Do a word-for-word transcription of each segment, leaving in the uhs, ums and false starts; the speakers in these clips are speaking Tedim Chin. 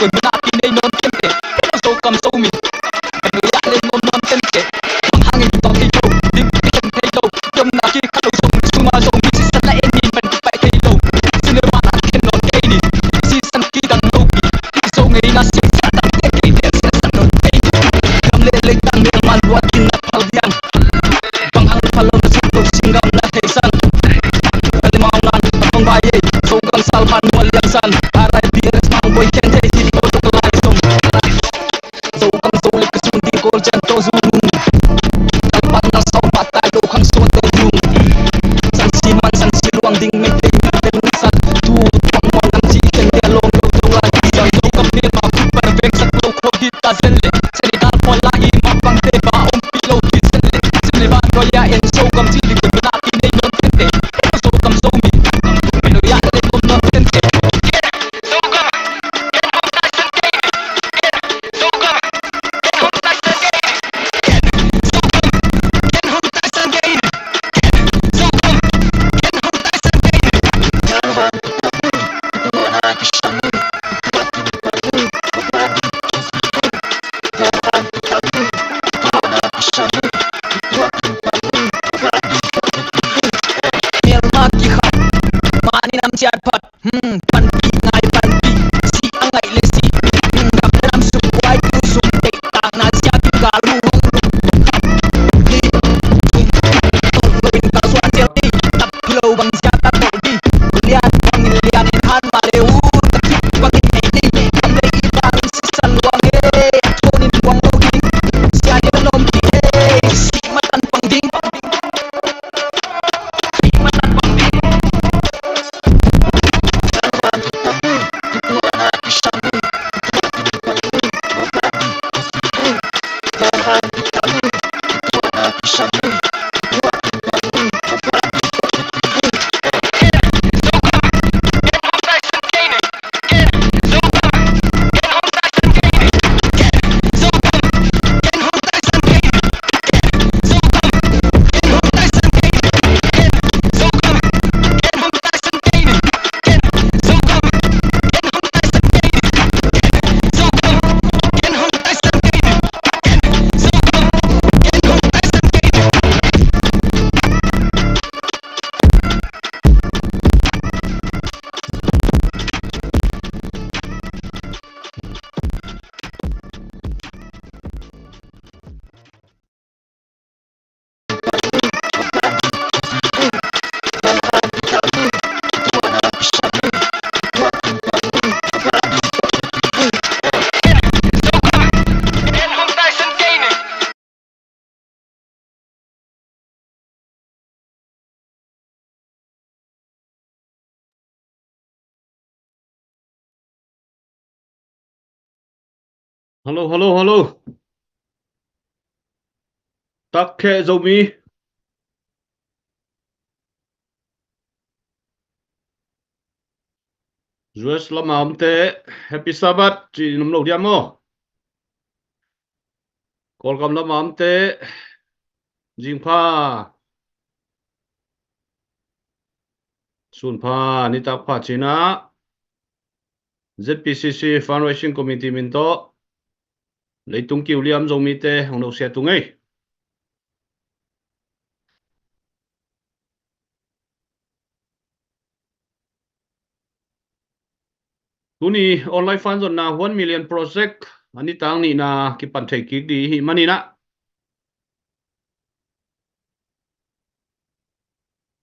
Tua muna kinei nawn kente, Zogam Zomi. Menu ya le nawn nawn kente. Bang hangin tawh thei lo, ding khen thei lo. Yom na ki kha lo Zomi, suma Zomi, sisan la en ni man ki pai thei lo. Cinema na khen nawn kei ni. Sisan ki dang lo ki. Zo ngei na sisan dang te kei ni, sisan nawn kei ni. Gam le lei tan mel man buat in na pal diam. Bang hang pha lo na suk lo sing gam na hei san. Kali mau nan kong bai ei. Zo gam sal man mual liang san. Arai di es mang boi ken hei hi lo tok lai song. Zo gam zo le ka sung di gol jan to zu nung. Kal pan na sau pa tai lo khang suan to nung. San si man san si luang ding me te ten san. Tu tuang mual nam si ken te long lo zo lai san. Zo gam ne ma ku pan vek sak lo ko di ta zen le. Senegal pawla i mapangte ba ompih lo hi zen le. Senegal pawla en Zogam ci li kutna kinei nawn tente. Zogam Zomi. Menu ya le nawn nawn tente. Zogam. Zogam. Zogam. Melma kikhat, mani nam ciat phat, hmm, panpih ngai panpih, si a ngaih le si, hmm, gam le nam sung buai tu sung teih tang na sia pi gal mu hong luk khat, ni, sung tolh lo in kal suan cial ni, tap lo bang sia ta tolh ni, lian bang in lian in han ma le u, ta kik bang in nei ni, gam le i bang in sisan luang e, a tuan in buang lo ding, sia ni ka lom ki e, si matan pang ding. Hello, hello, hello. Tak kheh Zomi. U S lama omte, Happy Sabbath ci in om lo diam maw? Kawlgam lama omte, zingpha, sunpha, nitak pha ci in ah, Z P C C Fundraising Committee min tawh, leitung kiuliam Zomite hong nosia tung ei. Tuni online fund zonna one million project a nitang nihna kipan thei kik ding i hih manin ah,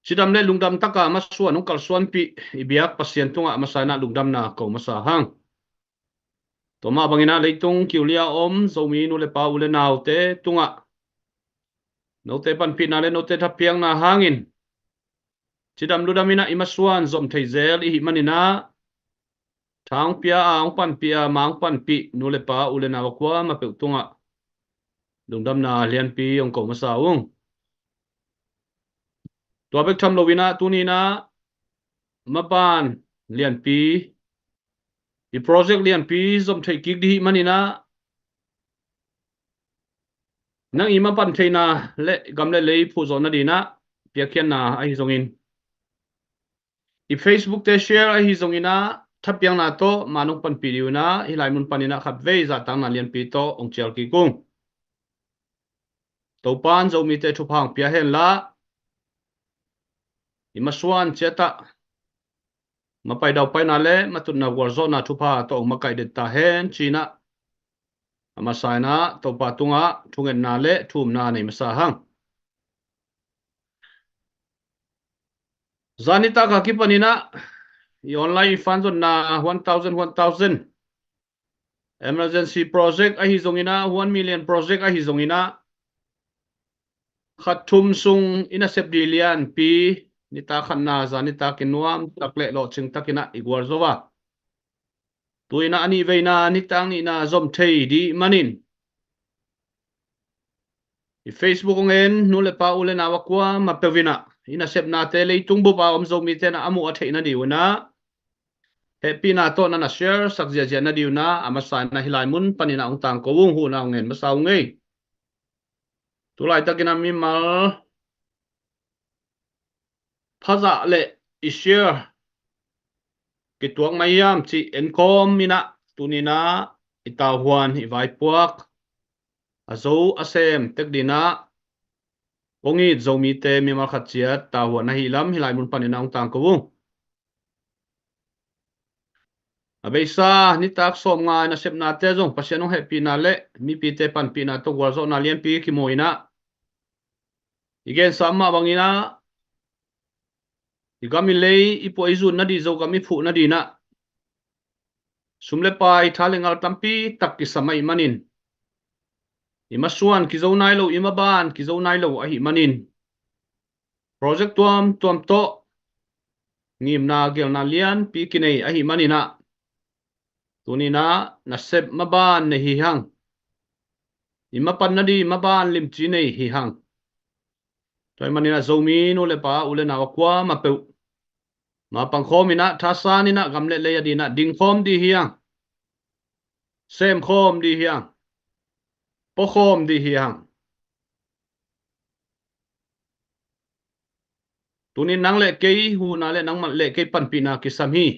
cidam le lungdam taka masuan hong kalsuanpih i biak Pasian tungah masa in ah lungdamna ko masa hang. Tua mah bangin ah leitung kiulia om Zomi nu le pa u le naute tungah note panpihna le note thapiakna hangin cidam ludam in ah i masuan zom thei zel i hih manin ah, tha hong pia a hong panpih a ma hong panpih nu le pa u le nau a kuamah peuh tungah lungdamna lianpi hong ko masa ung. Tua bek tham lo in ah tuni in ah maban lianpi, i project lianpi zom theih kik ding hih manin ah, nang i mapan theihna le gam le lei phuhzawh nadingin ah piakkhiatna ahi zongin, i Facebook te share ahi zongin ah, thapiakna tawh man hong panpih dih uh in ah, hih lai mun panin ah khatvei zahtakna lianpi tawh hong cial kik ung. Topa'n Zomite thupha hong pia hen la, i masuan ciat ah mapai daupaina le matutna gualzawhna thupha tawh hong makaih den ta hen ci-in ah, a masa in ah Topa tungah thungetna le thumna nei masa hang. Zanitak a kipanin ah i online fan zonna one thousand, one thousand, emergency project ahi zongin ah, one million project ahi zongin ah, khat thum sung i nasep dih lianpi, nitak khatna zanitak in nuamtak le lawhcing takin ah i gualzo a, tu-in ah a nih veina nitak nihna zom thei dih manin, i Facebook hong en nu le pa, u le nau a kuamah peuh in ah i nasepnate leitung bup a om Zomite in ah a muh a theih nading un ah, hehpihna tawh na na share sak ziahziah nading un ah, a masa in ah hih lai mun panin ah hong tangko ung, huhna hong ngen masa ung ei. Tulaitakin ah mimal phazah le i share kituak mah hiam cih enkawm in ah, tuni-in ah i tauhuan, i vaipuak a zo a sem tek ding in ah kong it Zomite mimal khat ciat tauhuan ahih lam hih lai mun panin ah hong tangko ung. A beisa nitak sawmnga i nasepnate zong Pasian hong hehpihna le mipite panpihna tawh gualzawhna lianpi kimu in ah, i gensa mah bangin ah, i gam i lei i puah i zun nading, Zogam i phuh nading in ah sum le pai, tha le ngal tampi tak kisam ahih manin, i masuan kizo nai lo, i maban kizo nai lo ahih manin, project tuamtuam tawh ngimna gelna lianpi kinei ahih manin ah, tuni-in ah nasep maban nei hi hang. I mapan nading maban limci nei hi hang. Tua ahih manin ah Zomi nu le pa, u le nau a kuamah peuh mapang khawm in ah, thasan in ah, gam le lei ading in ah dingkhawm dih hi hang. Semkhawm dih hi hang. Puakhawm dih hi hang. Tuni-in nang le kei huhna le nang le kei panpihna kisam hi.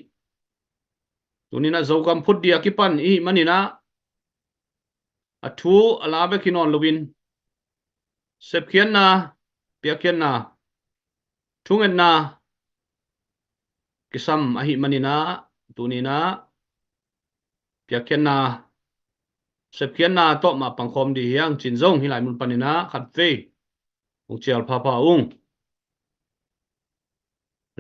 Tuni-in ah Zogam phut ding a kipan i hih manin ah, a thu a la bek hi nawn loin, sepkhiatna, piakkhiatna, thungetna kisam ahih manin ah, tuni-in ah piakkhiatna, sepkhiatna tawh mapang khawm dih hi hang ci-in zong hih lai mun panin ah khatvei hong cial phapha ung.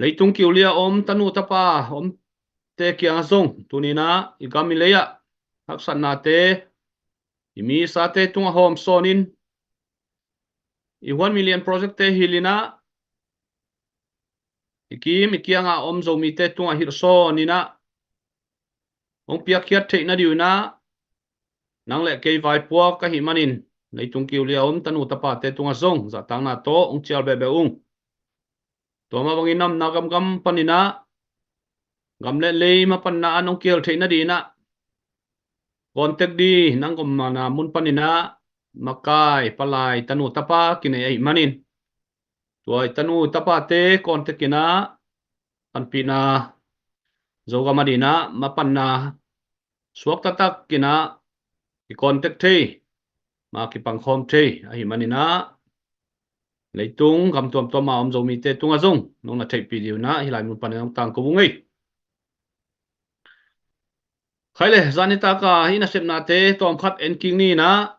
Leitung kiulia om tanu tapa omte kiangah zong, tuni-in ah i gam i lei ah haksatnate i misate tungah hawmsawn in, i one million project-te hilh in ah, i kim i kiangah om Zomite tungah hilhsawn in ah, hong piakkhiat theih nading un ah, nang le kei vaipuak ahih manin, leitung kiulia om tanu tapate tungah zong zahtakna tawh hong cial behbeh ung. Tua mah bangin a omna gamgam panin ah, gam le lei mapanna an hong kihel theih nading in ah, contact ding nang omna mun panin ah, makai, palai, tanu tapa kinei ahih manin, tua i tanu tapate contact in ah, panpihna, Zogam ading in ah mapanna suak taktak in ah i contact thei, ma kipangkhawm thei ahih manin ah, leitung gam tuamtuam a om Zomite tungah zong nong na theihpih ding un ah hih lai mun panin hong tangko ung ei. Khai le, zanitak a i nasepnate tawmkhat en kik ni in ah,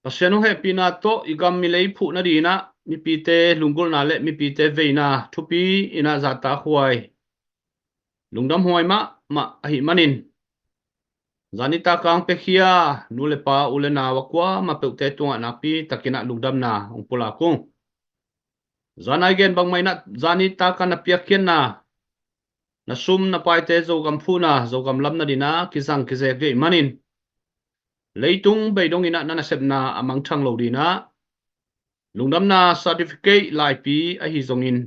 Pasian hong hehpihna tawh i gam i lei phuh nading in ah mipite lunggulhna le mipite veina thupi in ah zahtakhuai, lungdamhuai mahmah ahih manin, zanitak a hong piakhia nu le pa, u le nau a kuamah peuhte tungah nakpi takin ah lungdamna hong pulak ung. Zan a i gen bangmah in ah, zanitak a na piakkhiatna, na sum na paite Zogam phuhna, Zogam lam nading in ah kizang kizek ding ahih manin, leitung bei dong in ah na nasepna a mangthang lo ding in ah, lungdamna certificate laipi ahi zongin,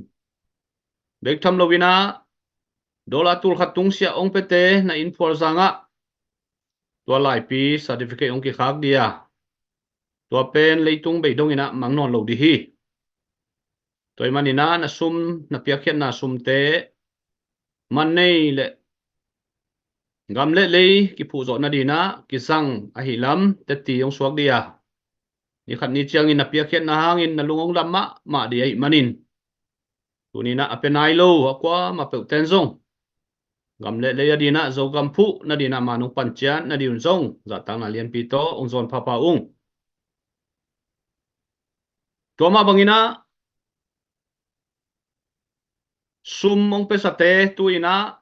bek tham lo in ah, dollar tulkhat tungsiah hong piate na inn phualzang ah tua laipi certificate hong kikhak ding a, tua pen leitung bei dong in ah mang nawn lo ding hi. Tua ahih manin ah na sum, na piakkhiatna sumte man nei le gam le lei kiphuh zawh nadinah kizang ahih lam tetti hong suak dih a, ni khat ni ciangin na piakkhiatna hangin na lung hong dam mahmah dih ahih manin, tuninah a pia nai lo a kuamah peuhten zong gam le lei a dinah Zogam phuh nadinah man hong panciat nadih un zong zahtakna lianpi tawh hong zawn phapha ung. Tua mah banginah sum hong piasate tuinah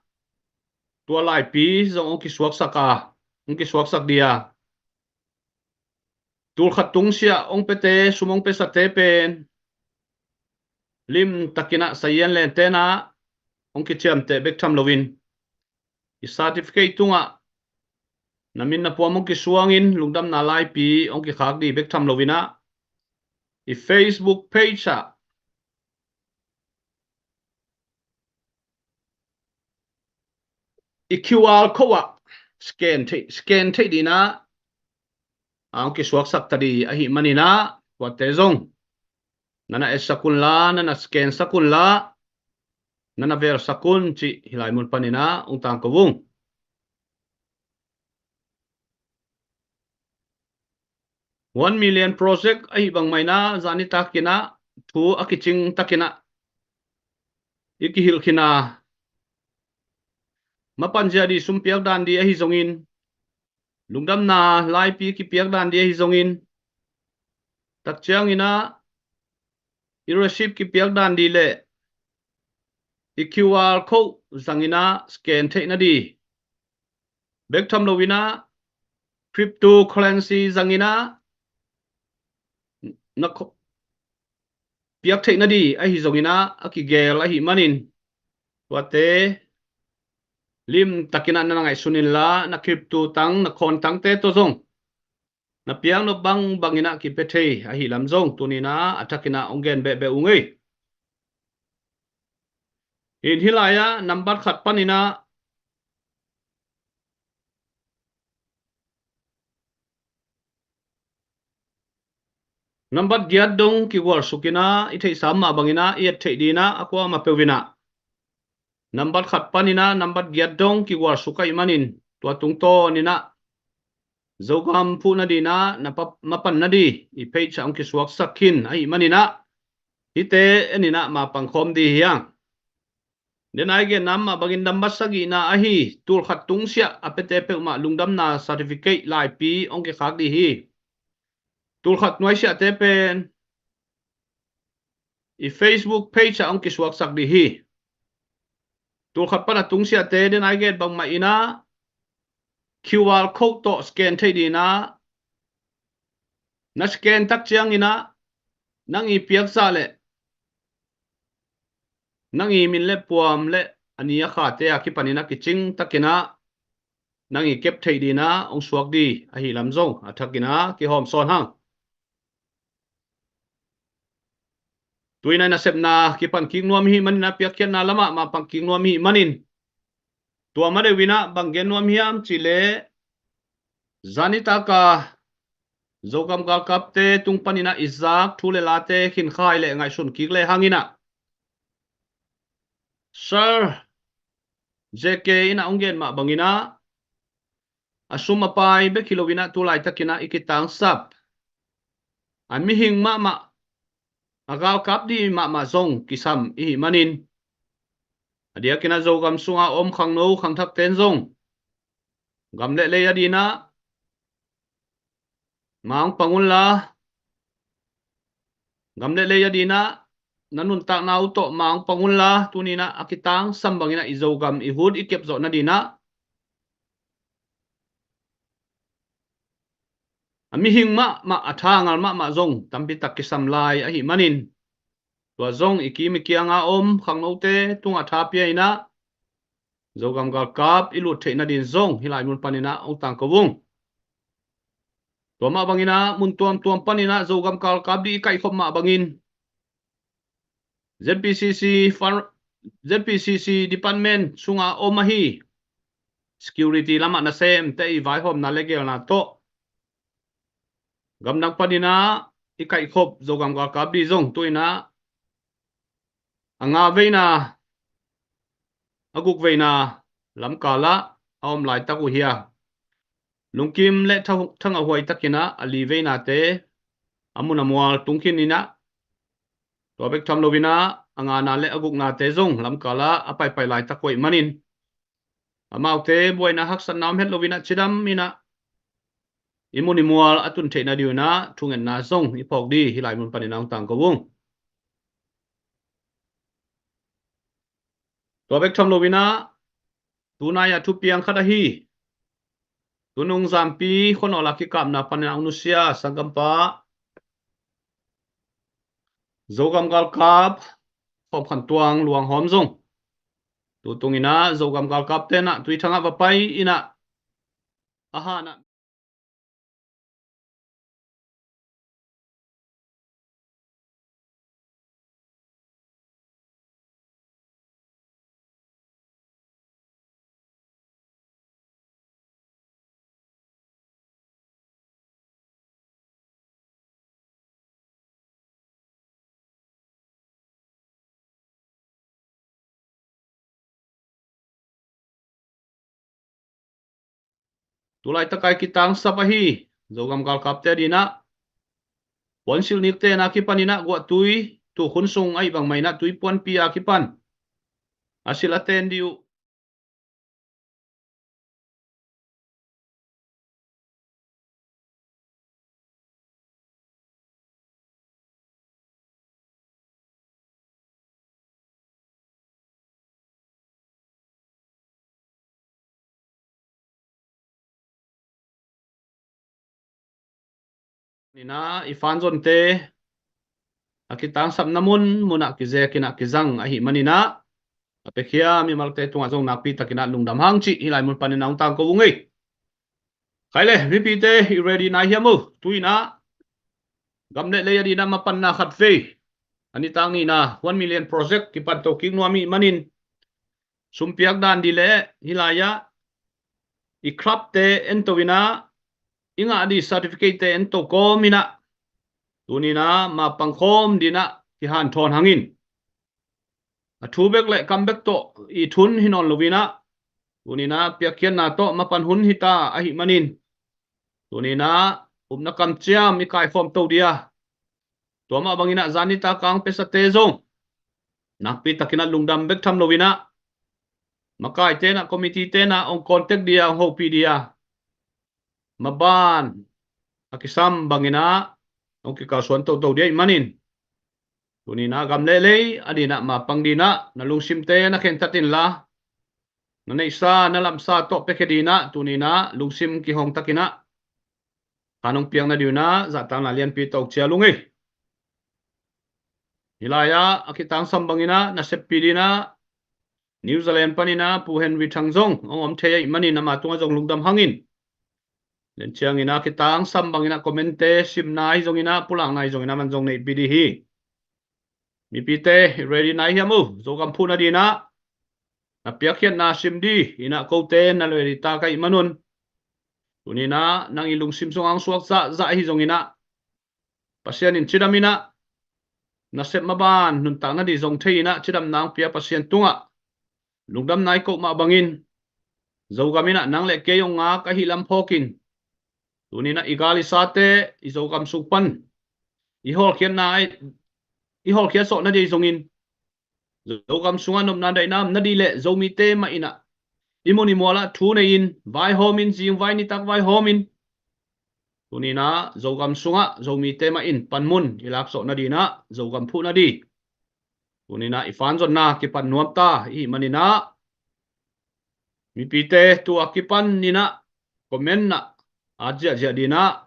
tua laipi zong hong kisuaksak a, hong kisuaksak dih a, tulkhat tungsiah hong piate, sum hong piasate pen limtakinah sazian lentenah hong kiciamteh bek tham loin, i certificate tungah na min na puam hong kisuangin lungdamna laipi hong kikhak dih bek tham loinah, i Facebook page ah i Q R code ah scan theih, scan theih dinah a hong kisuaksak ta dih ahih maninah, tuate zong na na etsak unla, na na scansak unla, na na velsak un cih hih lai mun paninah hong tangko ung. One million project ahih bangmah inah zani takinah thu a kicing takinah i kihilh khin a, mapan zia dih sum piak dan dih ahi zongin, lungdamna laipi kipiak dan dih ahi zongin, tak cianginah i receipt kipiak dan dih le i Q R code zanginah scan theih nadih bek tham loinah cryptocurrency zanginah na kho-, piak theih nadih ahi zonginah a kigel ahih manin, tuate limtakinah na na ngaihsun inla, na crypto tang, na khawn tangte tawh zong na piaknop bangbanginah kipia thei ahih lam zong tuninah a thakinah hong gen behbeh ung ei. In hih lai-ah nambat khat paninah nambat giat dong kigualsukinah i theihsa mah banginah i et theih dinah a kuamah peuh inah nambat khat paninah nambat giat dong kigualsuk ahih manin, tua tungtawninah Zogam phuh nadinah na pa-, mapan nadih i page ah hong kisuaksak khin ahih maninah, hihte eninah mapang khawm dih hi hang. Denai genna mah bangin nambat sagihna ahi, tulkhat tungsiah a piate peuhmah lungdamna certificate laipi hong kikhak dih hi. Tulkhat nuaisiahte pen i Facebook page ah hong kisuaksak dih hi. Tulkhat pan a tungsiahte denai gen bangmah inah Q R code tawh scan theih dinah na scan tak cianginah nang i piakzah le nang i min le puam le a ni a khate a kipaninah kicing takinah nang i kep theih dinah hong suak dih ahih lam zong a thakinah kihawm sawn hang. Tuinah i nasepna kipan kik nuam ihih maninah piakkhiatna lamah mapang kik nuam ihih manin, tua ma deuh inah bang gen nuam hiam cihleh, zani taka Zogam galkapte tung paninah i zak thu le late khinkhai le ngaihsun kik le hanginah Sir J K inah hong gen mah banginah a sum a pai bek hi loinah tu laitakinah i kitangsap a mihing mahmah, a galkap dih mahmah zong kisam ihih manin, a diakinah Zogam sunga om khangno khangthakten zong gam le lei a dinah ma hong pang unla, gam le lei a dinah na nuntakna uh tawh ma hong pang unla, tuninah a kitangsam banginah i Zogam i hun i kep zawh nadinah a mihing mahmah, a tha a ngal mahmah zong tampitak kisam lai ahih manin, tua zong i kim i kianga om khangnote tungah tha pia inah Zogam galkap i lut theih nadin zong hih lai mun paninah hong tangko ung. Tua mah banginah mun tuamtuam paninah Zogam galkap dih i kaihkhop mah bangin Z P C C fun-, Z P C C department sunga om ahi security lamah nasemte i vaihawmna le gelna tawh gamdang paninah i kaihkhop Zogam galkap dih zong tuinah a nga veina, a guk veina lamkalah a om laitak uh hi a, lungkim le tha-, thangah huai takinah a li veinate a mun a mual tungkhin inah, tua bek tham loinah a ngana le a guknate zong lamkalah a paipai laitak uh ahih manin, amaute buaina haksatna om het loinah cidam inah i mun i mual a tun theihna ding inah thungetna zong i phawk ding hih lai mun panin a hong tangko ung. Tua bek tham loinah tunai a thupiang khat ahi, tunung Zampi khonawla kikapna panin a hong nusia sanggampa Zogam galkap Khawm Khan Tuang Luang Hawm zong, tutung inah Zogam galkap tenah Tuithangah va pai inah a hanah Tulaitak a i kitangsap ahi Zogam galkapte adinah puansilh nikte na kipan inah guahtui, tukhun sung ahih bangmah inah tuipuanpi a kipan a silh a ten ding uh. Inah i fanzonte a kitangsapna mun munah kizek inah kizang ahih maninah a piakhia mimalte tungah zong nakpi takinah lungdam hang cih hih lai mun panin a hong tangko ung ei. Khai le mipite, i ready nai hiam uh? Tu inah gam le lei adinah mapanna khat vei, a nitak nihna one million project kipan to kik nuam ahih manin, sumpiak dan ding le hih lai-ah i clubte ento inah i ngah ding certificatete ento kawm inah tuninah mapang khawm dinah kihanthawn hangin, a thu bek le kam bek tawh i thun hi nawn loinah tuninah piakkhiatna tawh mapan hun hita ahih manin, tuninah upna kamciam i kaikhawm to ding a, tua mah banginah zan nitak a hong piasate zong nakpi takinah lungdam bek tham loinah makaite inah committee tenah hong contact ding a, hong hopih ding a, maban a kisam banginah hong kikalsuan toto ding ahih manin, tuninah gam le lei adinah mapang dinah na lungsimte na khentat inla, na neihsa na lamsa tawh piakhia dinah tuninah lungsim kihong takinah khan hong piakna ding inah zahtakna lianpi tawh cial ung ei. Hih lai-ah a kitangsam banginah naseppi dinah New Zealand paninah Pu Henry Thang zong hong om thei ahih manin ama tungah zong lungdam hangin, lencianginah kitangsam banginah commente simna ahi zonginah pulakna ahi zonginah man zong neihpi ding hi. Mipite, ready nai hiam uh? Zogam phuhna dinah na piakkhiatna sim ding inah kote na ready tak ahih manun, tuninah nang i lungsim sungah hong suak zahzah ahi zonginah Pasian in cidam inah nasep maban nuntak nading zong thei inah cidamna hong pia Pasian tungah lungdamna i koh mah bangin, Zogam inah nang le kei hong ngak ahi lam phawkin, tuninah i gal i sate i Zogam sung pan i hawlkhiatna, i hawlkhiat sawh nading zongin, Zogam sungah nopna daihna om nading le Zomite mah inah i mun i mualah thu nei-in vaihawmin, zingvai nitak vaihawmin, tuninah Zogam sungah Zomite mah in panmun i laksawh nadinah Zogam phuh nading tuninah i fanzonna kipan nuamta ihih maninah, mipite tua kipan inah comment ah at ziahziah dinah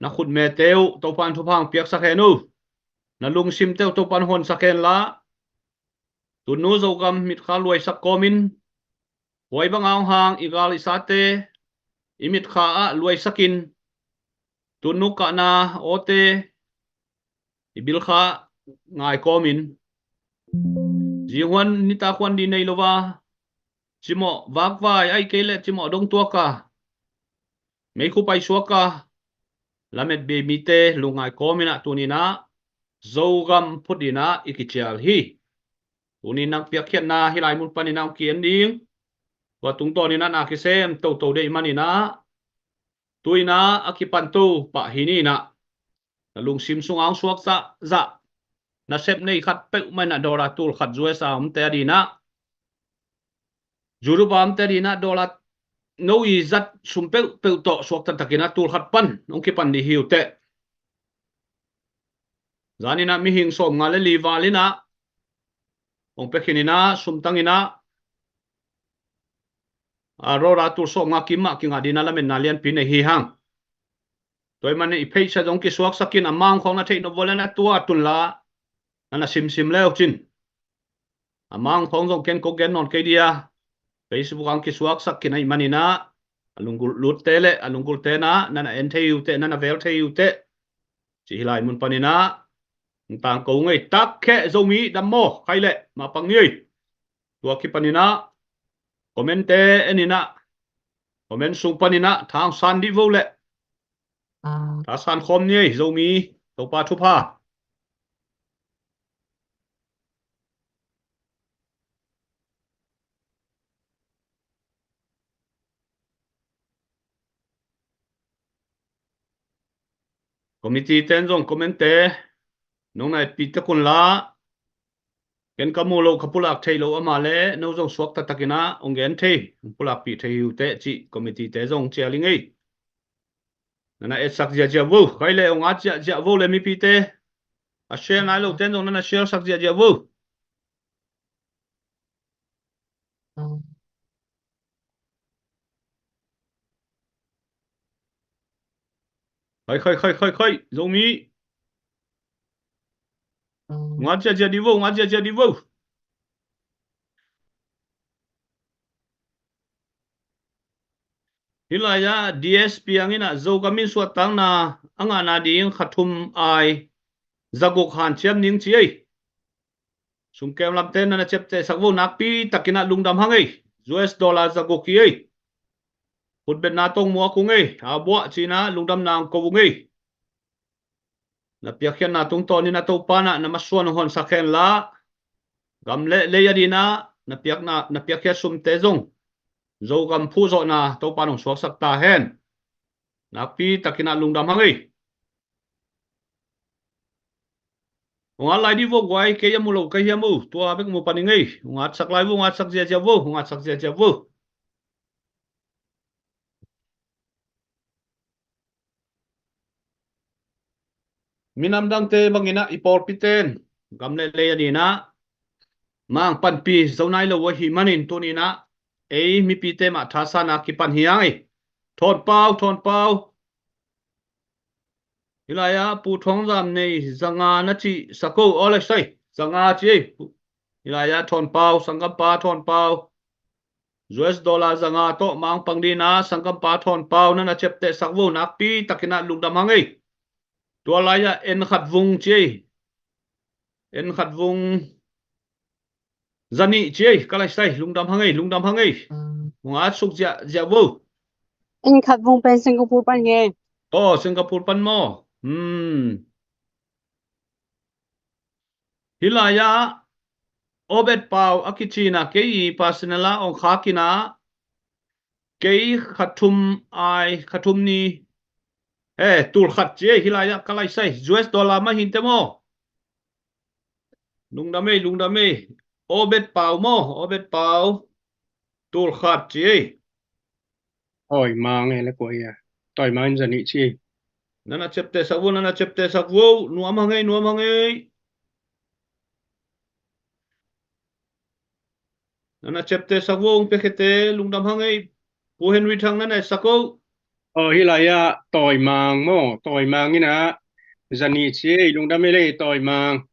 na khutmete uh Topan thupha hong piaksak hen uh. Na lungsimte uh Topan honsak henla, tunu Zogam mitkha luaisak kawmin, huai banga hong hang i gal i sate i mitkha ah luaisakin, tunu kahna awte i bilkha ngai kawmin, zinghuan nitakhuan ding nei lo a, cimawh vakvai ahih kei leh cimawh dongtuak a, meikhu paisuak a lamet bei mite lungngai kawminah tuninah Zogam phut dinah i kicial hi. Tuni nang piakkhiatna hih lai mun panin ah hong ki-en ding. Tua tungtawnin ah na kisem toto deih manin ah, tu-in ah a kipan to pah hi ni in ah, na lungsim sungah hong suaksak zah nasep nei khat peuhmah in ah, dollar tul khat U S a omte adingin ah, Europe a omte adingin ah dollar no i zat sum peuhpeuh tawh suakta takin ah tul khat pan hong kipan dih hi uh teh. Zanin ah mihing sawmnga le li val in ah hong pia khin in ah, sumtang in ah, a, dollar tul sawmnga kim mah kingah dingin ah lametna lianpi nei hi hang. Tua ahih manin i pheisa zong kisuaksak in, a mang khawng na theih nop uh leh na tua tun la, na na simsim le uh cin. A mang khawng zong ken kong gen nawn kei ding a, Facebook ah hong kisuaksak khin ahih manin ah, a lunggulhte le a lunggulhte in ah na na en thei uh teh, na na vel thei uh teh, ci hi lai mun panin ah hong tangko ngei. Takkhe Zomi dam maw, khai leh mapang ni ei. Tua kipanin ah comment-te en in ah, comment sung panin ah tha hong san dih vo leh. Tha san khawm ni ei, Zomi. Topa thupha. Committee ten zong comment-te nong na etpih tek un la. Ken ka mu loh, ka pulak theih loh a mah leh no zong suakta takin ah hong gen thei, hong pulakpih thei hi uh teh cih committee-te zong cial ing ei. Na na etsak ziahziah vo, khai leh hong at ziahziah vo leh mipite. A share nai loh ten zong na na share sak ziahziah vo. Khai, khai, khai, khai, khai, Zomi. Hong at ziahziah dih vo, hong at ziahziah dih vo. Hih lai-ah D S P ang in ah Zogam in suahtakna a ngahna ding kha thum ai zaguk hanciam ning ci ei. Sumkem lamte na na ciaptehsak vo, nakpi takin ah lungdam hang ei. U S dollar zaguk hi ei. Khutbetna tawh muak ung ei. A buah ci-in ah lungdamna hong ko ung ei. Na piakkhiatna tungtawnin ah Topa in ah na masuan hong honsak hen la, gam le lei adingin ah na piakna, na piakkhiat sumte zong Zogam phuhzawhna Topa in hong suaksak ta hen. Nakpi takin ah lungdam hang ei. Hong at lai dih vo guai, kei a mu loh ka hiam uh, tua bek mu pan ing ei. Hong atsak lai vo, hong atsak ziahziah vo, hong atsak ziahziah vo. Minam dangte bangin ah i pawlpiten gam le lei adingin ah mang panpih zo nai lo uh ahih manin tuni-in ah ei mipite mah thasan a kipan hi hang ei. Thawnpau, Thawnpau. Hih lai-ah Pu Thawng Zam Nei zanga na cihsak o, aw lai sai, zanga ci ei. Hih lai-ah Thawnpau, sanggampa Thawnpau. U S dollar zanga tawh mang pang dingin ah sanggampa Thawnpau na na ciaptehsak vo, nakpi takin ah lungdam hang ei. Tua lai-ah En Khat Vung ci ei. En Khat Vung zanih ci ei, ka lai sai, lungdam hang ei, lungdam hang ei. Hong atsuk ziahziah vo. En Khat Vung pen Singapore pan hi ei. Aw, Singapore pan maw. Hmm. Hih lai-ah Obet Pau a kici-in ah kei personal ah hong khak in ah, kei kha thum ai, kha thum ni, eh, tul khat ci ei, hih lai-ah ka lai sai, U S dollar mah hi inteh maw. Lungdam ei, lungdam ei. Obet Pau maw, Obet Pau. Tul khat ci ei. Tawi Mang ei le kua hi a. Tawi Mang in zanih ci ei. Na na ciaptehsak vo, na na ciaptehsak vo. Nuam hang ei, nuam hang ei. Na na ciaptehsak vo, hong piakhiate lungdam hang ei. Pu Henry Thang na na etsak o. Aw, hih lai-ah Tawi Mang maw, Tawi Mang in ah zanih ci ei, lungdam ei le Tawi Mang.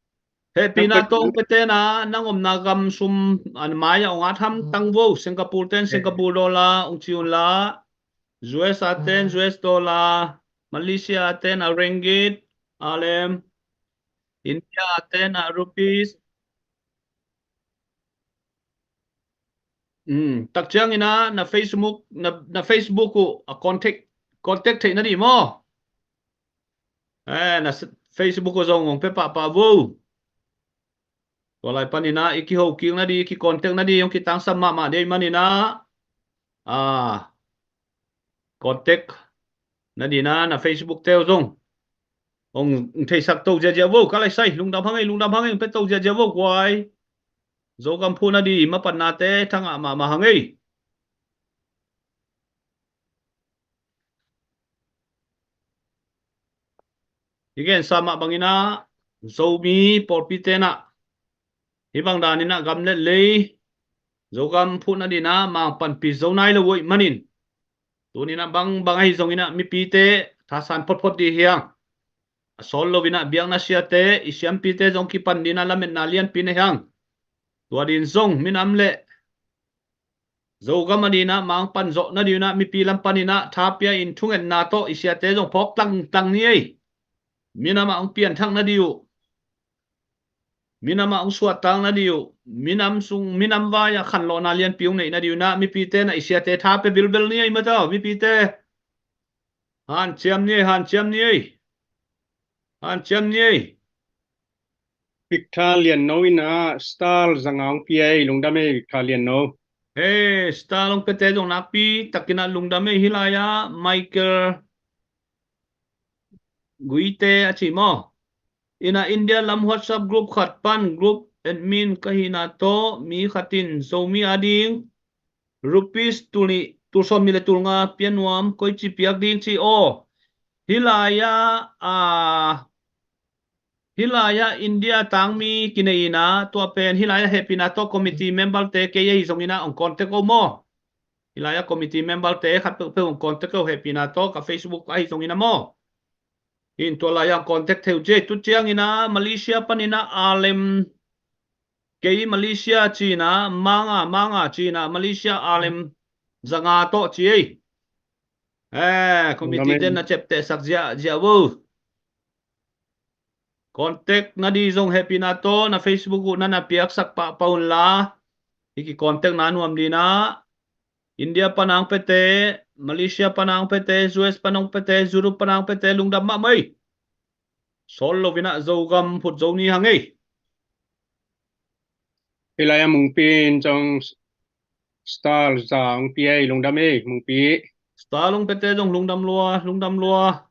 Hehpihna tawh hong piate in ah nang omna gam sum a mai-ah hong at hamtang vo. Singapore ten Singapore dollar hong ci un la, U S a ten U S dollar, Malaysia a ten a ringgit, a lem, India a ten a rupees. Hmm, tak ciangin ah na Facebook, na, na Facebook uh a contact, contact theih na ding maw. Eh, na s-, Facebook uh zong hong pia pahpah vo. Tua lai panin ah i kiho kik nading, i kicontact nading hong kitangsam mahmah ding ahih manin ah, a, contact nading ah na Facebook te uh zong hong theisak to ziahziah vo. Ka lai sai, lungdam hang ei, lungdam hang ei, hong pia to ziahziah vo guai. Zogam phuh nading i mapannate thangah mahmah hang ei. I gensa mah bangin ah Zomi pawlpi ten ah hih bang danin ah gam le lei Zogam phuh nading ah mang panpih zo nai lo uh ahih manin, tuni-in ah bangbang ahi zongin ah mipite thasan photphot ding hi hang. A sawt loin ah biakna siate, i siampite zong kipan ding ah lametna lianpi nei hang. Tua ding zong minam le Zogam ading ah mang pan zawh nading uh ah mipi lam panin ah tha pia in thungetna tawh i siate zong phawk tlangtlang ni ei. Minam ah hong pianthak nading uh, minam ah hong suahtak nading uh, minam sung, minam vai ah khanlawhna lianpi hong neih nading uh ah mipite in ah i siate tha pia bilbel ni ei maw, mipite. Hanciam ni ei, hanciam ni ei. Hanciam ni ei. Victor Lianno in ah star zanga hong pia ei, lungdam ei Victor Lianno. Hei, star hong piate zong nakpi takin ah lungdam ei. Hih lai ah Michael Guite a ci maw? In ah India lam WhatsApp group khat pan group admin ka hihna tawh mi khat in Zomi ading rupees tul nih, tul sawmnih le tul nga pia nuam, koici piak ding ci aw. Hih lai ah, a, hih lai ah India tangmi kinei in ah, tua pen hih lai ah hehpihna tawh committee member te kei ahi zongin ah hong contact o maw. Hih lai ah committee member te khat peuhpeuh hong contact o, hehpihna tawh ka Facebook ahi zongin ah maw. In tua lai ah hong contact thei uh ci ei. Tu ciangin ah Malaysia panin ah Alem, kei Malaysia ci-in ah, manga, manga ci-in ah Malaysia Alem zanga tawh ci ei. Eh, committee ten na ciaptehsak ziahziah vo. Contact nading zong hehpihna tawh na Facebook uh na na piaksak pahpah un la, i kicontact na nuam ding ah. India pan a hong piate, Malaysia pan a hong piate, U S pan a hong piate, Europe pan a hong piate, lungdam mahmah ei. Sawt loin ah Zogam phut zo ni hang ei. Hih lai ah Mungpi in zong star za hong pia ei, lungdam ei Mungpi. Star hong piate zong lungdam lua, lungdam lua.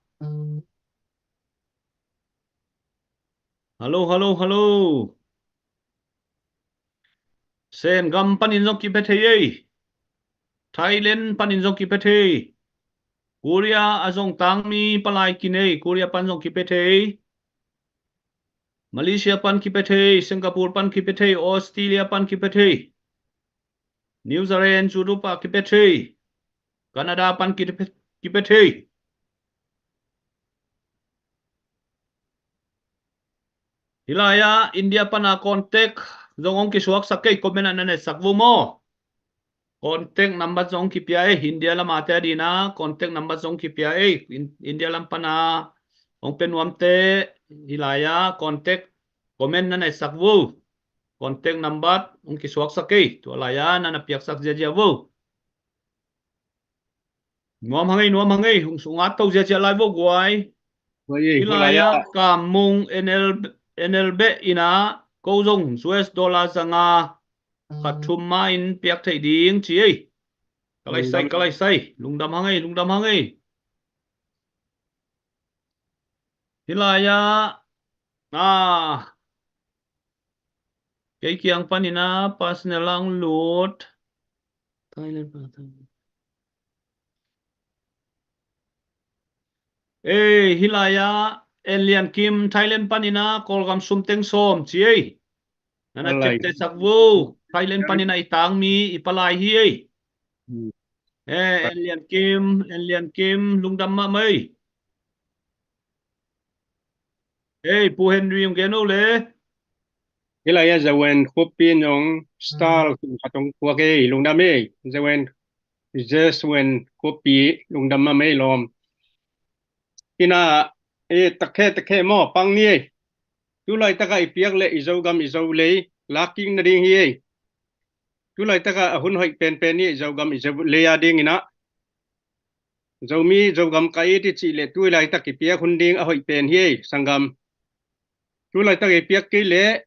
Hallo, hallo, hallo. Sengam panin zong kipia thei ei. Thailand panin zong kipia thei. Korea ah zong tangmi palai kinei, Korea pan zong kipia thei. Malaysia pan kipia thei, Singapore pan kipia thei, Australia pan kipia thei. New Zealand, Europe ah kipia thei. Canada pan kipia, kipia thei. Hih lai ah India pan a contact zong hong kisuaksak kei, comment ah na na etsak vo maw. Contact number zong kipia ei, India lam a te ading ah contact number zong kipia ei. In-, India lam pan a hong pia nuamte hih lai ah contact, comment na na etsak vo. Contact number hong kisuaksak ei, tua lai ah na na piaksak ziahziah vo. Nuam hang ei, nuam hang ei, hong sung at to ziahziah lai vo guai. Hih lai ah Kam Mung N L, N L beh in ah ko zong U S dollar zanga khat thum ma in piak theih ding ci ei. Ka lai sai, ka lai sai, lungdam hang ei, lungdam hang ei. Hih lai ah, a, kei kiang panin ah personal ah hong lut. Thailand pan, Thailand. Ei, hih lai ah En Lian Kim, Thailand panin ah Kawlgam sum teng sawm ci ei. Na na ciaptehsak vo. Thailand panin ah i tangmi, i palai hi ei. Eh, En Lian Kim, En Lian Kim, lungdam mahmah ei. Ei, Pu Henry hong gen o le. Hih lai ah Zawen Khuapi in zong star kum khat hong puak ei, lungdam ei. Zawen, Zawen Khuapi, lungdam mahmah ei lawm. In ah, eh, takhe, takhe maw, pang ni ei. Tu laitak ah i piak leh i Zogam i Zolei lak kik nading hi ei. Tu laitak ah a hun hoih penpen hi ei, Zogam i Zolei ading in ah. Zomi Zogam ka it i cih leh tu laitak i piak hun ding a hoih pen hi ei, sanggam. Tu laitak i piak kei leh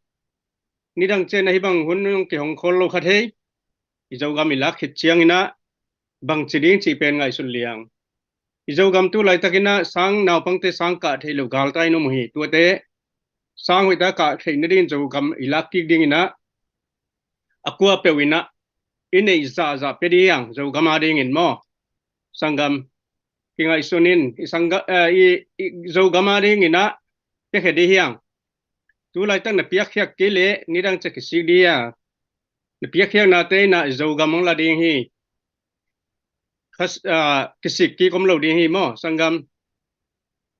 nidang ciang ah hih bang hun hong kihong khol lo kha thei. I Zogam i lak khit ciangin ah bangci ding cih pen ngaihsun liang. I Zogam tu laitakin ah sang naupangte sang kah theih loh galtai in om uh hi. Tuate sang hoihtak kah theih nadingin Zogam i lak kik dingin ah a kua peuh in ah i neih zahzah pia ding hi hang, Zogam adingin maw. Sanggam, kingaihsun in, i sangga, eh, i, i Zogam adingin ah piakhia ding hi hang. Tu laitak na piakkhiat kei leh nidang ciang kisik ding hi a, na piakkhiatnate in ah Zogam hong la ding hi. Khas, ah, kisik kik om lo ding hi maw, sanggam.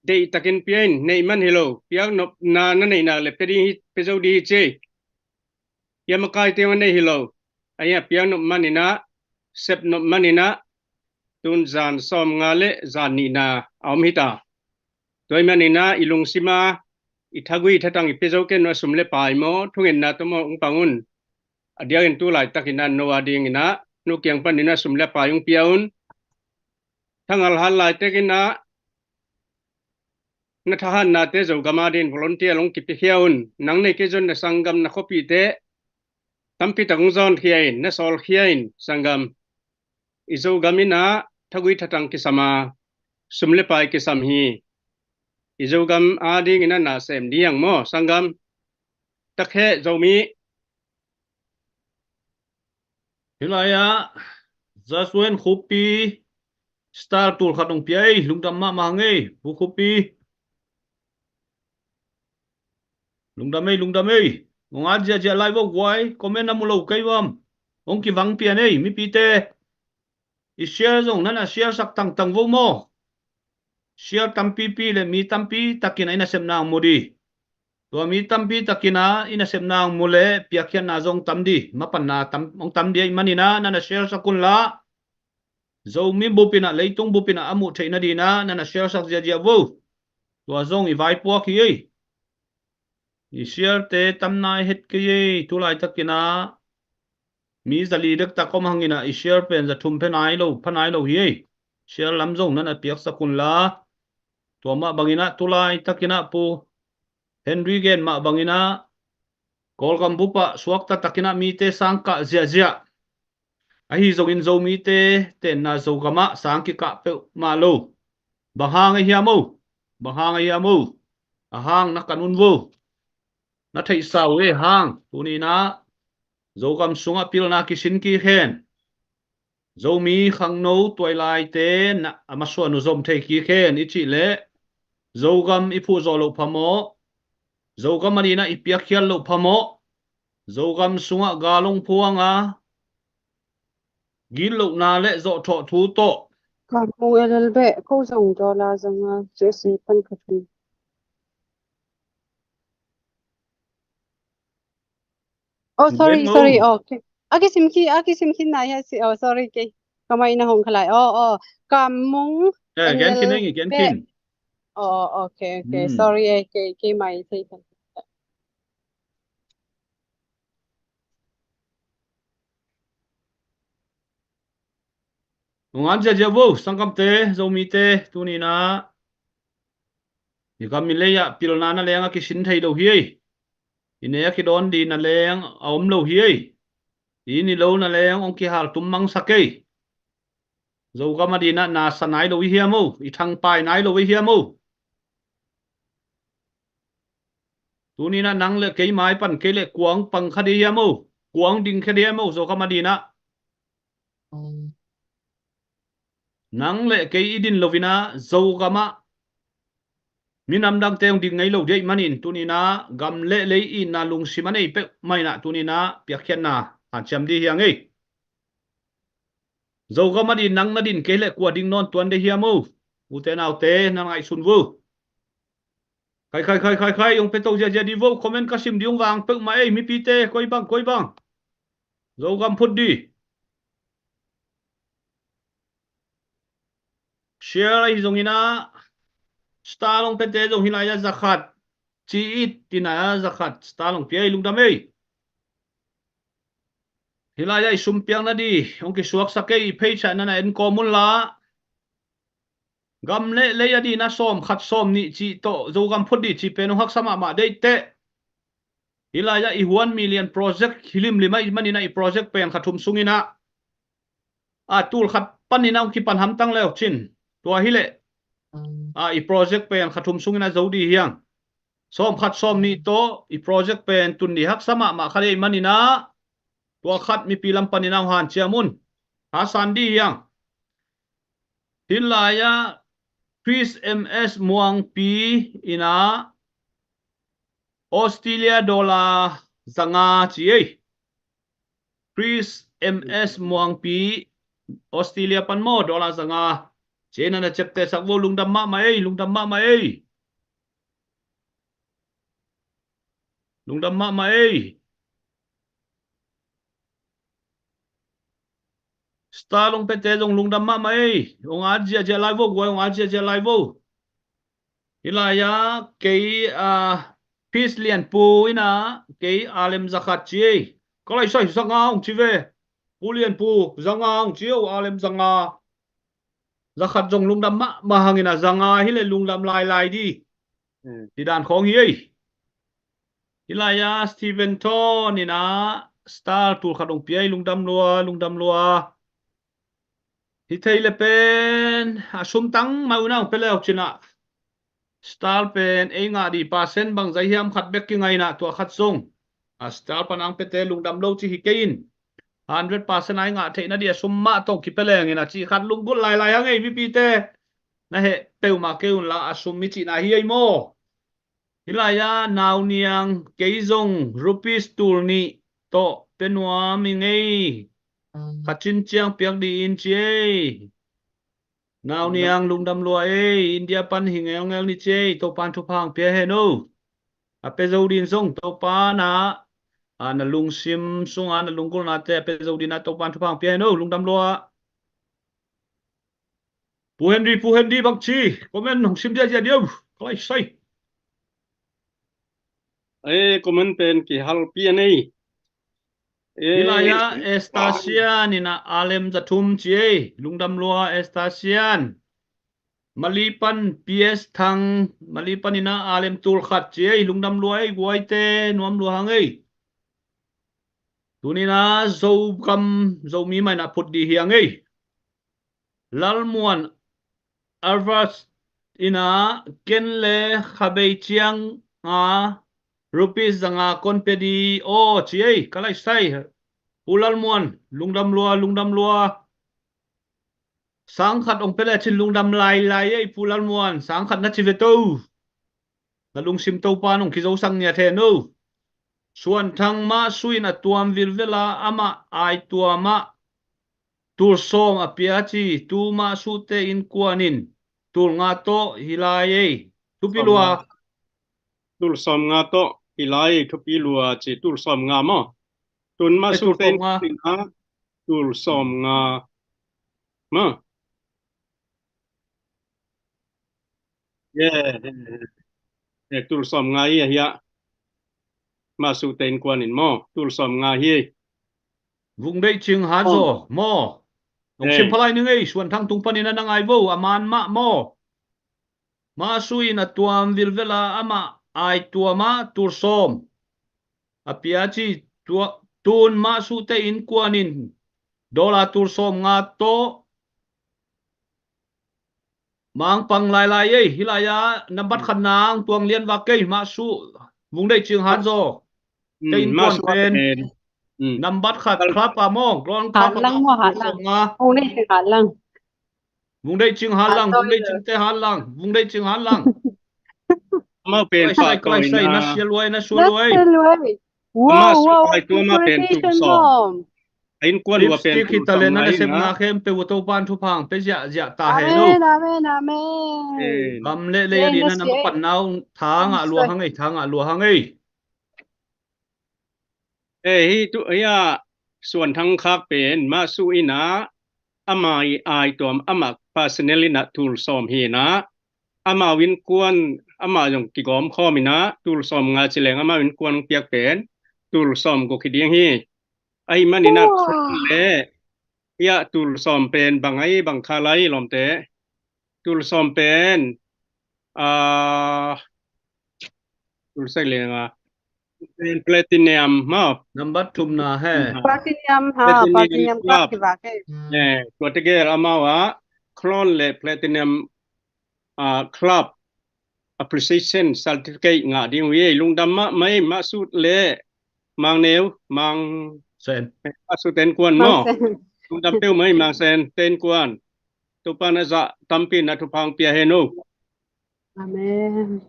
Deihtakin pia in, neih man hi lo, piaknopna na neih nak leh pia ding hi, pia zo ding hi ci. Hih a makaite hong a neih hi lo. Ahi a piaknop manin ah, sepnop manin ah, tun zan sawmnga leh zan nihna a om hi ta. Tua ahih manin ah i lungsim a, i thagui i thatang i pia zo ken uh a, sum leh pai maw, thungetna tawh maw, hong pang un. A diakin tu laitakin ah no adingin ah, no kiang panin ah sum leh pai hong pia un. Thangal hat laitakin ah na thahatnate Zogam adingin volunteer hong kipiakhia un. Nang nei kei zong na sanggam, na khuapihte tampi tak hong zawnkhia in, na sawlkhia in, sanggam. I Zogam in ah thagui thatang kisam a, sum leh pai kisam hi. I Zogam adingin ah na sem ding hi hang maw, sanggam. Takheh Zomi. Hih lai-ah Zasuen Khupi star tul khat hong pia ei, lungdam mahmah hang ei, Pu Khupi. Lungdam ei, lungdam ei. Hong at ziahziah lai vo guai, comment a mu lo kei vam. Hong kivang pian ei, mipite. I share zong nana share sak tangtang vo maw. Share tampipi leh mi tampi takin ah i nasepna hong mu ding. Tua mi tampi takin ah i nasepna hong mu leh piakkhiatna zong tam ding, mapanna tam, hong tam ding ahih manin ah nana share sak un la. Zomi bupin ah, leitung bupin ah a muh theih nadingin ah nana share sak ziahziah vo. Tua zong i vaipuak hi ei. I share-te tam nai het kei ei, tu laitakin ah mi zali dektak om hangin ah i share pen zathum pha nai lo, pha nai lo hi ei. Share lam zong nana piaksak un la. Tua mah bangin ah tu laitakin ah Pu Henry gen mah bangin ah Kawlgam bup ah suakta takin ah mite sang kah ziahziah. Ahi zongin Zomite tenna Zogam ah sang kikah peuhmah lo. Bang hang ahi hiam o? Bang hang ahi hiam o? A hang na kan un vo. Na theihsa uh ei hang. Tuni-in ah Zogam sungah pilna kisin kik hen. Zomi khangno tuailaite na a masuan uh zom thei kik hen i cih leh, Zogam i phuh zawh loh phamawh, Zogam adingin ah i piakkhiat loh phamawh, Zogam sungah gal hong phuang a, gitlohna leh zawhthawh thu tawh. Ka mu elel beh, ko zong dollar zong a, J C pan ka thu. Oh, sorry, sorry. Oh, okay. A kisim khi, a kisim khi nai ha si. Oh, sorry, kei. Ka mai na hong khalai. Oh, oh. Ka mung. Eh, gen khin, gen khin. Oh, okay, okay. Sorry, eh, kei, kei mai thei kan. Nungan ziahziah vo, sangkamte, Zomite, tuni-in ah i gam i lei ah pilna na leng a kisin thei lo hi ei. I ne a kidawn ding na leng a om lo hi ei. I inn i lo na leng hong kihal tum mangsak ei. Zogam adingin ah na sa nai lo i hiam o, i thangpai nai lo i hiam o. Tuni-in ah nang leh kei mai pan kei leh kua hong pang kha ding hiam o, kua hong ding kha ding hiam o, Zogam adingin ah. Nang leh kei i din loin ah Zogam ah minam dangte hong ding ngei lo ding ahih manin tuni-in ah gam leh lei itna lungsim a nei peuhmah in ah tuni-in ah piakkhiatna hanciam ding hi hang ei. Zogam adingin nang na din kei leh kua ding nawn tuan ding hiam o? Ute naute, na ngaihsun vo. Khai, khai, khai, khai, khai, hong pia to ziahziah ding vo, comment ka sim ding hong vang peuhmah ei, mipite, koi bang, koi bang. Zogam phut ding. Share ahi zongin ah, star hong piate zong hih lai-ah zakhat, ci it tina zakhat, star hong pia ei, lungdam ei. Hih lai-ah i sum piakna ding hong kisuaksak ei, i page ah nana en kawm un la. Gam leh lei adingin ah sawm khat sawm nih cih tawh Zogam phut ding cih pen hong haksa mahmah deihteh. Hih lai-ah i huan million project hi limlim ahih manin ah i project pen kha thum sungin ah, a, tul khat panin ah hong kipan hamtang le uh cin. Tua hileh, a, i project pen kha thum sungin ah zo dih hi hang. Sawm khat sawm nih tawh i project pen tun dih haksa mahmah kha dih ahih manin ah, tua khat mipi lam panin ah hong hanciam un. Hasan dih hi hang. Hih lai-ah Chris M S Muangpi in ah Australia dollar zanga ci ei. Chris M S Muangpi, Australia pan maw, dollar zanga ci ei. Na na ciaptehsak vo, lungdam mahmah ei, lungdam mahmah ei. Lungdam mahmah ei. Star hong piate zong lungdam mahmah ei. Hong at ziahziah lai vo, guai, hong at ziahziah lai vo. Hih lai-ah kei, a, Peace Lianpu in ah kei alem zakhat ci ei. Ka lai sai zanga hong ci ve. Pu Lianpu, zanga hong ci o, alem zanga. Zakhat zong lungdam mahmah hangin ah, zanga hileh lungdam lailai dih. Hmm. Hih dan khawng hi ei. Hih lai-ah Stephen Thon in ah star tul khat hong pia ei, lungdam lua, lungdam lua. Hi thei le pen a sum tang mah un ah hong pia le uh cin ah. Star pen ei ngah dih percent bangzah hiam khat bek kingai in ah, tua khat zong, a, star pan hong piate lungdam lo ci hi kei in. Hundred percent a i ngah theihna dih a sum mah tawh kipia leng in ah, cih khat lunggulh lailai hang ei mipite. Na heh peuhmah kei unla, a sum i cihna hi ei maw. Hih lai-ah Nauniang, kei zong rupees tul nih tawh pia nuam ing ei. Kha cin ciang piak dih in ci ei. Nauniang lungdam lua ei, India pan hi ngelngel ni ci ei, Topan thupha hong pia hen o. A pia zo dih in zong Topan ah, a, na lungsim sungah na lunggulhnate a pia zo dih in ah Topan thupha hong pia hen o, lungdam lua. Pu Henry, Pu Henry bangci, comment hong sim diadia diau, ka lai sai. Eh, comment pen kihalpi a nei. Eh, hih lai-ah Estasian in ah alem za thum ci ei, lungdam lua Estasian. Mali pan P S Thang, Mali pan in ah alem tul khat ci ei, lungdam lua ei guaite, nuam lua hang ei. Tuni in ah Zogam, Zomi mah in ah phut dih hi hang ei. Lalmuan Alvas in ah ken le khabei ciang a rupees zanga kon pia dih aw ci ei, ka lai sai. Pu Lalmuan, lungdam lua, lungdam lua. Sang khat hong pia le cin lungdam lailai ei, Pu Lalmuan, sang khat na ci ve to. Na lungsim Topan hong kizosak ngiat hen o. Suan Thang, Mah Su in a tuam vilvel a, amah ai tuam ah tul sawm a pia ci, tu Mah Sute innkuan in tul nga tawh hi lai ei. Thupi lua. Tul sawm nga tawh hi lai ei, thupi lua ci, tul sawm nga maw. Tun Mah Sute innkuan in ah tul sawm nga maw. Yeah, yeah, yeah. Eh, tul sawm nga hi a hiah. Mah Sute innkuan in maw, tul sawm nga hi. Vung Deih Cing Hat Zaw maw. Hong sim phalai ning ei, Suan Thang tung panin a na ngai vo, a man mah maw. Mah Su in a tuam vilvel a, amah ai tuam ah tul sawm a pia ci, tua, tun Mah Sute innkuan in dollar tul sawm nga tawh mangpang lailai ei. Hih lai-ah nambat khat nang tuang lian vak kei, Mah Su, Vung Deih Cing Hat Zaw. Te innkuan pen nambat khat club a maw, ground club a maw, tul sawm nga. Vung Deih Cing Hat Lang, Vung Deih Cing Hat Lang, Vung Deih Cingte Hat Lang, Vung Deih Cing Hat Lang. Amau pen pah tawh ina. Na sia luai, na sia luai. Amah su ai tua amah pen tul sawm. A innkuan lua pen tul sawm nga ina. Nasepna khempeuh uh Topan thupha hong pia ziahziah ta hen o. Amen, amen, amen. Gam le lei a dihna na mapan nau tha ngah lua hang ei, tha ngah lua hang ei. Eh, hi tu, hi a Suan Thang Khak pen Mah Su ina, amah i ai tuam, amah personal ina tul sawm hi ina, amah innkuan, amah zong kigawm khawm ina, tul sawm nga ci leng amah innkuan piak pen tul sawm guk hi ding hi. Ahi man ina le, hi a tul sawm pen bang ai, bang kha lai lawmte. Tul sawm pen, ah, tul sak leng a. Platinum, maw? Number thumna he. Platinum, ha, Platinum Platinum Club. Club kivak e. Eh, tua tegel amau ah Crown le Platinum, ah, Club Appreciation Certificate ngah ding uh hi. Lungdam mahmah ei, Mah Sut le Mang Neu, Mang Sen. Mah Sut Ten Kuan maw? Mang Sen. Lungdam peuhmah ei, Mang Sen, Ten Kuan. Topa'n a zah tampi na thupha hong pia hen o. Amen.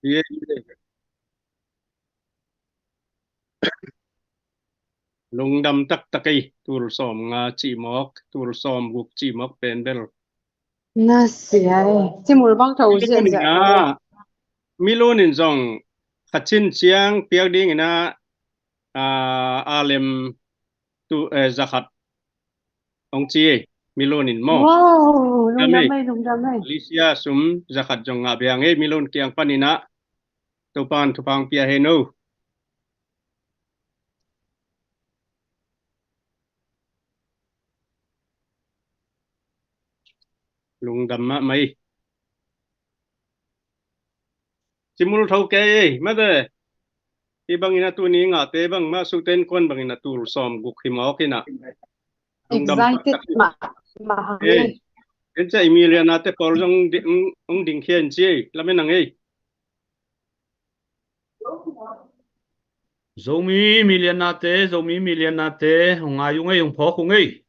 Ye, ye. Lungdam taktak ei, tul sawm nga cih mawk, tul sawm guk cih mawk pen bel. Na sia ei, cimul bang tho ziahziah. Milun in zong kha cin ciang piak ding in a, a, a lem tu, eh, zakhat hong ci ei, Milun in maw. Wow, lungdam ei, lungdam ei. Malaysia sum zakhat zong ngah beh hang ei, Milun kiang panin a, Topa'n thupha hong pia hen o. Lungdam mahmah ei. Cimul tho kei ei, mate. Hi bangin a tuni ngahte bang, Mah Sut Ten Kuan bangin a tul sawm guk hi mawk in a. Lungdam taktak ei. Excited mahmah hang ei. En cia i milianate pawl zong hong ding khia in ci ei, lamen hang ei. Zomi milianate, Zomi milianate, hong ngai ung ei, hong phawk ung ei.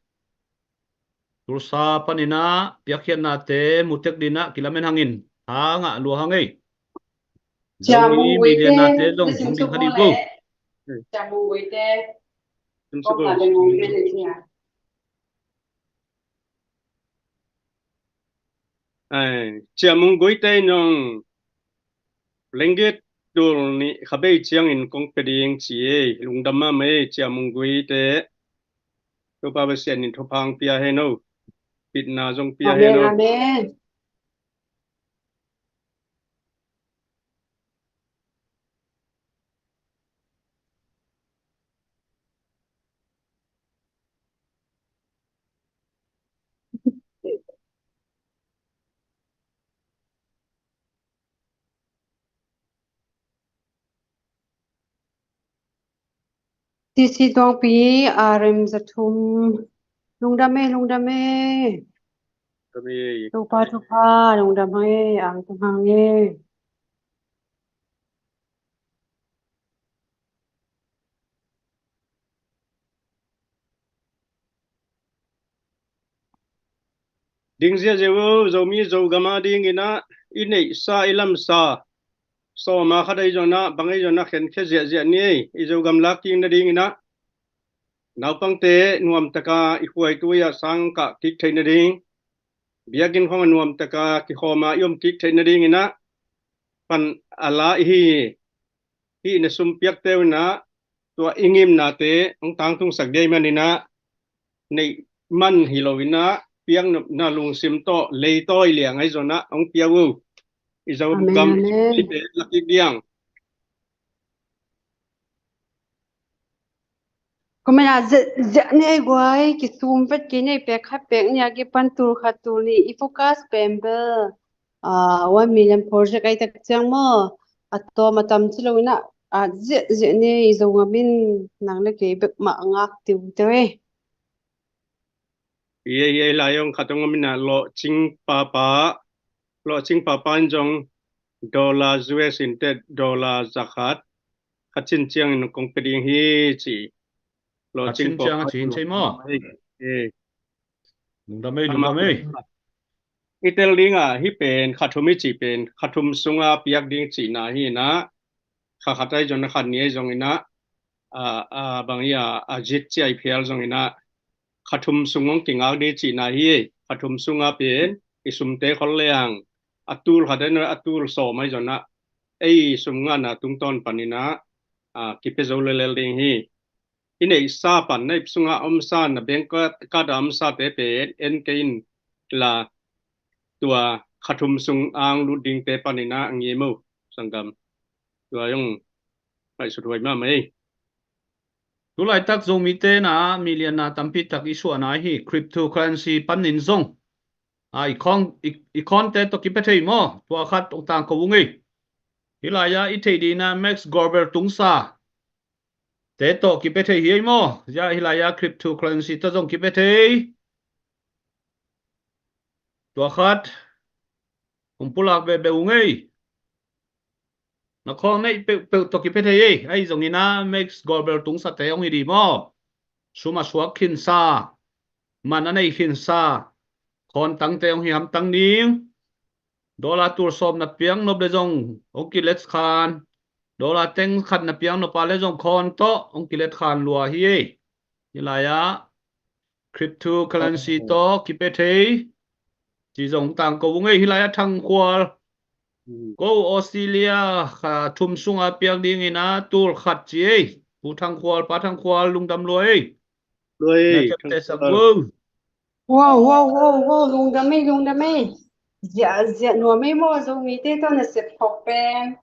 Tulsa panin a piakkhiatnate mutek dingin a kilamen hangin, ha ngah lua hang ei. Zomi milianate zong hong ding kha ding ko. Ai, Cia Mung Guite in zong ringgit tul nih kha bei ciangin kong pia ding ci ei, lungdam mahmah ei, Cia Mung Guite. Topa Pasian in thupha hong pia hen o. Pitna zong pia hen o. Amen, amen. T C Tuangpi, R M Zathum. Lungdam ei, lungdam ei. Lungdam ei. Topa thupha, lungdam ei, ang tung hang ei. Ding ziahziah uh, Zomi Zogam a dingin a, i neihsa, i lamsa, sawm a khat ahi zongin a, bang ahi zongin a khenkhia ziahziah ni ei, i Zogam lak kik nadingin a, naupangte nuamtaka i khuaitui ah sang kah kik theih nading, biakinn khong a nuamtaka kikhawm a i om kik theih nadingin a, pan a la ihi, hih na sum piakte un a, tua i ngimnate hong tangtungsak ding ahih manin a, neih man hi loin a, piaknopna lungsim tawh leitawi liang ahi zongin a hong pia uh. I Zogam, amen, amen, i lak kik ding. Comment ah ziahziah ni ei guai, kisum vet kei ni ei, pek khat pek nih a kipan tul khat tul nih i focus pen bel, ah, one million project ahi tak ciang maw, a tawm a tam ci loin a, ah, ziahziah ni ei, Zogam in nang le kei bek mah ngak tiuteu ei. Ei, ei, ei, lai ong khat ong om in a, Lawhcing Papa, Lawhcing Papa in zong dollar U S in teh dollar zakhat, kha cin ciangin kong pia ding hi ci. Lawhcing Papa in cin ciang a ci hi maw? Ei. Lungdam ei, lungdam ei. I tel ding a, hih pen kha thum i cih pen, kha thum sung a piak ding cihna hi in a, kha khat ahi zongin a, kha nih ahi zongin a, a, a, bang hi a, a zit ciah i phial zongin a, kha thum sung hong kingak ding cihna hi. Kha thum sung a pen i sumte khol leng, a tul khat ahi zongin a, a tul sawm ahi zongin a, ei sum ngahna tungtawn panin a, a, kipia zo lellel ding hi. I neihsa pan, na ip sungah a omsa, na bank card, card a omsate pen en kei in la, tua kha thum sung a hong lut dingte panin a ngim o, sanggam. Tua zong ngaihsut huai mahmah ei. Tulaitak Zomite in a million-na tampi tak i suahna hi, cryptocurrency panin zong A, i khon, i, i khonte tawh kipia thei maw? Tua khat hong tangko ung ei. Hih lai-ah i theih dingin ah Max Goldberg tungsa te tawh kipia thei hi ei maw? Ziah hih lai-ah cryptocurrency tawh zong kipia thei. Tua khat hong pulak behbeh ung ei. Na khawng neih peuhpeuh tawh kipia thei ei. Ahi zongin ah Max Goldberg tungsate hong hi ding maw? Sum a suak khinsa, man a nei khinsa, khon tangte hong hi hamtang ding. Dollar tul sawm na piak nop le zong hong kilet khan, dollar teng khat na piak nop a le zong khon tawh hong kilet khan lua hi ei. Hih lai-ah cryptocurrency tawh kipia thei ci zong tangko ung ei. Hih lai-ah Thangkhual, ko Australia kha thum sunga piak dingin ah tul khat ci ei. Pu Thangkhual, Pa Thangkhual, lungdam lua ei. Na ciaptehsak vo. Wow, wow, wow, wow, lungdam ei, lungdam ei. Ziah, ziah nuam ei maw, Zomite tawh na sep khawk pen.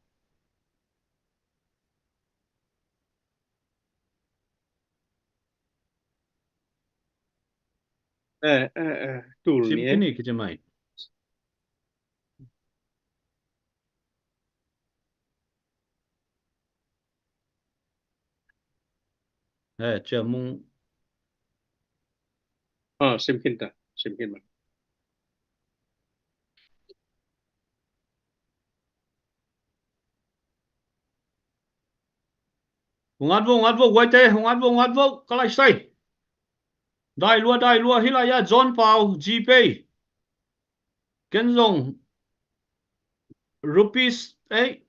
Eh, eh, eh, tul ni, eh. Kici mai. Eh, Cia Mung. Ah, sim khin ta, sim khin ma. Hong at vo, hong at vo, guaite, hong at vo, hong at vo, ka lai sai. Dai lua, dai lua, hih lai-ah John Pau, GPay. Ken zong rupees, ei,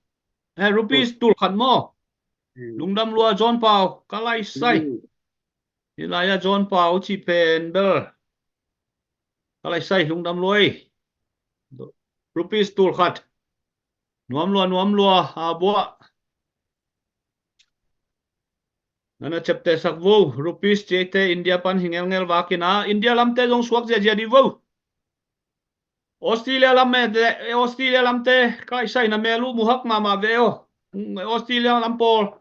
eh, rupees tul khat maw? Lungdam lua John Pau, ka lai sai. Hih lai-ah John Pau ci pen bel ka lai sai, lungdam lua ei. Rupees tul khat. Nuam lua, nuam lua, a buah. Na na ciaptehsak vo, rupees ci eite India pan hi ngelngel vakin ah, India lamte zong suak ziazia dih vo. Australia lam e, Australia lamte, ka lai sai, na mel uh muhak mahmah ve aw. Australia lam pawl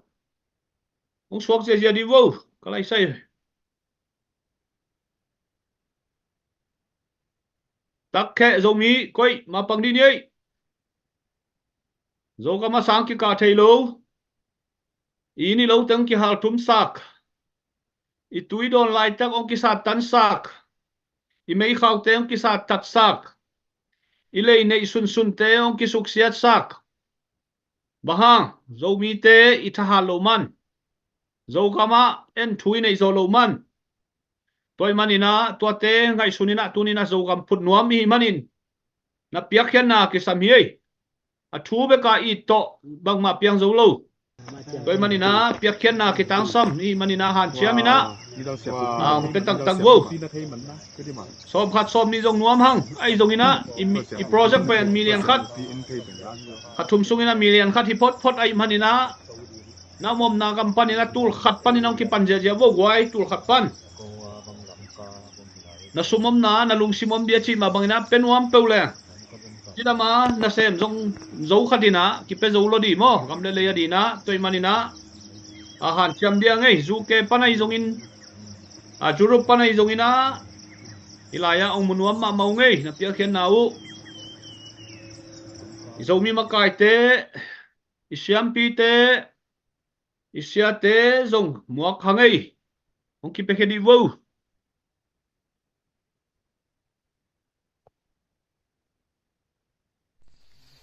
hong suak ziazia dih vo, ka lai sai. Takkheh Zomi koih mapang dih ni ei. Zogam a sang kikah thei lo. I inn i lote hong kihaltumsak. I tu i dawn laitak hong kisattansak. I meikhaute hong kisattatsak. I lei neih sunsunte hong kisuksiatsak. Bang hang, Zomite i thahat loh man, Zogam ah en thu i neih zawh loh man. Tua ahih manin ah tuate ngaihsun in ah tuni in ah Zogam phut nuam i hih manin na piakkhiatna kisam hi ei. A thu bek a it tawh bangmah piang zo lo. Tua ahih manin ah piakkhiatna kitangsam i hih manin ah hanciam in ah, ah, hong pia taktak vo. Sawm khat sawm nih zong nuam hang. Ahi zongin ah i, i project pen million khat, kha thum sungin ah million khat hi photphot ahih manin ah na om omna gam panin ah tul khat panin ah hong kipan ziazia vo guai, tul khat pan. Na sum omna, na lungsim om dia cih mah bangin ah pia nuam peuh leng, cidam a nasem zong zo khat in ah kipia zo lo dih maw, gam le lei a dih in ah. Tua ahih manin ah a hanciam dia ngei, U K pan ahi zongin, a, Europe pan ahi zongin ah, hih lai-ah hong mu nuam mahmah uh ngei, na piakkhiatna uh. I Zomi makaite, i siampite, i siate zong muak hang ei. Hong kipiakhia dih vo.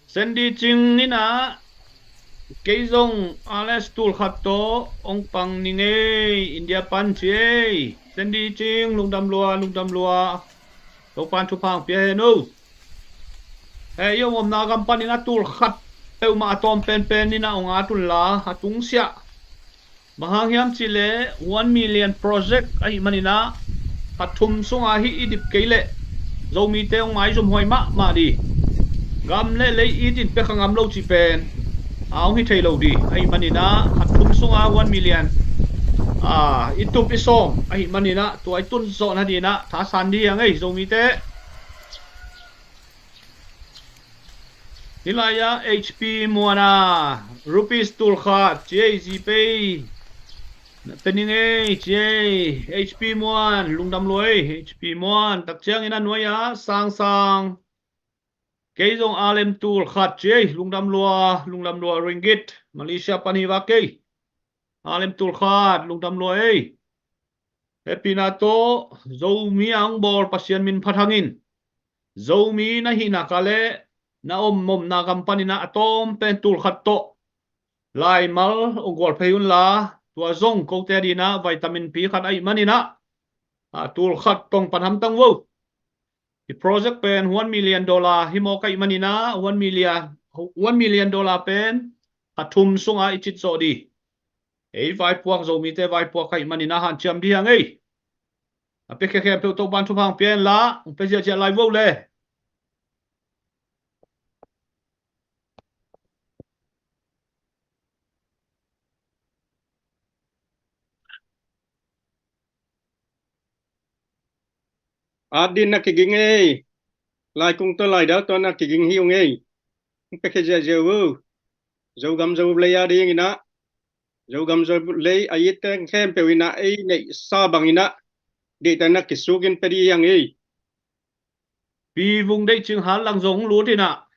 Sandy Cing in ah, kei zong Alex tul khat tawh hong pang ning ei, India pan ci ei. Sandy Cing, lungdam lua, lungdam lua. Topan thupha hong pia hen o. Hei, i om omna gam panin a tul khat peuhmah a tawm penpen in ah hong at un la, a tungsiah. Bang hang hiam cih leh one million project ahih manin ah, kha thum sunga hih i dip kei leh Zomite hong maizum huai mahmah dih. Gam le lei it in pia kha ngam lo cih pen a hong hi thei lo dih. Ahih manin ah kha thum sunga one million, a, i tup i sawm ahih manin ah tua i tun zawh nadingin ah thasan dih hi hang ei, Zomite. Hih lai-ah H P Muana, rupees tul khat ci ei, GPay. Te ning ei, ci ei, H P Muan, lungdam lua ei, H P Muan, tak ciangin a nuai-ah, Sang Sang, kei zong a lem tul khat ci ei, lungdam lua, lungdam lua, ringgit, Malaysia pan hi vak kei. A lem tul khat, lungdam lua ei. Hehpihna tawh, Zomi a hong bawl Pasian min phat hangin, Zomi na hihna ka leh, na om, omna gam panin ah a tawm pen tul khat tawh laimal hong gual phei unla, tua zong kote adingin ah vitamin pi khat ahih manin ah, a, tul khat tawh pan hamtang vo. I project pen one million dollar hi mawk ahih manin ah, one million, one million dollar pen kha thum sungah i cit zawh ding. Ei vaipuak, Zomite vaipuak ahih manin ah hanciam ding hi hang ei. A piakhia khempeuh Topa'n thupha hong pia hen la, hong pia ziahziah lai vo le. At dingin na kiging ei. Laikung tawh laidal tawh na kiging hi ung ei. Hong piakhia ziahziah vo. Zogam Zolei adingin ah, Zogam Zolei a itte khempeuh in ah ei neihsa bangin ah, deihtakin na kisukin pia ding hi hang ei. Pi Vung Deih Cing Hal Lang zong lut in ah,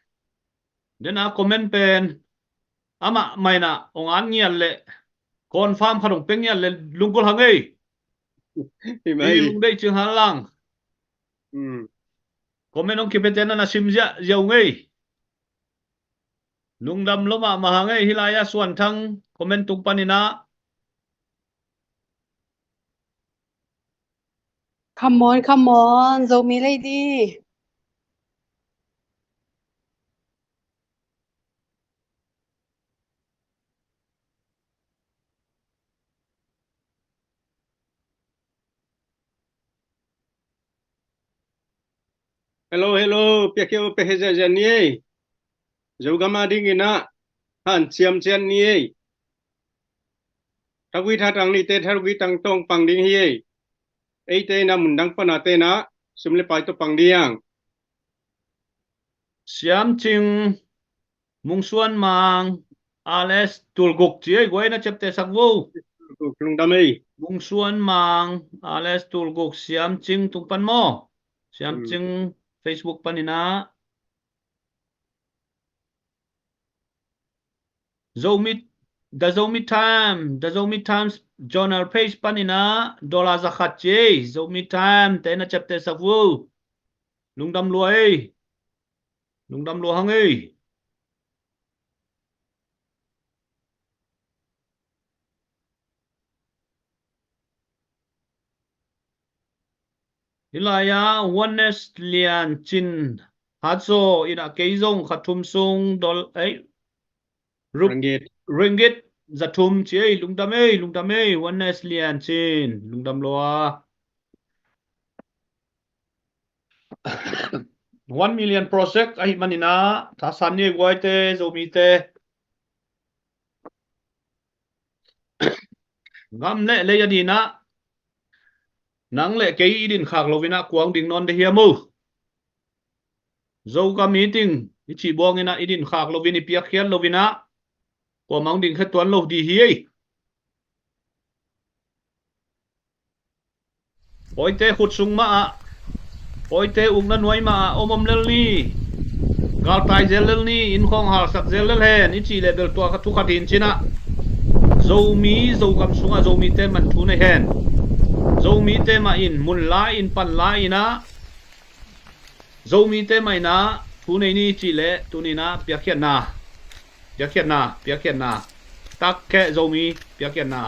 den a comment pen amah mah in ah hong at ngiat leh, confirm khat hong pia ngiat leh lunggulh hang ei. Hi mai. Pi Vung Deih Cing Hal Lang. Hmm. Comment hong kipia te na na sim ziahziah ung ei. Lungdam lua mahmah hang ei. Hih lai-ah Suan Thang comment tung panin ah. Come on, come on, Zomi lady. Hello, hello, piakhia uh, piakhia ziahziah ni ei. Zogam adingin ah hanciam ciat ni ei. Thagui thatang nihte thagui tang tawh pang ding hi ei. Eite in ah mundang pana te in ah sum le pai tawh pang ding hi hang. Siam Cing, Mung Suan Mang, Alex Tulguk ci ei, guai na ciaptehsak vo. Lungdam ei. Mung Suan Mang, Alex Tulguk, Siam Cing tung pan maw. Siam Cing Facebook panin ah. Zomi, The Zomi Time, The Zomi Times Journal page panin ah dollar za khat ci ei, Zomi Time te na ciaptehsak vo. Lungdam lua ei. Lungdam lua hang ei. Hih lai-ah Oneness Lian Cin Hazo in ah kei zong kha thum sung dol, ei, rup-, ringgit. Ringgit za thum ci ei, lungdam ei, lungdam ei, Oneness Lian Cin, lungdam lua. One million project ahih manin ah, thasan ni ei guaite, Zomite. Gam le lei adingin ah, nang le kei i din khak loin ah kuang ding nawn de hiam uh. Zogam i ting i cih buangin ah i din khak loin, i piakkhiat loin ah, kuamah hong ding khe tuan lo ding hi ei. Pawite khut sung mah ah, pawite ukna nuai mah ah om om lel ni, galtai zel lel ni, inn khawng halsak zel lel hen i cih leh bel tua kha thu khat hi in cin ah, Zomi, Zogam sungah Zomite mah in thu nei hen. Zomite mah in mun la in, pan la in ah, Zomite mah in ah thu nei ni cih leh tuni in ah piakkhiatna, piakkhiatna, piakkhiatna, tak kheh Zomi piakkhiatna.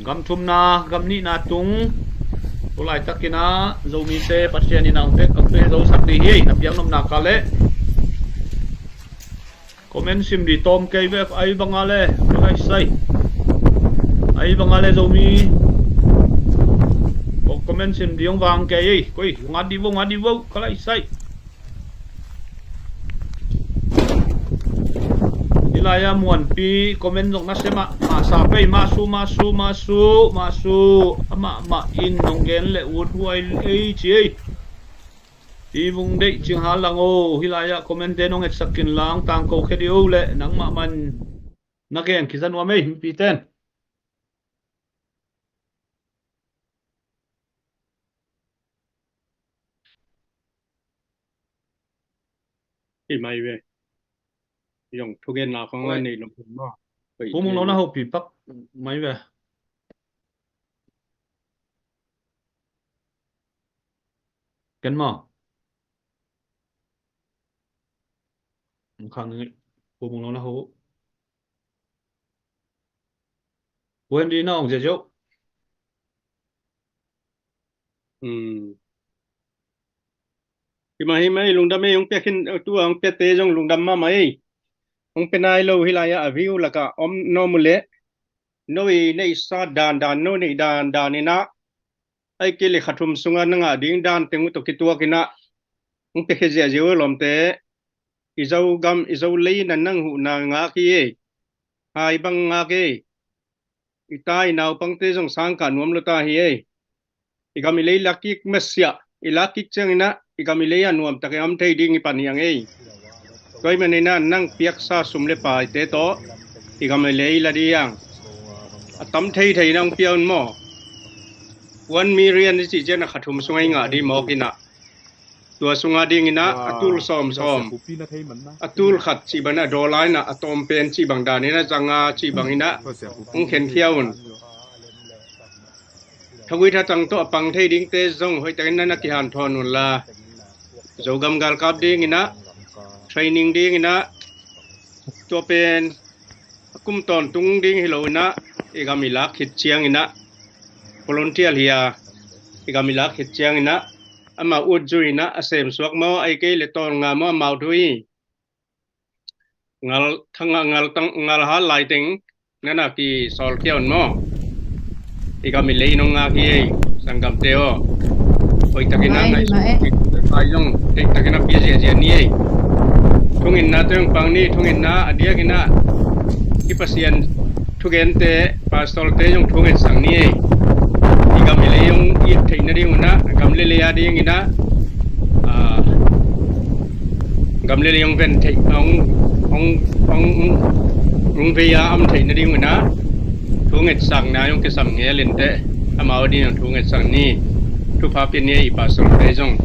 Gam thumna, gam nihna tung, tu laitakin ah Zomite Pasian in ah hong pia, hong pia zo sak ding hi ei, na piaknopna ka leh. Comment sim ding tawm kei ve, ai bang a le, ka lai sai. Ai bang a le Zomi. Ko comment sim ding hong vang kei ei, koi, ngat ding vo, ngat ding vo, ka lai sai. Hih lai-ah Muanpi comment zong na sem ah, masa pei, masu, masu, masu, masu, amah mah in nong gen leh ut huai ei ci ei. Pi Vung Deih Cing Hal Lang aw, hih lai-ah comment-te nong etsak kin lang, tangko khia dih o leh nangmah man na gen kizan uam ei, mipi ten. Hi mai ve. Zong thugenna khong la nei lo maw. Pu Mung Lo na hopi pak mai ve. Ken maw? Khang ni Pu Mung Lo na ho. Pu Henry na ong zia zio. Hmm. Hi mah, hi mah, lungdam ei, hong pia khin, tua hong piate zong lungdam mahmah ei. Hong pia nai lo hih lai-ah a view lakah om nuam uh leh, no i neihsa dandan, no neih dandan in ah, ahih kei leh kha thum sungah na ngah ding dan teng uh tawh kituak in ah, hong piakhia ziahziah uh lawmte. I Zogam, i Zolei na nang huhna ngak hi ei. Hai bang ngak ei. I ta i naupangte zong sangkah nuam lo ta hi ei. I gam i lei lak kik masiah, i lak kik ciangin ah, i gam i lei ah nuamtak i om thei ding i pan hi ang ei. Tua ahih manin ah nang piaksa sum le paite tawh i gam i lei la ding hi ang. A tam thei thei in ah hong pia un maw. One million i cih ciang a kha thum sungah i ngah ding mawk in ah, tua sungah ding in ah a tul sawm sawm, a tul khat cih bang in ah dollar in ah a tawm pen cih bang dan in ah zanga cih bang in ah hong khenkhia un. Thagui thatang tawh a pang thei dingte zong hoihtakin na na kihanthawn un la. Zogam galkap ding in ah, training ding in ah, tua pen a kum tawntung ding hi lo in ah, i gam i lak khit ciangin ah, volunteer hi a, i gam i lak khit ciangin ah, amau ut zui in ah, a sem suak maw, ahih kei leh tawlnga maw, amau thu hi. Ngal, thanga ngal tang, ngal hal lai teng na na kisawlkhia un maw. I gam i lei in hong ngak hi ei, sanggamte aw. Hoihtakin ah ngaihsun, pai zong deihtakin ah pia ziahziah ni ei. Thungetna teng pang ni, thungetna a diakin ah i Pasian thugente, pastorte zong thungetsak ni ei. I gam i lei hong it theih nading un ah, gam le lei a dingin ah, ah, gam le lei hong ven theih, hong, hong, hong, hong vei a om theih nading un ah, thungetsakna hong kisam ngel inteh, amau a ding hong thungetsak ni. Thupha pia ni ei, i pastorte zong.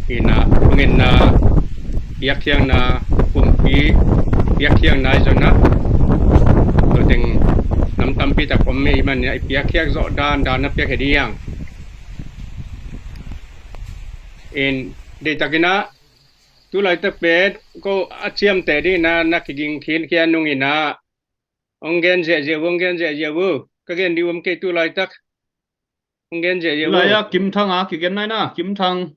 Hi in ah, thungetna, biakkhiakna, kumpi biakkhiakna i zon ah, tua teng nam tampi tak om ei, i man in ah i biakkhiak zawh dandan na piakhia ding hi ang. In deihtakin ah, tu laitak pen ko a ciamteh ding in ah na kiging khinkhia nung in ah, hong gen ziahziah uh, hong gen ziahziah uh. Ka gen ding uh om kei tu laitak. Hong gen ziahziah uh. Lai-ah Kim Thang a kigen nai na, Kim Thang.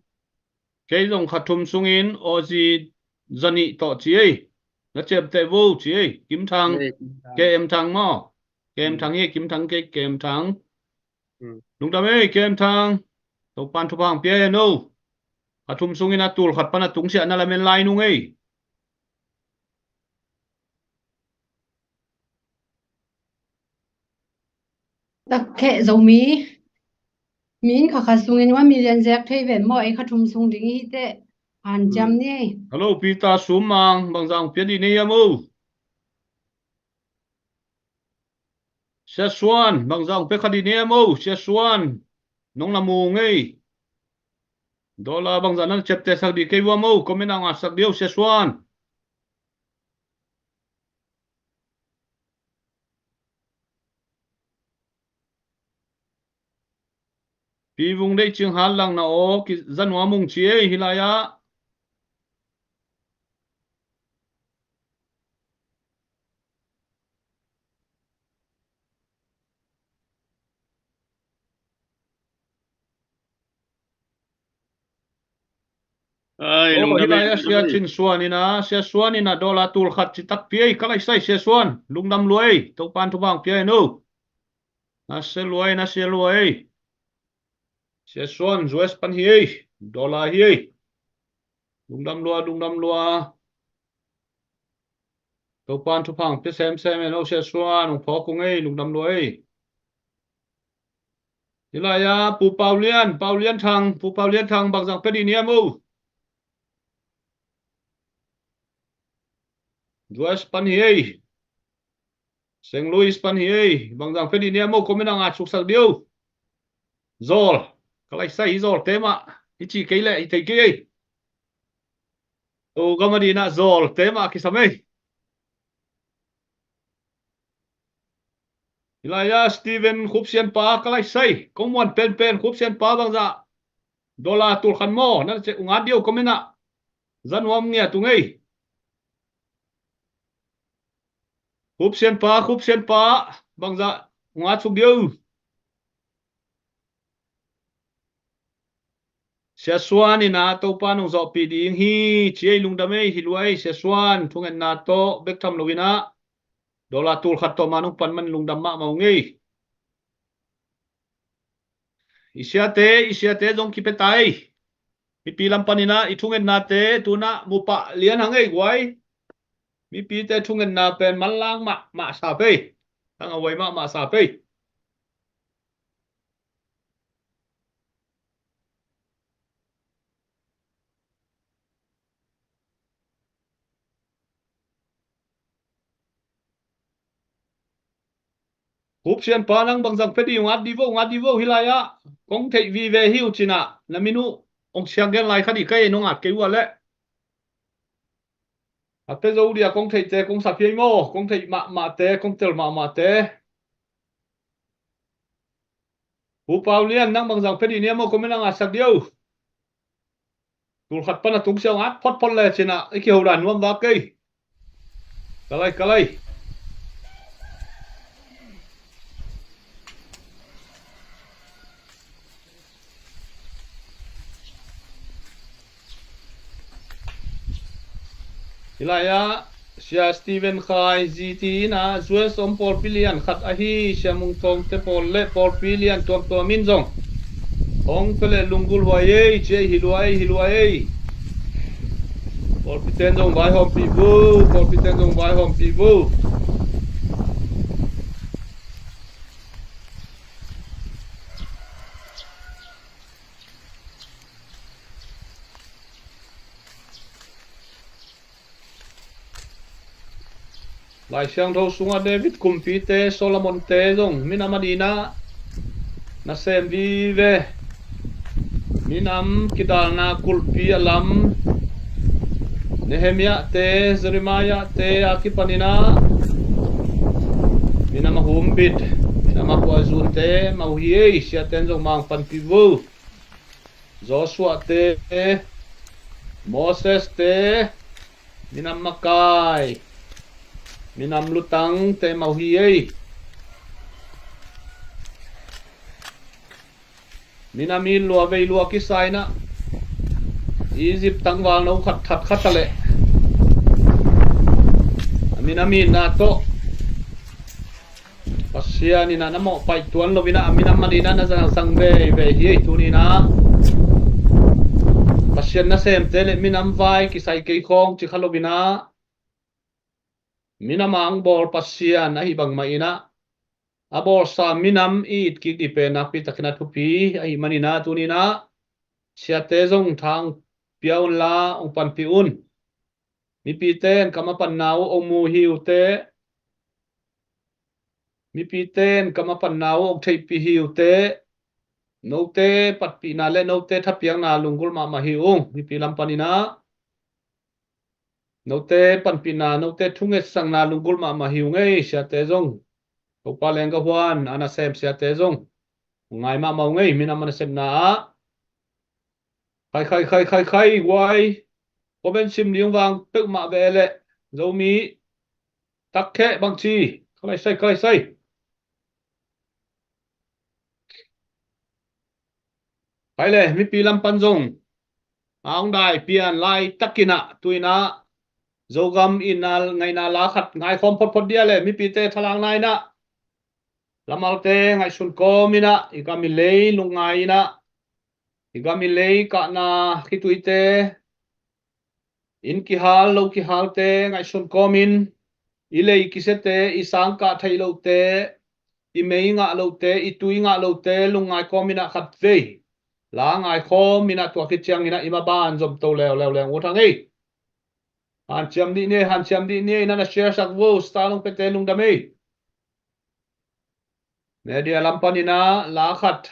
Kei zong kha thum sungin Aussie zanih tawh ci ei. Na ciamteh uh ci ei, Kim Thang. Ei, Kim Thang. K M Thang maw. K M Thang hi, Kim Thang kei, K M Thang. Lungdam ei, K M Thang. Topan thupha hong pia hen o. Kha thum sungin a tul khat pan a tungsiah na lamen lai nung ei. Takheh Zomi. Mi in kha khat sungin one million zek thei ven maw, ei kha thum sung ding i hi teh. Hanciam ni ei. Hello, Peter Sum Mang, bangzah hong pia dih ni hiam o. Sia Suan, bangzah hong pia kha dih ni hiam o, Sia Suan. Nong na mu ngei. Dollar bangzah na ciaptehsak dih kei uh hiam o, comment ah ngatsak dih o, Sia Suan. Pi Vung Deih Cing Hal Lang na aw, kizan uh a mung ci ei, hih lai-ah. Ai, oh, lungdam ei, hih lai-ah Sia Cin Suan in ah, Sia Suan in ah dollar tul khat ci takpi ei, ka laisai Sia Suan, lungdam lua ei, Topan thupha hong pia ei no. Na sia lua ei, na sia lua ei. Sia Suan, U S pan hi ei, dollar hi ei. Lungdam lua, lungdam lua. Topan thupha hong pia semsem ei no, Sia Suan, hong phawk ung ei, lungdam lua ei. Hih lai-ah Pu Pau Lian, Pau Lian Thang, Pu Pau Lian Thang, bangzang pia dih niam o. U S pan hi ei. Saint Louis pan hi ei. Bangzang pia dih niam o, comment ah ngat suksak dih o. Zawl. Ka lai sai hi zawl te mah. Hi ci kei leh hi thei kei ei. O gam a dih nah zawl te mah kisam ei. Hih lai-ah Steven Khup Sian pa ka lai sai. Kong muan penpen Khup Sian pa bangzah dollar tul khat maw? Nan cek uh ngat dih o comment ah. Za nuam ngiat ung ei. Khup Sian pa, Khup Sian pa, bangzah uh ngat suk dih o. Sia Suan in ah Topa nong zawhpih ding hi ci ei, lungdam ei, hi lua ei. Sia Suan, thungetna tawh bek tham lo in ah dollar tul khat tawh mah nong pan man lungdam mahmah ung ei. I siate, i siate zong kipia ta ei. Mipi lam panin ah i thungetnate tu-in ah mu pah lian hang ei guai. Mipite thungetna pen manlang mahmah sa pei. Tang a huai mahmah sa pei. Khup Sian pa, nang bangzang pia dih, ngat dih vo, ngat dih vo. Hih lai-ah kong theih vive hi uh cin ah na min uh hong siang gen lai kha dih ka ei, nong ngat kei uh a leh. A pia zo dih a kong theihte kong sa pia hi maw, kong theih mahmahte, kong tel mahmahte. Pu Pau Lian, nang bangzang pia dih niam o, comment ah ngatsak dih o. Tul khat pan a tung siau ngat photphot le cin ah i kiho dan nuam vak kei. Ka lai, ka lai. Hih lai-ah Sia Steven Khai G T in ah, U S om pawlpi lian khat ahi Sia Mung Thawngte pawl le pawlpi lian tuamtuam in zong hong pia leh lunggulh huai ei ci ei, hi lua ei, hi lua ei. Pawlpite in zong vaihawmpih vo, pawlpite in zong vaihawmpih vo. Lai Siangtho sungah David kumpite, Solomonte zong minam a dih nah nasem vive. Minam kidalna kulhpi a lam Nehemiahte, Jeremiahte a kipanin ah minam a humbit, minam a puahzunte mah uh hi ei. Siate in zong mangpanpih vo. Joshuate, Moseste, minam makai, minam lutangte mah uh hi ei. Minam it lua vei lua kisa in ah Egypt tangvalno khat that khat a leh a minam itna tawh Pasian in ah na mawhpaih tuan lo in ah a minam a dih nah na zangsang veivei hi ei. Tuni in ah Pasian nasemte le minam vai kisai kei khawng ci kha lo in ah minam a hong bawl Pasian ahi bangmah in ah a bawlsa minam i it kik dih pen nakpi takin a thupi ahih manin ah tuni in ah siate zong tha hong pia unla hong panpih un. Mipite in ka mapanna uh hong mu hi uh teh, mipite in ka mapanna uh hong theihpih hi uh teh, note panpihna le note thapiakna lunggulh mahmah hi ung. Mipi lam panin ah note panpihna, note thungetsakna lunggulh mahmah hi ung ei. Siate zong, Topa leng ka huan a nasem siate zong ngai mahmah ung ei. Minam a nasepna ah khai khai khai khai khai guai. Comment sim ding vang peuhmah ve leh Zomi takkheh bangci. Ka lai sai, ka lai sai. Hai le, mipi lam pan zong a hong dai pian laitakin ah tu-in ah Zogam itna ngaihna la khat ngaikhawm photphot dia le mipite thalakna in ah lamalte ngaihsun kawmin ah i gam i lei lungngai in ah i gam i lei kahna khituite inn kihal lo kihalte ngaihsun kawmin i lei kisiate i sangkah theih lohte i mei ngah lote, i tui ngah lote lungngai kawm in ah khatvei la ngaikhawm in ah, tua khit ciangin ah i maban zomto leuleu leng ut hang ei. Hanciam dih ni ei, hanciam dih ni ei, na na share sak vo, star long pete lungdam ei. Media lam panin ah la khat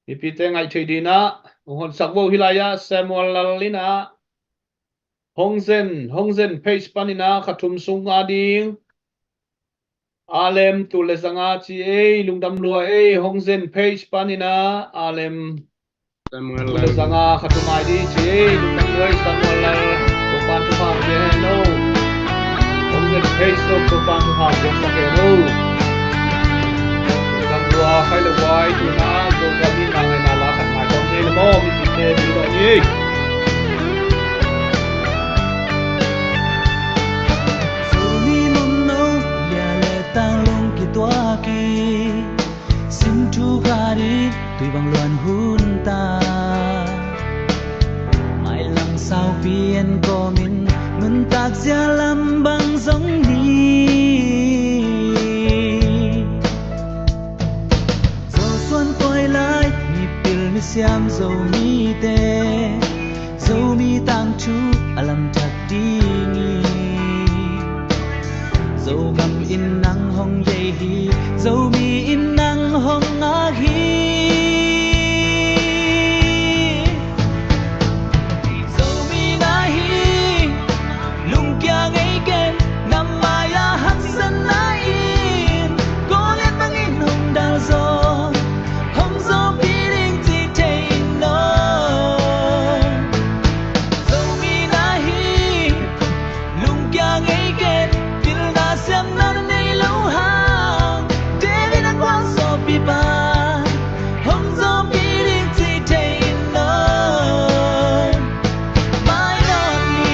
mipite ngaih thei dingin ah hong honsak vo. Hih lai-ah Samuel Lal in ah Hong Zen, Hong Zen page panin ah kha thum sung a ding a lem, tul le zanga ci ei, lungdam lua ei. Hong Zen page panin ah a lem, Samuel tul le Lal. Zanga kha thum a ding ci ei, lungdam lua ei. Samuel Lal, Topa'n thupha hong pia hen lo. Hong Zen page tawh Topa'n thupha hong piaksak hen lo. Lungdam lua. Khai le guai, tu-in ah Zogam in na ngaihna la khat ngaikhawm ni ei, na maw, mipite, mi lo ni ei. Zomi Nunno, Lia le Tanglung kituak hi. Sim thu khat in tui bang luan hun ta. Mailam saupi en kawmin nuntak zia lam bang zong hi. Zosuan Kawilai, mipil misiam Zomite, Zomi tangthu a lamthak ding hi. Zogam in nang hong deih hi, Zomi in nang hong ngak hi. Zomi na hi, lungkia ngei ken, na mai-ah haksatna in, Goliat bangin hong dal zaw, hong zawhpih ding ci thei nawn. Zomi na hi, lungkia ngei ken, pilna siamna na nei lo hang, David a khual sawpipa, hong zawhpih ding ci thei nawn. Mai nawn ni.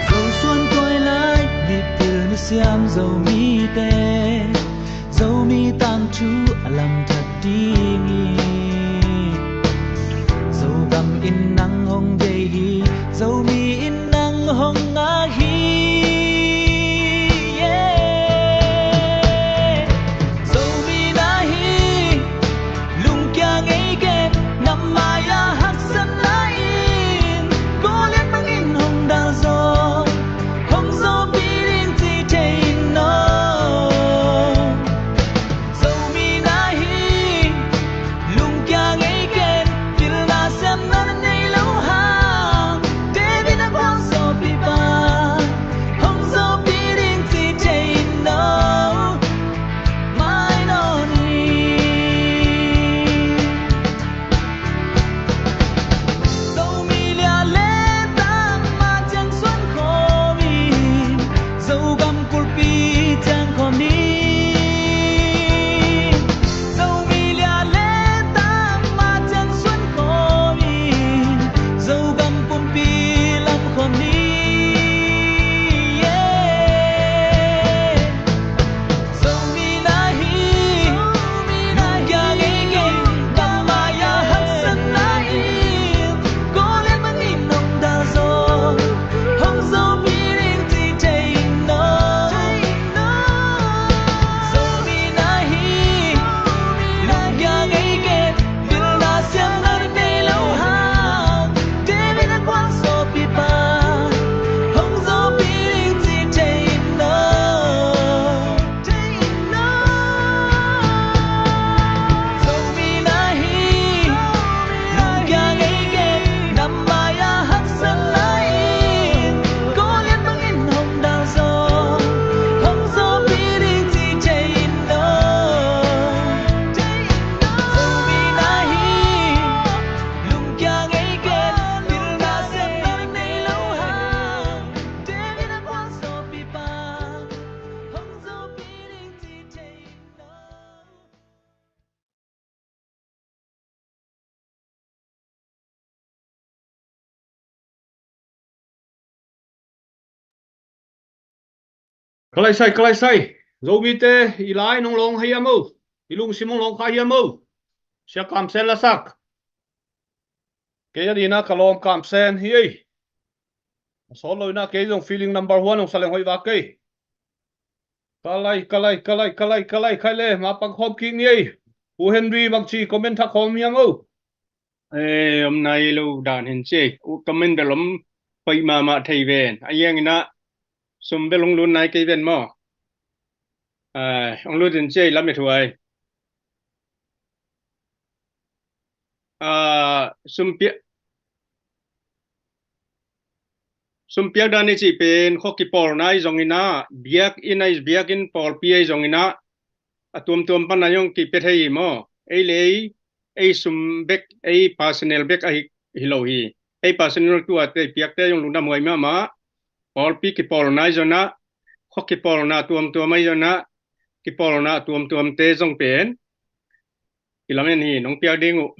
Zosuan Kawilai, mipil misiam Zomite, Zomi tangthu a lamthak ding hi. Zogam in nang hong deih hi, Zomi in nang hong ngak hi. Yeah. Zomi na hi, lungkia ngei ken, na mai-ah haksatna in, Goliat bangin hong dal zaw, hong zawhpih ding ci thei nawn. Ka lai sai, ka lai sai. Zomite, i lai nong lawng hiam o? I lungsim nong lawng kha hiam o? Sia Kam Sen lasak. Kei a dina ka lawm Kam Sen hi ei. A sawt lo ina kei zong feeling number one hong sa leng hoih vak kei. Ka lai, ka lai, ka lai, ka lai, ka lai, khai le, ma pang khawm kik ni ei. U Henry bang ci comment thak khawm hiam o? Eh, om nai lo dan hin ci ei. U comment bel om hoih mahmah thei ven. A yang ina sum bel hong lun nai kei ven maw. Eh, hong lut in ci ei lam i thuai. Ah, sum pia-, sum piak dan i cih pen khua kipawlna i zong ina, biakinn a i biakinn pawlpi a i zong ina, a tuamtuam pan a i hong kipia thei hi maw. Ei le ei, ei sum bek, ei personal bek ahi, hi lo hi. Ei personal tua te piakte i hong lungdam huai mahmah. Pawlpi kipawlna i zong ina, khua kipawlna tuamtuam a i zong ina, kipawlna tuamtuamte zong pen kilamen hi, nong piak ding uh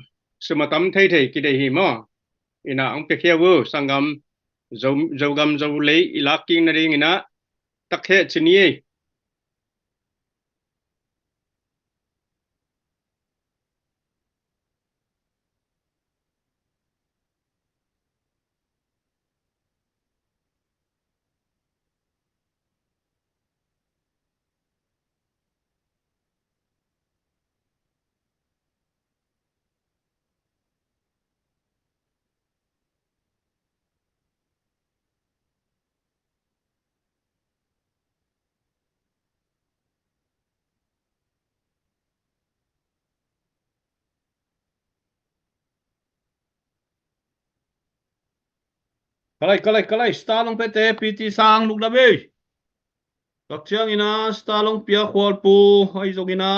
sum a tam theithei kideih hi maw. Ina hong piakhia uh sanggam, Zo, Zogam Zolei i lak kik nading ina takheh ci ni ei. Ka lai, ka lai, ka lai, star long pete, P T Sang lungdam ei. Tua ciang ina star long pia khualpu a i zong ina.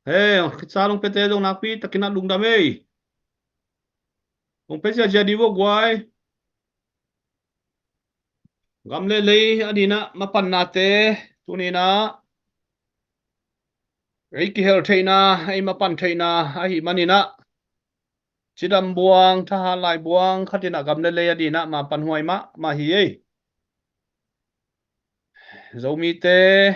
He, star long pete zong nakpi takin a lungdam ei. Hong pe ziazia di vok guai. Gam le lei a dina mapannate tuni ina ei kihel theihna, ei mapan theihna ahi man ina cidam buang, thahat lai buang khat ina gam le lei a dina mapan huai mahmah hi ei. Zomite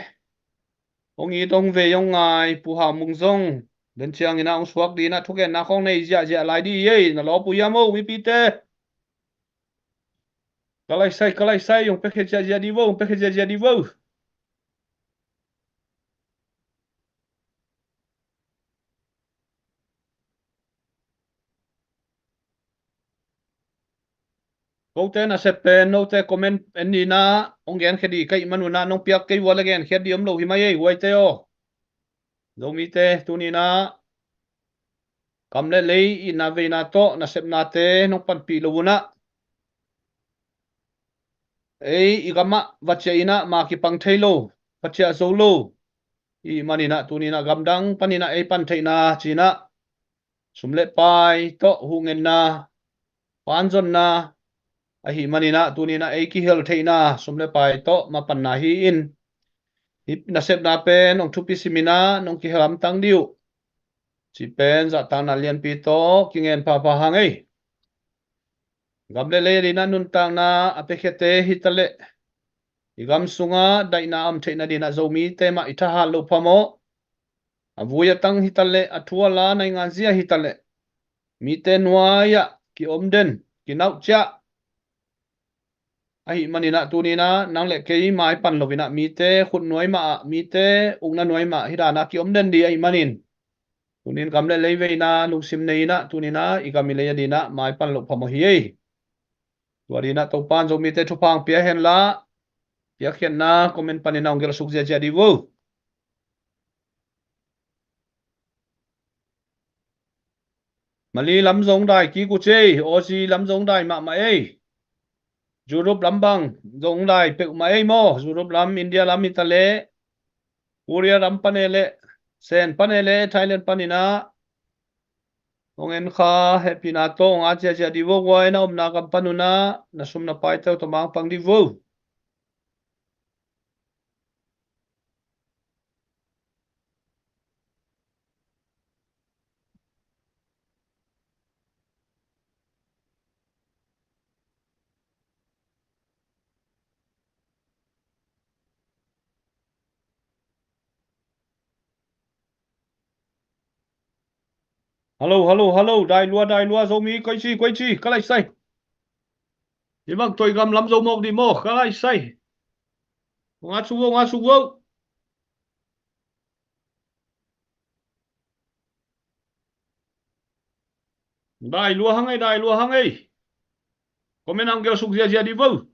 hong it hong vei hong ngai Pu Hau Mung zong den ciang ina hong suak dina thugenna khong nei ziahziah lai di hi ei. Na lawp uh hiam o mipite? Ka lai sai, ka lai sai, hong pe khia ziahziah di vo, hong pe khia ziahziah di vo. Kote nasep pen note comment en ni ina hong genkhia di ka hih man un ah nong piak kei uh a le genkhia di om lo hi mai ei, huaite aw. Zomite tuni ina gam le lei itna veina tawh nasepnate nong panpih lo un ah ei i gam ah va ciah ina ma kipang thei lo, va ciah zo lo. Ih man ina tuni ina gamdang pan ina ei pan theihna ci ina sum le pai tawh huhngenna, panzonna ahi man ina tuni ina ei kihel theihna sum le pai tawh mapanna hi in, hih nasepna pen hong thupi sim ina nong kihel hamtang di uh. Ci pen zahtakna lianpi tawh kingen phapha hang ei. Gam le lei a dina nuntakna a piakhiate hi ta leh i gam sunga daihna a om theihna dina Zomite mah i thahat loh phamawh. A vui a tang hi ta leh, a thu a la naingan zia hi ta leh mite nuai ah kiom den, kinauh ciah ahi man ina tuni ina nang le kei mai pan lo ina mite khut nuai mah ah, mite ukna nuai mah hi dana kiom den di ahi man in tuni in gam le lei veina lungsim nei ina tuni ina i gam i lei a dina mai pan loh phamawh hi ei. Tua dina Topan Zomite thupha hong pia hen la, piakkhiatna comment pan ina hong gelh suk ziazia di vo. Mali lam zong dai kik uh ci ei, Aussie lam zong dai mahmah ei. Europe lam bang zong dai peuhmah ei maw. Europe lam, India lam hi ta leh, Korea lam pan e leh, Sen pan e leh, Thailand pan ina hong en kha, hehpihna tawh hong at ziazia di vo guai, na omna gam pan un ah na sum na paite uh tawh mangpang di vo. Hello, hello, hello. Dai lua, dai lua. Zomi, koi ci, koi ci. Ka lai sai. Hi bang toi gam lam zo mawk di maw. Ka lai sai. Nga suk vo, nga suk vo. Dai lua hang ei, dai lua hang ei. Comment ang gel suk ziazia di vo.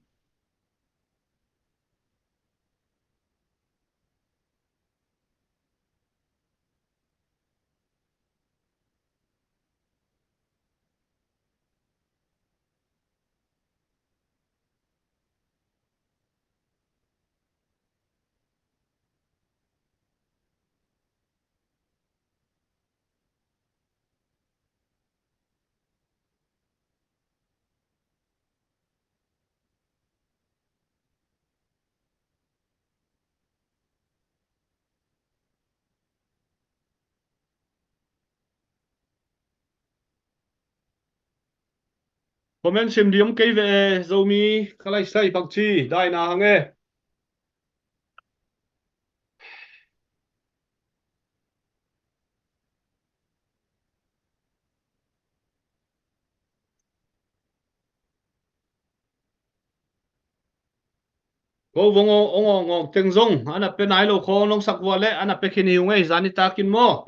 Comment sim di om kei ve e, Zomi, ka lai sai bang ci, dai na hang e. Ko vong ong ong ong teng zong ana pe nai lo khong nong sak vua le ana pe khin hi ung ei, zani takin maw.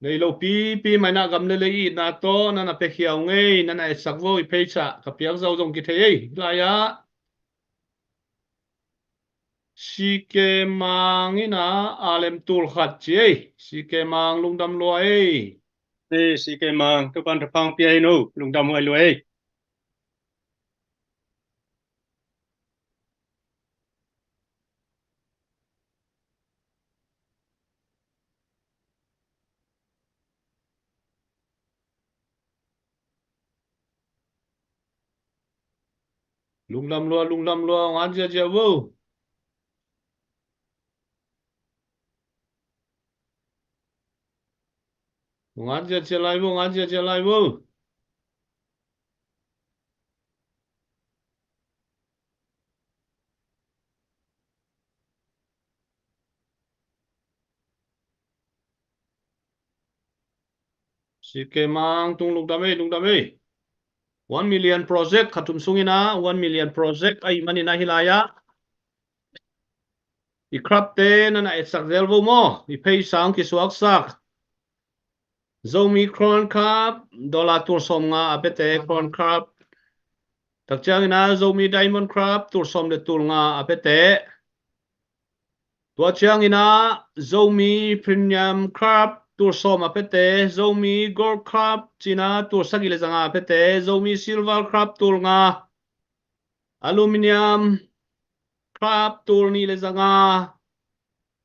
Nei lo pipi mai na gam le lei itna tawh nana pe khia ung ei, nana etsak vo i page ah ka piak zo zong kithei ei. Lai ah C K Mang ina a lem tul khat ci ei. C K Mang lungdam lua ei. Ei, C K Mang, Topan thaphang pia hi no, lungdam huai lua ei. Lungdam lua, lungdam lua, ong an ziazia vo. Ong an ziazia lai vo, ong an ziazia lai vo. C K Mang tung lungdam ei, lungdam ei. One million project kha thum sungina, one million project ahi manina hi lai ah. I crab te nana etsak zel vo maw, i page ah ong kisuaksak. Zomi Crown Crab, dollar tul sawm nga a pete Crown Crab. Tak ciangina Zomi Diamond Crab, tul sawm le tul nga a pete. Tua ciangina Zomi Premium Crab, tul sawm a pete. Zomi Gold Crab cina tul sagih le zanga a pete. Zomi Silver Crab, tul nga. Aluminium Crab, tul nih le zanga,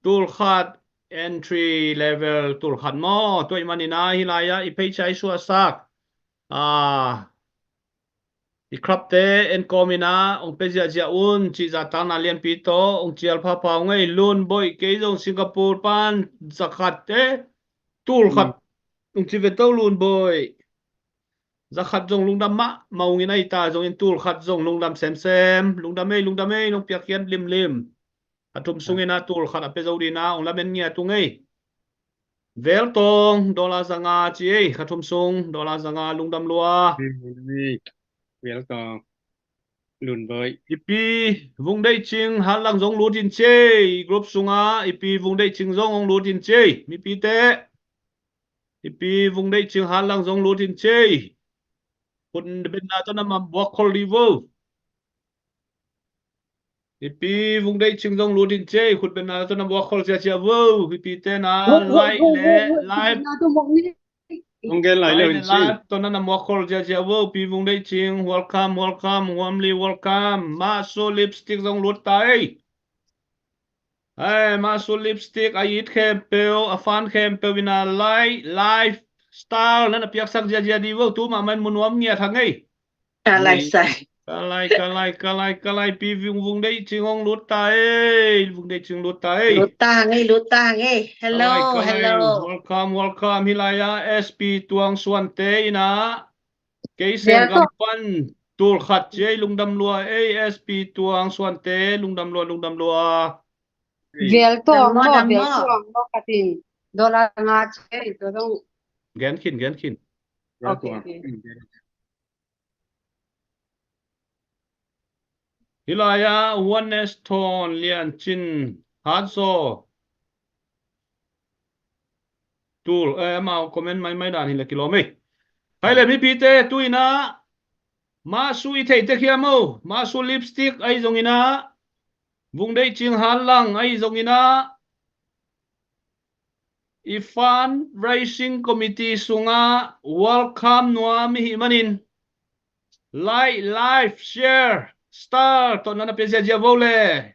tul khat, entry level tul khat maw. Tua i manina hi lai ah i page ah i suahsak. Ah, i crab te en kawmina ong pe ziahziah un, cih zahtakna lianpi tawh ong cial phapha ung ei. Lun Boih, kei zong Singapore pan zakhat te tul khat ong ci ve to, Lun Boih. Zakhat zong lungdam mahmah ung in, a i ta zongin tul khat zong lungdam semsem. Lungdam ei, lungdam ei, nong piakkhiat limlim. A thum sungina tul khat a pe zo dina ong lamen ngiat ung ei. Vel Tawng, dollar zanga ci ei, kha thum sung dollar zanga, lungdam lua. Vel Tawng, Lun Boih. I pi Vung Deih Cing Hat Lang zong lut in ci ei, group sunga i pi Vung Deih Cing zong ong lut in ci ei, mipite. I pi Vung Deih Cing Hat Lang zong lut in ci ei. Khut betna tawh na ma buak khol di vo. I pi Vung Deih Cing zong lut in ci ei, khut betna tawh na buak khol ziazia vo. I pi te na like le live. Ong gen lai le live tawh na na buak khol ziazia vo. Pi Vung Deih Cing, welcome, welcome, warmly welcome. Masu Lipstick zong lut ta ei. Ai, Masu Lipstick, a it khempeuh, a fan khempeuh ina like, lifestyle nana piaksak ziazia di vo, tu mahmah in mu nuam ngiat hang ei. Ka lai sai. Ka lai, ka lai, ka lai, ka lai, pi Vung, Vung Deih Cing ong lut ta ei, Vung Deih Cing lut ta ei. Lut ta hang ei, lut ta hang ei. Hello, hello. Welcome, welcome. Hi lai ah S P Tuang Suante ina. Kei Sengam pan tul khat ci ei, lungdam lua ei, S P Tuang Suante, lungdam lua, lungdam lua. Vel Tawng maw, Vel Tawng maw, ka tin. Dollar nga ci ei, tua zong Gen khin, gen khin. Okay. Hih lai-ah Oneness Thawn Lian Cin Hat Zaw Tul, eh, amau comment maimai dan hi le kilawm ei. Hai le mipite, tu-in ah mahsu i theih tek hiam aw? Mahsu lipstick ahi zongin ah, Vung Deih Cing Hat Lang ahi zongin ah, i fundraising committee sungah welcome nuam i hih manin, like, live, share, star tawh na na pia ziazia vo le.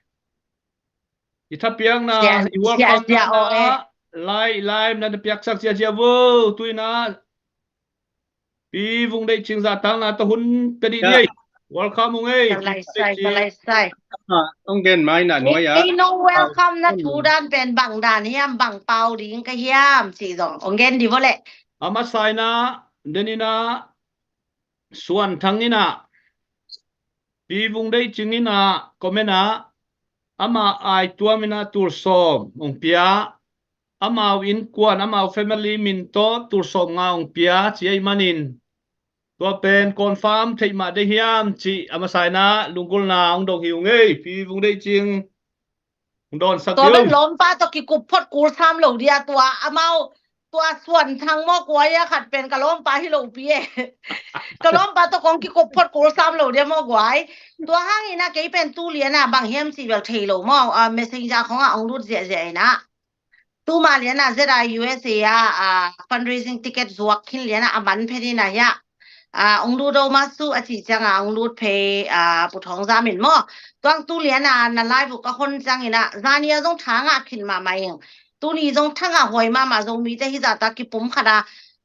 I thapiakna, i welcome na, like, live na na piaksak ziazia vo. Tu-in ah Pi Vung Deih Cing zahtakna tawh hun pia dih ni ei. Welcome ung ei. Ka lai sai, ka lai sai. Hong gen mai na nuai ah. Kei nong welcome na thu dan pen bang dan hiam, bang pau ding ka hiam cih zong hong gen dih vo le. A masa-in ah, den in ah, Suan Thang in ah, Pi Vung Deih Cing in ah comment ah, amah aituam in ah tul sawm hong pia, amau innkuan, amau family min tawh tul sawm nga hong pia ci ahih manin, tua pen confirm theih mah deih hiam cih a masa-in ah lunggulhna hong dong hi ung ei. Pi Vung Deih Cing, hong dawnsak dih un. Tua pen lawmpa tawh kikup phot kul sam lo dia, tua amau, tua Suan Thang maw, kua ia khat pen ka lawmpa hi lo pi e. Ka lawmpa tawh kong kikup phot kul sam lo dia maw guai. Tua hangin ah kei pen tu lian ah bang hiam cih bel thei lo maw, ah, messenger khong ah hong lut ziahziah in ah, tuma lian ah Z I U S A ah, ah, fundraising ticket zuak khin lian ah a man phen in ah hiah, ah, hong lut o mah su a cih ciang ah hong lut phei, ah, Pu Thawng Zam in maw. Tuang tu lian ah na live uh ka hon ciangin ah zani ah zong tha ngah khin mahmah ing. Tuni zong tha ngah huai mahmah, Zomite hih zahta kipumkhat a,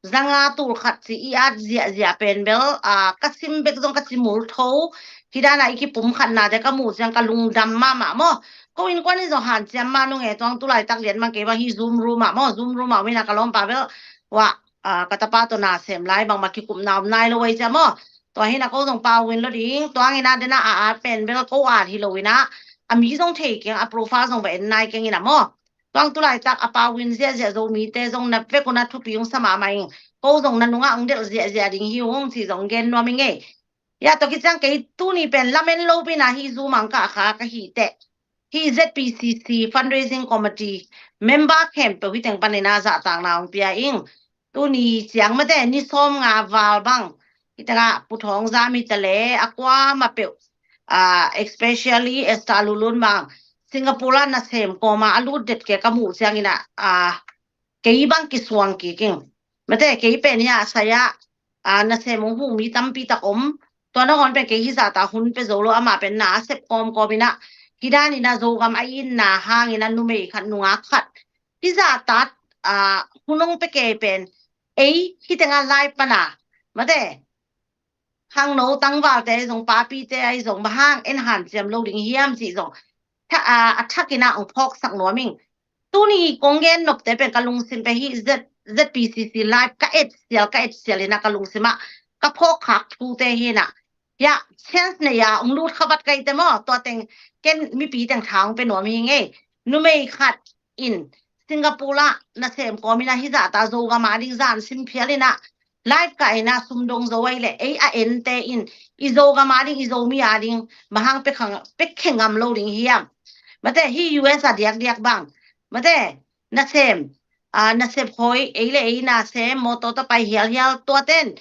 zanga tul khat ci i at ziahziah pen bel, ah, ka sim bek zong ka ci mul tho. Hih dan ah i kipumkhatnate ka muh ciang ka lungdam mahmah maw. Ko innkuan in zong hanciam mah nung e, tuang tu laitak lian mang kei bang hih Zoom room ah maw, Zoom room ah om in ah ka lawmpa bel, wah, ah, ka tapa tawh na sem lai bangmah kikupna om nai lo ei cia maw. Tua hi in ah ko zong pau in lo ding, tuang in ah den ah a at pen bel ko at hi lo in ah, a mi zong thei keng, a profile zong va en nai keng in ah maw. Tuang tu laitak a pau in ziahziah, Zomite zong na vek un ah thupi hong sa mahmah ing. Ko zong na nungah hong delh ziahziah ding hi ung cih zong gen nuam ing ei. Ia, tua kiciang kei tuni pen lamen lopi in ah hih Zoom ah hong kah kha ka hi teh, hih Z P C C fundraising committee member khempeuh hih teng panin ah zahtakna hong pia ing. Tuni ciang mate ni sawm nga val bang, hih tengah Pu Thawng Zam hi ta le, a kuamah peuh, ah, especially Esther Lulun bang, Singapore ah nasem kawm ah a lut det kei ka muh ciangin ah, ah, kei bang kisuang kik ing. Mate, kei pen hiah sai ah, ah, nasem hong huh mi tampi tak om. Tua nangawn pen kei hih zahta hun pia zo lo, amah pen na a sep kawmkawm in ah, hih dan in ah Zogam a itna hangin ah numei khat, nungak khat hih zahta, ah, hun hong pia kei pen, ei hih tengah live pan ah, mate, khangno tangvalte ahi zong, papite ahi zong, bang hang en hanciam lo ding hiam cih zong tha-, a, a thak in ah hong phawksak nuam ing. Tuni kong gen nopte pen ka lungsim pen hih Z-, Z P C C live ka et sial, ka et sial in ah ka lungsim ah ka phawkkhak thute hi in ah. Ia, chance nei a hong lut kha vat ka hih teh maw, tua teng ken mipi teng tha hong pia nuam hi ing ei. Numei khat in Singapore ah nasem kawm in ah hih zahta Zogam a ding zan sim phial in ah, live kah in ah sum dong zo ahih leh, ei a ente in i Zogam a ding, i Zomi a ding bang hang pia khe ngam lo ding hiam? Mate, hih U S a diakdiak bang, mate, nasem, ah, nasep hoi, ei le ei nasem, mawtaw tawh pai hialhial, tua ten,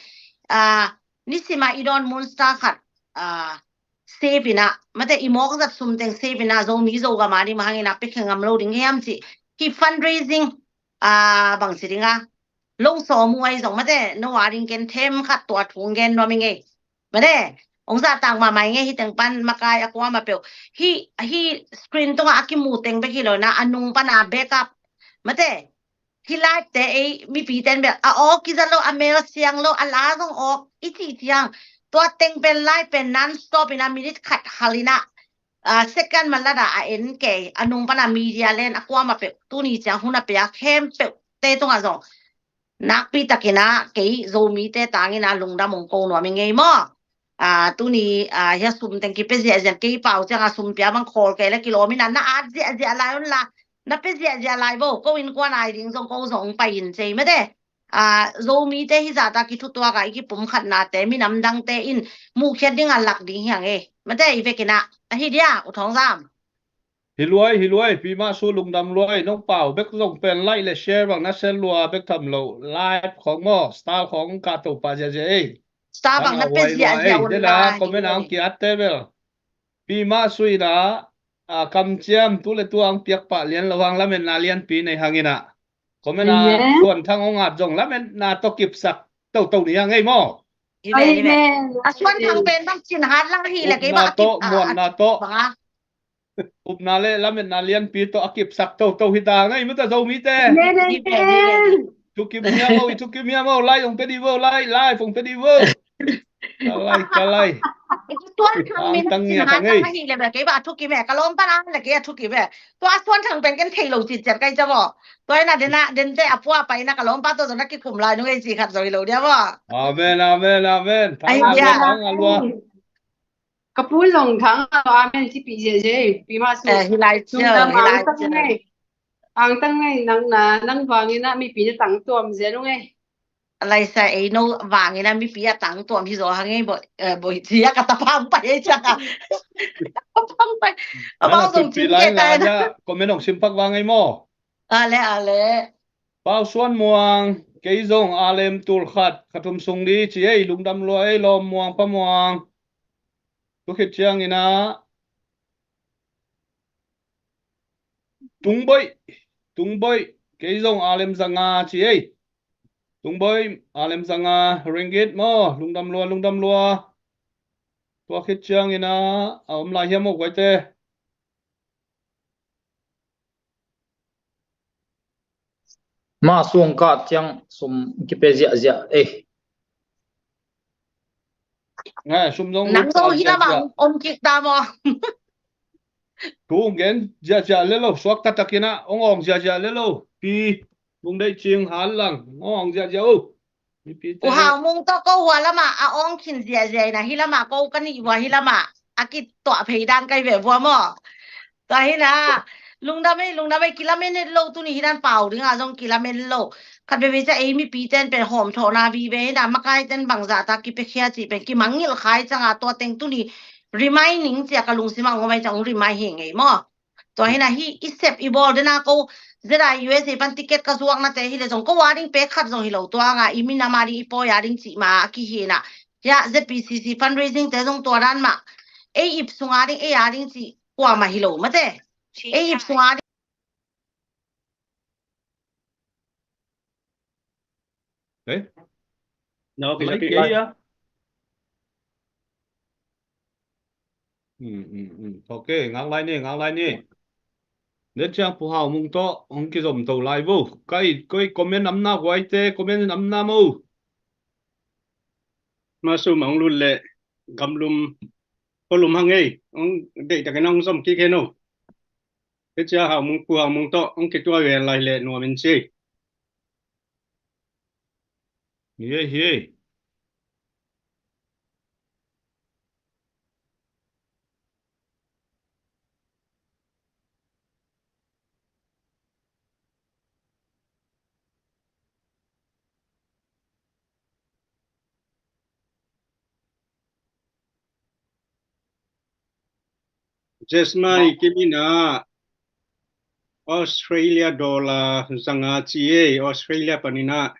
ah, nisim ah i dawn mun star khat, ah, save in ah, mate, i mawk zat sum teng save in ah, Zomi Zogam a ding bang hang in ah pia khe ngam lo ding hiam cih. Hih fundraising, ah, bang ci ding a, long sawm uh ahi zong, mate, no a ding ken them khat tua thu hong gen nuam ing ei. Mate, hong zahtak mahmah ing ei, hih teng pan makai a kuamah peuh. Hih, hih screen tungah a kimu teng bek hi lo in ah, a nung pan a backup, mate, hih live te ei mipite in bel a aw kiza lo, a mel siang lo, a la zong awk i cih ciang, tua teng pen live pen non stop in ah minute khat hal in ah, ah, second malat ah a en kei, a nung pan ah media len a kuamah peuh, tuni ciang hun a pia khempeuhte tungah zong nakpi takin ah kei Zomite tangin ah lungdam hong ko nuam ing ei maw. Ah, tuni, ah, hia sum teng kipia ziahziah, kei pau ciang a sum pia bang khawl kei le kilawm in ah, na at ziahziah lai un la, na pia ziahziah lai vo, ko innkuan a ding zong ko zong hong pai in cei mate. a, Zomite hizahta kithutuak a i kipumkhatnate minam dangte in muhkhiat ding a lak ding hi hang e. Mate, i vekin ah ahi dia, U Thawng Zam. Hi luai, hi luai, Pi Mah Su lungdam luai, nong pau bek zong pen like le share bang na sel lua bek tham lo, live khong maw, star khong ka to pa ziazia ei. Star bang na pe ziazia un lai. Comment ang ki at te bel. Pi Mah Su in ah, a, kamciam tu le tu ang piak pah lian lo hang, lametna lianpi nei hang in ah. Comment a Suan Thang hong at zong lametna tawh kipsak toto ni hang ei maw. Hi ve, hi ve. A Suan Thang pen bang cin hat lang hi le kei bang a kip, a, muanna tawh. Upna le lametna lianpi tawh a kipsak toto hi ta ngei mata Zomite. Thukim hiam o, i thukim hiam o, lai ong pe di vo, lai, lai ong pe di vo. Ka lai, ka lai. Tuan thang min tang ngia tang ei. Hi le be kei ba thukim e, ka lawmpa na le kei a thukim e. Tua Suan Thang pen ken thei lo ciciat kai ca bo. Tua ina dena, dente a pua pa ina ka lawmpa to zona kikum lai nung ei ci khat zoi lo dia bo. Amen, amen, amen. Thang a lua, thang a lua. Ka pu zong thang a amen ci pi ziazia, Pi Mah Su. Eh, hi lai cia, hi lai cia. Ang tang ngei, nang na, nang vangin ah mipi na tang tuam zia nung ei. Laisa ei no vangin ah mipi a tang tuam hi zaw hang ei, bo, eh, bo hi cia ka tapang pai ei cia. Tapang pai. Abang zong cin ke ta na. Comment ong simpak vang ei maw. Ale, ale. Pau Suan Muang, kei zong a lem tul khat, khatum sung di ci ei, lungdam lua ei, lawm Muang, pa Muang. Tua khit ciangin ah Tungboih, Tungboih, kei zong a lem zanga ci ei. Tungboih, a lem zanga ringgit maw, lungdam lua, lungdam lua. Tua khit ciangin ah a om lai hiam maw guaite. Mah Su kah ciang sum kipe ziahziah ei. Ngai, sum zong nang zong hi lamah om kik ta maw. Thu gen ziahziah le lo, suak taktakin ah ong awng ziahziah le lo. Pi Mung Deih Cing Hal Lang, ong awng ziahziah o. U Hau Mung tawh ko hua lamah a awng khin ziahziah in ah hi lamah ko ka nih vua, hi lamah a kituah phei dan kai ve vua maw. Tua hi na, lungdam ei, lungdam ei, kilamen et lo, tuni hi dan pau ding a zong kilamen lo. Khat veve cia ei mipi ten pen hawm thawhna vive hi na, makai ten bangzah ta kipiakhia cih pen kimangngilh khai ciang a tua teng tuni reminding cia ka lungsim ah ngom ai ciang ong remind hi ngei maw. Tua hi na hi i sep i bawl dena ko Z I U S A pan ticket ka zuaknate hi le zong ko a ding pek khat zong hi lo tua nga i minam a ding i pawi a ding cih ma a kihi na. Hia Z P C C fundraising te zong tua dan mah. Ei ip sung a ding, ei a ding cih kuamah hi lo mate. Ei ip sung a ding. Eh? No, kei a. Hmm, hmm, hmm. Ok, ngak lai ni, ngak lai ni. Nen ciang Pu Hau Mung tawh hong kizom to lai vo. Kai, koi comment namna guaite, comment namna mo. Mah Su mah hong lut leh gamlum, khualum hang ei. Hong deihtakin hong zom kik hen o. Kei cia Hau Mung, Pu Hau Mung tawh hong kituah ven lai leh nuam in ci. Hi ei, hi ei. Jesmai Kim in ah Australia dollar zanga ci ei, Australia panin ah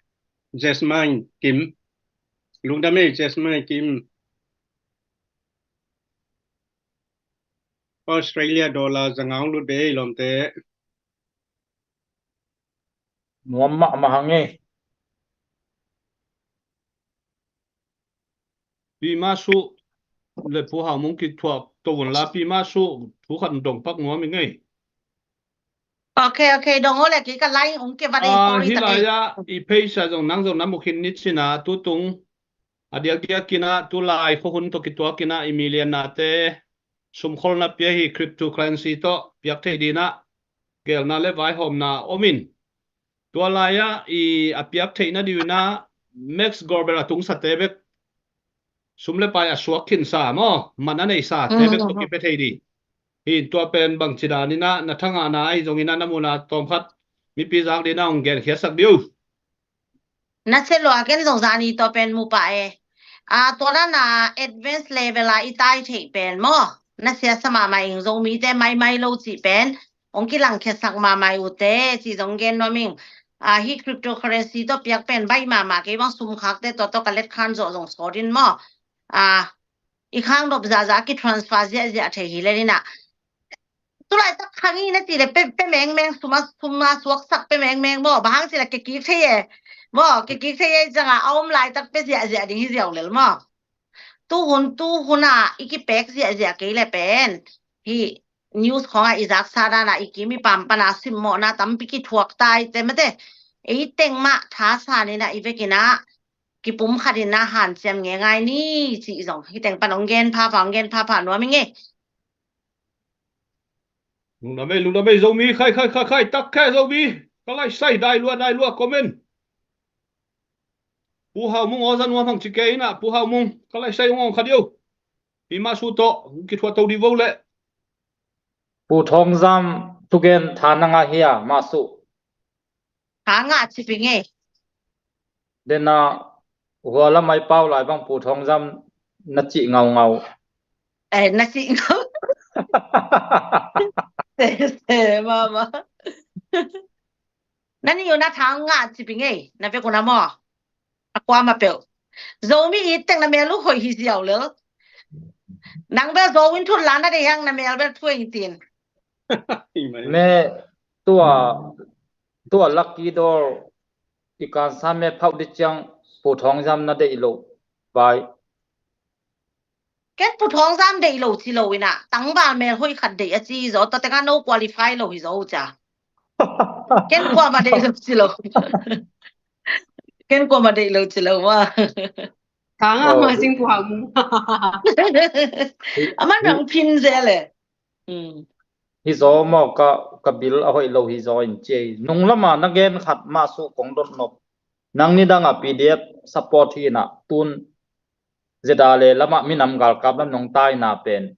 Jesmai Kim. Lungdam ei Jesmai Kim. Australia dollar zanga hong lut ve ei lawmte. Nuam mahmah hang ei. Pi Mah Su le Pu Hau Mung kithuah to un la, Pi Mah Su thu khat dong pak nuam i ngei. Ok, ok, dong o le kei ka lai ung ke va dei. Ah, hi lai ah i pheisa zong nang zong na mukhin ni cina tutung a diakdiak kina tu lai khuahun tawh kituak kina i milian nate sumkholna pia hi cryptocurrency tawh piak thei dina gelna le vaihawmna omin. Tua lai-ah i a piak theihna diu inah Max Gorbel a tungsate bek sum le pai a suak khinsa maw, man a neisate bek tawh kipia thei dih. Hi in tua pen bangci dan inah na thangahna ahi zong inah na muhna tawmkhat mipi zak dinah hong genkhiatsak diu. Na sia lua ken zong zani tawh pen mu pah e. A, tua dan a advance level a i tai theih pen maw? Na sia sa mahmah ing, Zomite maimai lo cih pen hong kilangkhiatsak mahmah uh teh cih zong gen nuam ing. A, hih cryptocurrency tawh piak pen baih mahmah, kei bang sum khakte tawh tawh ka let khan zawh zong sawt in maw? A, i khang nop zahzah a kitransfer ziahziah thei hi le ni na. Tulaitak khang i na cih le pe, pe mengmeng, sum a, sum a suaksak pe mengmeng maw? Bang hang cih le kikik thei e. Maw, kikik thei e, ciang a, a om laitak pe ziahziah ding hi ziau lel maw? Tu hun, tu hun a i kipek ziahziah kei le pen hih news khawng a i zaksa dan a i kim i pam pan a simmawhna tampi kithuak tai te mate. Ei teng mah thasan in a i vekin a kipum khat in a hanciam ngeingai ni cih zong hih teng pan hong gen phapha, hong gen phapha nuam ing e. Lungdam ei, lungdam ei, Zomi, khai, khai, khai, khai, tak khe Zomi. Ka laisai, dai lua, dai lua, comment. Pu Hau Mung, aw za nuam hang ci kei in a, Pu Hau Mung, ka laisai hong ong kha dih o. Pi Mah Su tawh, hong kithuah to dih vo leh. Pu Thawng Zam thugen tha na ngah hia, Mah Su? Tha ngah ci ping e. Dena hua lam a i pau lai bang Pu Thawng Zam na cih ngaungau. Eh, na cih ngau. Se, se, mama. Na ni u na tha ngah ci ping e, na vek u na maw? A kuamah peuh. Zomi it teng na mel uh hoih hi ziau lel. Nang bel Zo in thut la na deih hang, na mel bel thueng tin. Me tua, tua lucky draw i kansa me phauh dih ciang Pu Thawng Zam na deih lo vai. Ken Pu Thawng Zam deih lo ci lo in a, tangval mel hoih khat deih a ci zaw, tua teng a no qualify lo hi zaw uh cia. Ken kuamah deih lo ci lo. Ken kuamah deih lo ci lo maw. Tha ngah, oh, ma sing Pu Hau Mung. Aman rang phin zel e. Hmm. Hi zaw maw, ka, ka bil a hoih lo hi zaw in ci ei. Nung lam a na gen khat Mah Su kong dot nop. Nang nidang a P D F support hi in a, tun Z R A lam a minam galkap lam nong tai na pen,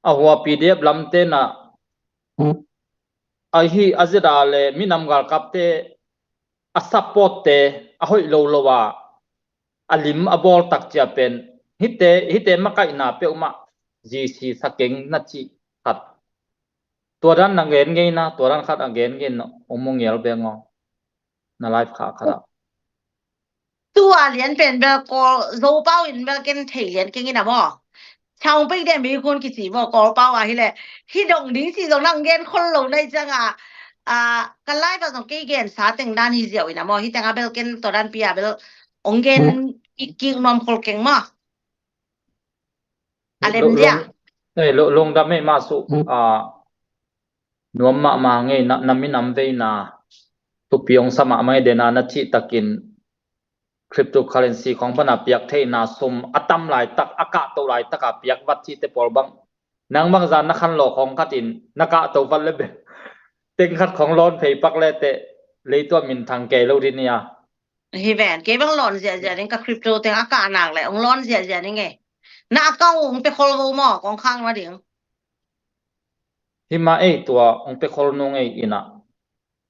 a hua P D F lam te na, a hi a Z R A minam galkap te a support te a hoih lo lo a, a lim a bawl tak cia pen, hite, hite makaihna peuhmah G C sa keng na cih khat. Tua dan na gen ngei na, tua dan khat a gen ngei na, ong mu ngial beng aw. Na live kha khat ah. Tua lian pen bel Kawl, Zopau in bel ken thei lian keng in a maw. Chau pei de mi khun kici maw, Kawlpau a hi le. Hi dong ding ci zong nang gen khol lo na hi ciang a, a, ka live a zong kei gensa teng dan hi ziau in a maw. Hi teng a bel ken tua dan pi a bel ong gen kik kik nuam khol keng maw. A lem dia. Lungdam ei Mah Su, a, nuam mahmah ngei na, na minam veina thupi ong sa mahmah ngei dena na cih takin cryptocurrency khong pana piak theihna sum a tam laitak, a kahto laitak a piak vat cihte pawl bang. Nang bangzah na khanlawh khong khatin na kahto vat le be teng khat khong lawn phei pak le teh leitua minthang kei lo ding nia. Hi ven, kei bang lawn ziahziah ding, ka crypto teng a kah nak le ong lawn ziahziah ding e. Na account ong pe khol vo maw, kong khang ma ding. Hi mah ei, tua ong pe khol nung ei in a.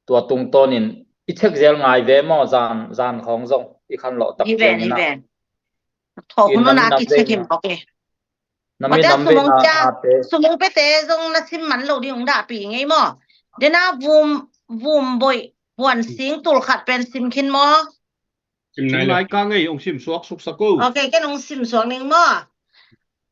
Tua tungtawnin i check zel ngai ve maw, zan, zan khawng zong i khanlawh tak hi ven, hi ven. Thaw hun na ki check hi mawk e. Na mi nam ve na ate. Sumung pete zong na sim man lo ding ong dahpih ngei maw. Dena vum, vum boih buan sing tul khat pen sim khin maw. Sim nai ka ngei, ong sim suak suksak o. Ok, ken ong sim suak ning maw.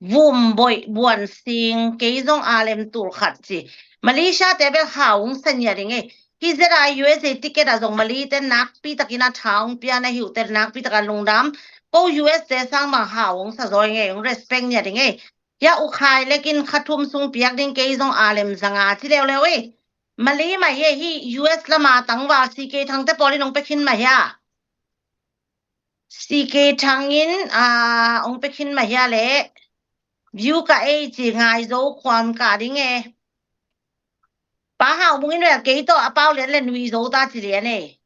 Vum boih buan sing, kei zong a lem tul khat ci. Malaysia te bel hau ong sa nia ding e. Hi zet a U S A ticket a zong Malay te nakpi takin a tha ong pia na hi uh te nakpi takin lungdam. Ko U S te sang bang hau ong sa zaw ing e, ong respect nia ding e. Hia u khai lekin kha thum sung piak ding, kei zong a lem zanga ci leuleu e. Malay mah hi e, hi U S lama tangval C K Thang te pawl in ong pe khin mah hia. C K Thang in, a, ong pe khin mah hia le. View ka ei ci ngai zo khuam ka ding e. Pa Hau Mung in vel kei tawh a pau lian le nui zo ta ci lian e.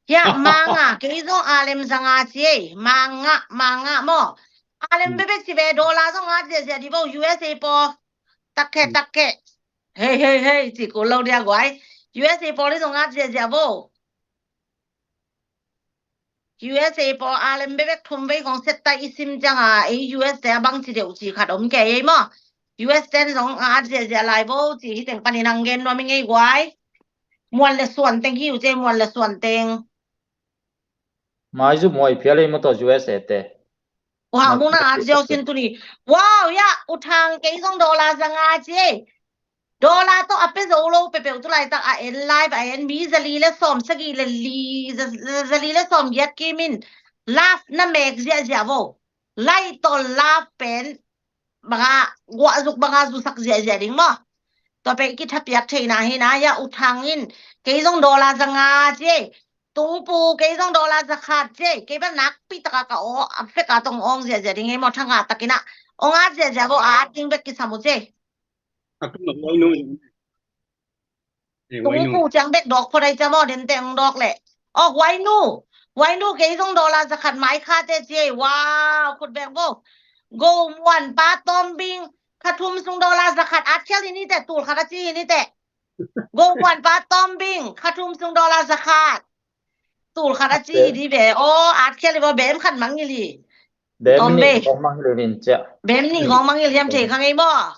Hia, manga, kei zong a lem zanga ci e. Manga, manga maw. A lem bebek ci ve, dollar zong at ziahziah di bo, U S A paw. Takke, takke. Hei, hei, hei, ci kul lo dia guai. U S A paw li zong at ziahziah bo. U S A pawl a lem bebek thum vei khong set ta i sim cianga ei U S te a bang ci deuh ci khat om kei ei maw? U S ten zong a at ziahziah lai vo ci hi teng panin ang gen nuam i ngei guai. Muan le suan teng hi uh ce, muan le suan teng. Mai zu muai phial ei maw tawh U S A te. Wow, mung na at ziau sin tuni. Wow, ya, U Thang kei zong dollar zanga ci ei. Dollar tawh a pe zo lo pepeuh tu laitak a en live a en mi zali le sawm sagih le li, za-, zali le sawm giat kimin love na mek ziahziah vo. Lai tawh love pen banga guahzuk banga zusak ziahziah ding maw? Tua pen i kithapiak theihna hi na, ya U Thang in kei zong dollar zanga ci ei. Tungpu kei zong dollar zakhat ci ei. Kei bel nakpi taka ka aw a feka tong ong ziahziah ding ei maw, thanga takinah ong at ziahziah vo, a at ding bek kisam uh ci ei. A tung a huai nu. Tungpu ciang bek dawk phot ai cia maw, den teng dawk leh. Aw, huai nu. Huai nu kei zong dollar zakhat mai kha te ci ei. Wow, khut bek vo. Go muan pa Tom Bing kha thum sung dollar zakhat at khial hi ni te, tul khat a ci hi ni te. Go muan pa Tom Bing kha thum sung dollar zakhat. Tul khat a ci hi ni ve. Aw, at khial hi vo, bem khat mangngilh hi. Bem nih khong mangngilh hi cia. Bem nih khong mangngilh hiam thei kha ngei maw?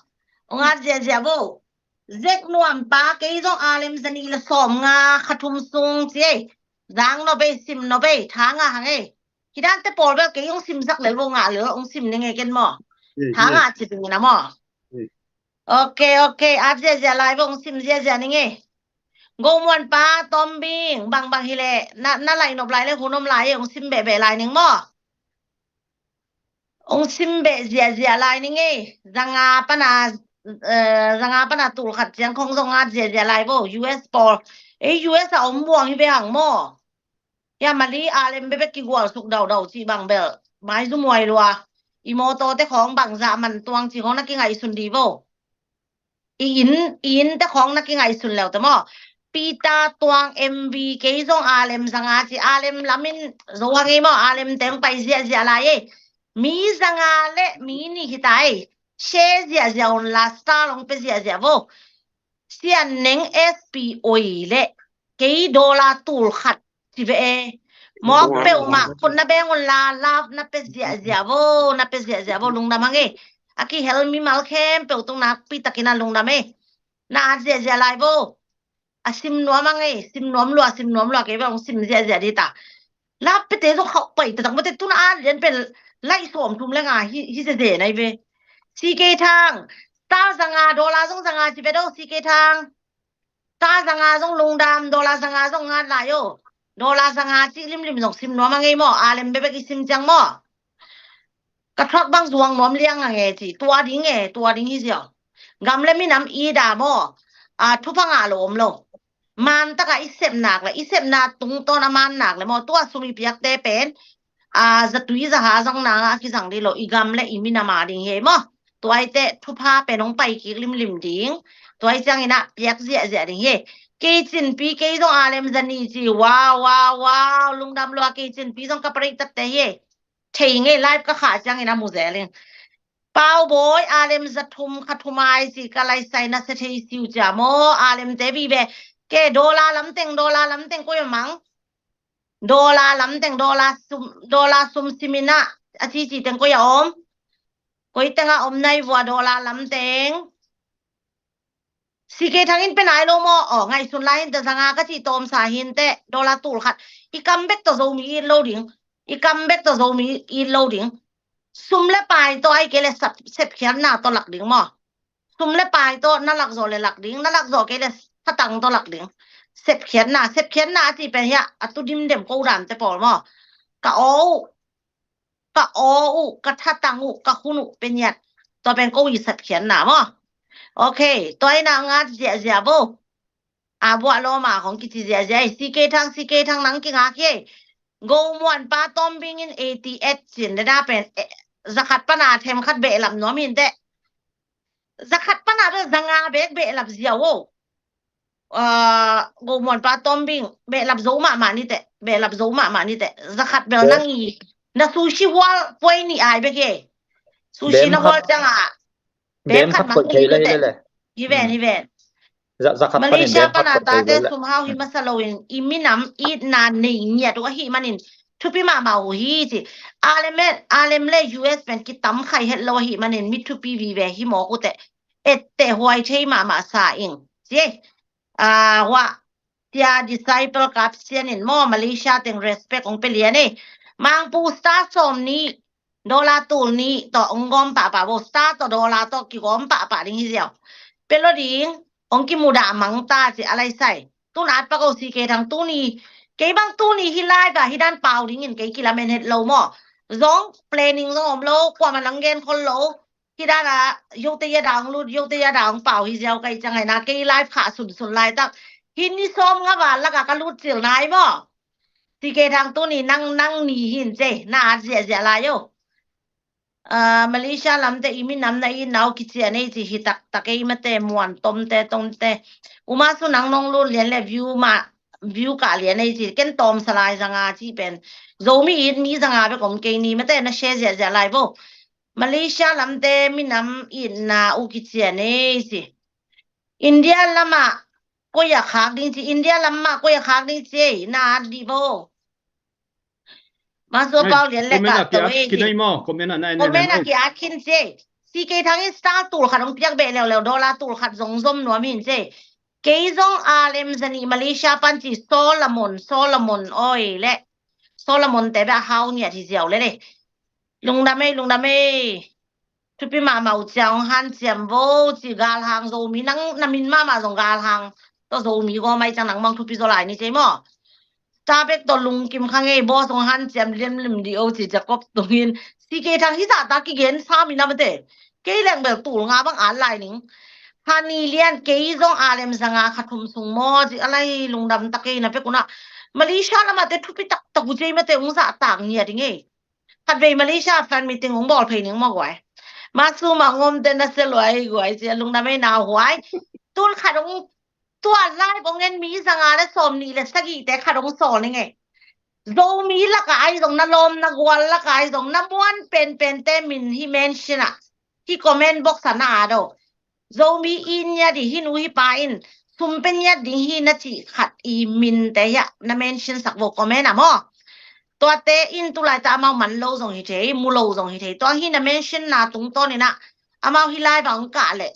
Ong at ziahziah vo. Zek nuam pa kei zong a lem zani le sawm nga kha thum sung ci ei. Zang no bei, sim no bei, thanga hang ei. Hi dan te pawl bel kei ong simsak lel vo, ngah lel ong sim ni ngei ken maw? Thanga ci ding ina maw? Ok, ok, at ziahziah lai vo, ong sim ziahziah ni ngei. Go muan pa Tom Bing, bangbang hi leh na, na laih nop lai le hun om lai ei, ong sim behbeh lai ning maw? Ong sim beh ziahziah lai ning ei. Zanga pana, eh, zanga pana tul khat ciang khong zong at ziahziah lai vo, U S pawl. Ei U S a om muang hi ve hang maw? Ya mali a lem bebek kigual suk daudau ci bang bel mai zu muai lua. I mawtaw te khong bangzah man tuang ci khong na kingaihsun di vo. I inn, i inn te khong na kingaihsun leu te maw? Peter Tuang M V kei zong a lem zanga ci, a lem lamin zo hang ei maw? A lem teng pai ziahziah lai ei. Mi zanga le mi nih hi ta ei. Share ziahziah un la, star long pe ziahziah vo. Sian Neng S P oi le kei dollar tul khat ci ve e. Mawk peuhmah khut na beng un la, love na pe ziahziah vo, na pe ziahziah vo, lungdam hang e. A kihel mimal khempeuh tung nakpi takin a lungdam e. Na at ziahziah lai vo. A sim nuam hang e, sim nuam lua, sim nuam lua, kei bang sim ziahziah di ta. Love pete zong khauh pai ta tak mate, tuna at lian pen laih sawm thum le nga hi, hi zeze nai ve. C K Thang, ta zanga, dollar zong zanga ci ve do, C K Thang. Ta zanga zong lungdam, dollar zanga zong ngat lai o. Dollar zanga cih limlim zong sim nuam a ngei maw? A lem bebek i sim ciang maw? Ka thuak bang zuang nuam liang a ngei ci. Tua ding e, tua ding hi ziau. Gam le minam i da maw? A, thupha ngah lo om lo. Man taka i sep nak le, i sepna tungtawn a man nak le maw? Tua sum i piakte pen a, zatui zaha zong nanga a kizang dih lo, i gam le i minam a ding hi ei maw? Tuaite thupha pen hong pai kik limlim ding. Tuai ciangin a piak ziahziah ding hi ei. Kei Cinpi kei zong a lem zani ci. Wow, wow, wow. Lungdam lua, kei Cinpi zong ka paritak te hi ei. Thei ngei, live ka khah ciangin a mu zel ing. Pau Bawi a lem za thum kha thum ai ci, ka laisai na se thei siu cia maw? A lem te vive. Ke dollar lam teng, dollar lam teng koi mang. Dollar lam teng, dollar sum, dollar sum simin a, a cici teng koi a om. Koi teng a om nai vua dollar lam teng. C K Thang in pe nai lo maw? Aw, ngaihsun lai in te zanga ka ci tawmsa hin te, dollar tul khat. I kam bek tawh Zomi it lo ding. I kam bek tawh Zomi it lo ding. Sum le pai tawh ai kei le sep, sepkhiatna tawh lak ding maw? Sum le pai tawh na lak zawh le lak ding, na lak zawh kei le thatang tawh lak ding. Sepkhiatna, sepkhiatna a cih pen hiah a tu dimdem ko dante pawl maw? Ka aw uh, ka aw uh, ka thatang uh, ka hun uh pen hiah. Tua pen ko i sepkhiatna maw? Ok, tua in a ngat ziahziah vo. A buah lawma hong kici ziahziah ei. C K Thang, C K Thang nang kingak hi ei. Go muan pa Tom Bing in eighty eight cin dada pen, eh, zakhat pana themkhat behlap nuam hinte. Zakhat pana bel zanga bek behlap ziau o. Ah, go muan pa Tom Bing behlap zo mahmah nite, behlap zo mahmah nite. Zakhat bel nang i na sushi hual puai nih ai bek hi ei. Sushi na hual cianga bem khat mang thei nite. Hi ven, hi ven. Malaysia pana tate sum hau hi masa loin i minam itna nei ngiat uh ahih manin thupi mahmah uh hi ci. Alem le, Alem le U S pen kitam khai het lo ahi manin mi thupi vive hi mawk uh teh. Etteh huai thei mahmah sa ing ci. Ah, hua tia disciple kap sian in maw Malaysia teng respect ong pe lian ei. Mangpu star sawm ni dollar tul ni tawh ong gawm pahpah bo, star tawh dollar tawh kigawm pahpah ding hi ziau. Pe lo ding, ong kimudah mang ta ci a lai sai. Tun at pak o si kei thang tuni. Kei bang tuni hi lai ba hi dan pau dingin kei kilamen het lo maw. Zong planning zong om lo, kuama nang gen khol lo. Hi dan a, yote ya dang lut, yote ya dang pau hi ziau kai ciang ai na, kei live kha sunsun lai tak. Hi ni sawm nga val laka ka lut cil nai maw. Si kei thang tuni nang, nang ni hin ce, na at ziahziah lai o. Ah, Malaysia lamte i minam na i nau kician ei ci hi taktak ei mate muan tomte tomte. Uma su nang nong lut lian le view ma, view kah lian ei ci. Ken tawm salai zanga ci pen. Zomi it mi zanga bek om kei ni mate na share ziahziah lai bo. Malaysia lamte minam itna uh kician ei ci. India lama koi a khak ding ci. India lama koi a khak ding ci ei. Na at di bo. Masua pau lian le ka to ei ci. Comment a ki at khin ci ei. Si kei thang in star tul khat ong piak beh leuleu, dollar tul khat zong zom nuam hin ci ei. Kei zong alem zani Malaysia pan ci Solomon, Solomon oi le. Solomon te beh a hau niat hi ziau le le. Lungdam ei, lungdam ei. Thupi mahmah uh ciang hanciam vo ci galhang Zomi nang na min mahmah zong galhang tawh Zomi gawm ai ciang nang mang thupi zaw lai ni cei maw. Tabek tawh lungkim kha ngei bo zong hanciam limlim di o ci Jacob tungin. Si kei thang hi zahta kigen sa mi na mate. Kei leng bel tul nga bang at lai ning. Hani lian kei zong alem zanga kha thum sung maw ci a lai lungdam ta kei na pek una. Malaysia lamate thupi taktak uh cei mate ung zahtak ngia ding ei. Khatvei Malaysia fan meeting ong bawl phei ning maw guai. Masuma ngomte na se luai guai ci a lungdam ei nau huai. Tun khat ong tua live ong en mi zanga le sawm nih le sagihte khat ong sawl ning ei. Zomi laka ai zong na lawm na gual laka ai zong na muan penpente min hi mention a. Hi comment box a na at o. Zomi i niat i hi nu hi pa in sum pe niat ding hi na cih khat i minte hiah na mention sak vo comment a maw. Tuate in tulaita amau man lo zong hi thei, mu lo zong hi thei. Tua hi na mention na tungtawn inah amau hi lai bang kah leh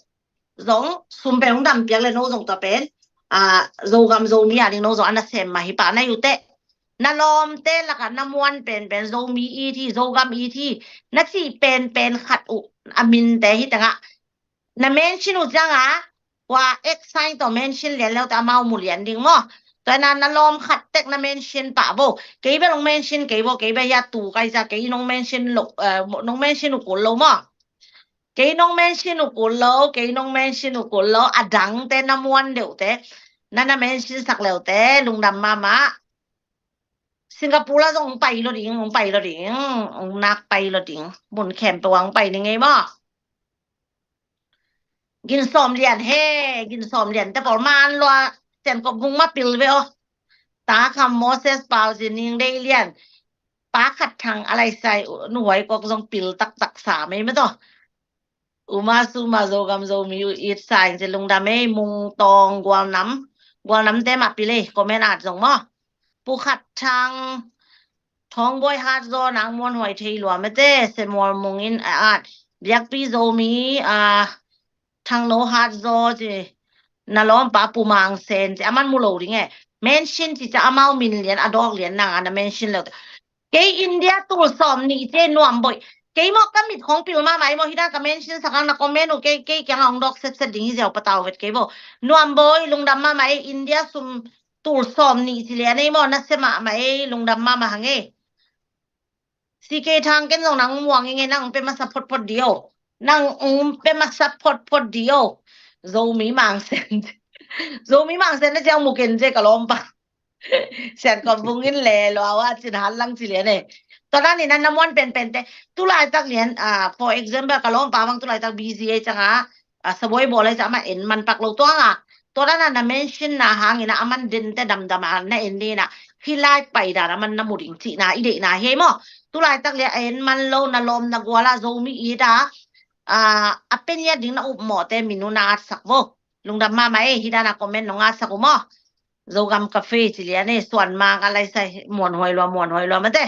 zong sum pe hong dam piak le no zong tua pen Zogam Zomi a ding no zong a na sem mah hi pah na hi uh teh. Na lawmte lakah na muan penpen Zomi it hi, Zogam it hi na cih penpen khat uh a minte hi tengah na mention uh cianga kua X sign tawh mention lian leute amau mu lian ding maw. Tua ina na lawm khat tek na mention pah vo. Kei bel nong mention kei vo, kei bel hia tu kai cia kei nong mention lo, nong mention uh kul lo maw. Kei nong mention uh kul lo, kei nong mention uh kul lo, a dangte na muan deuhte na na mention sak leute lungdam mahmah. Singapore la zong hong pai lo ding, hong pai lo ding, hong nak pai lo ding. Mun khempeuh ah hong pai ning ei maw. Gin sawm lian he, gin sawm lian te pawl man lua, Sian Kop Vung ma pil ve aw. Ta Kham Moses Pau Zin Ning Dei Lian. Pa Khat Thang a lai sai, Nu Huai Kok zong pil taktak sa mei mah tawh. Uma Suma Zogam Zomi uh it sa ing ci lungdam ei, Mung Tawng Gualnam. Gualnam te mah pil ei, comment at zong maw. Pu Khat Thang, Thawng Bawi Hat Zaw, Nang Muan Huai Thei Lua mete, Samuel Mung in a at. Biakpi Zomi, a, Thang No Hat Zaw ci, na lawmpa Pu Mang Sen ci, aman mu lo ding e. Mention ci ca amau min lian, a dawk lian nang a na mention lo. Kei India tul sawm nih ci nuam boih. Kei maw ka mit khong pil mahmah ei maw, hi dan ka mention sak ang na comment uh kei, kei kiang a hong dawk setset ding hi ziau patau vet kei bo. Nuam boih, lungdam mahmah ei, India sum tul sawm nih ci lian ei maw, na se mahmah ei, lungdam mahmah hang ei. Si kei thang ken zong nang muang ing ei, nang pe masa photphot di o. Nang ong pe masa photphot di o. Zomi Mang Sen. Zomi Mang Sen na ciang mu ken ci ka lawmpa. Sian Kop Vung in le lua wa cin han lang ci lian e. Tua dan in na muan penpen te. Tulaitak lian, ah, for example, ka lawmpa bang tulaitak busy ei cianga, ah, sabuai bawl ei cianga en man pak lo tua nga. Tua dan a na mention na hangin a aman den te damdam a na en dina. Hi lai pai dan aman na mu ding cihna i deihna hi ei maw. Tulaitak lian a en man lo na lawm na gual a Zomi it a, ah, a pe niat ding na upmawhte min uh na at sak vo. Lungdam mahmah ei, hi dan a comment nong at sak uh maw. Zogam Cafe ci lian e, suan mak a lai sai, muanhuai lua, muanhuai lua mate.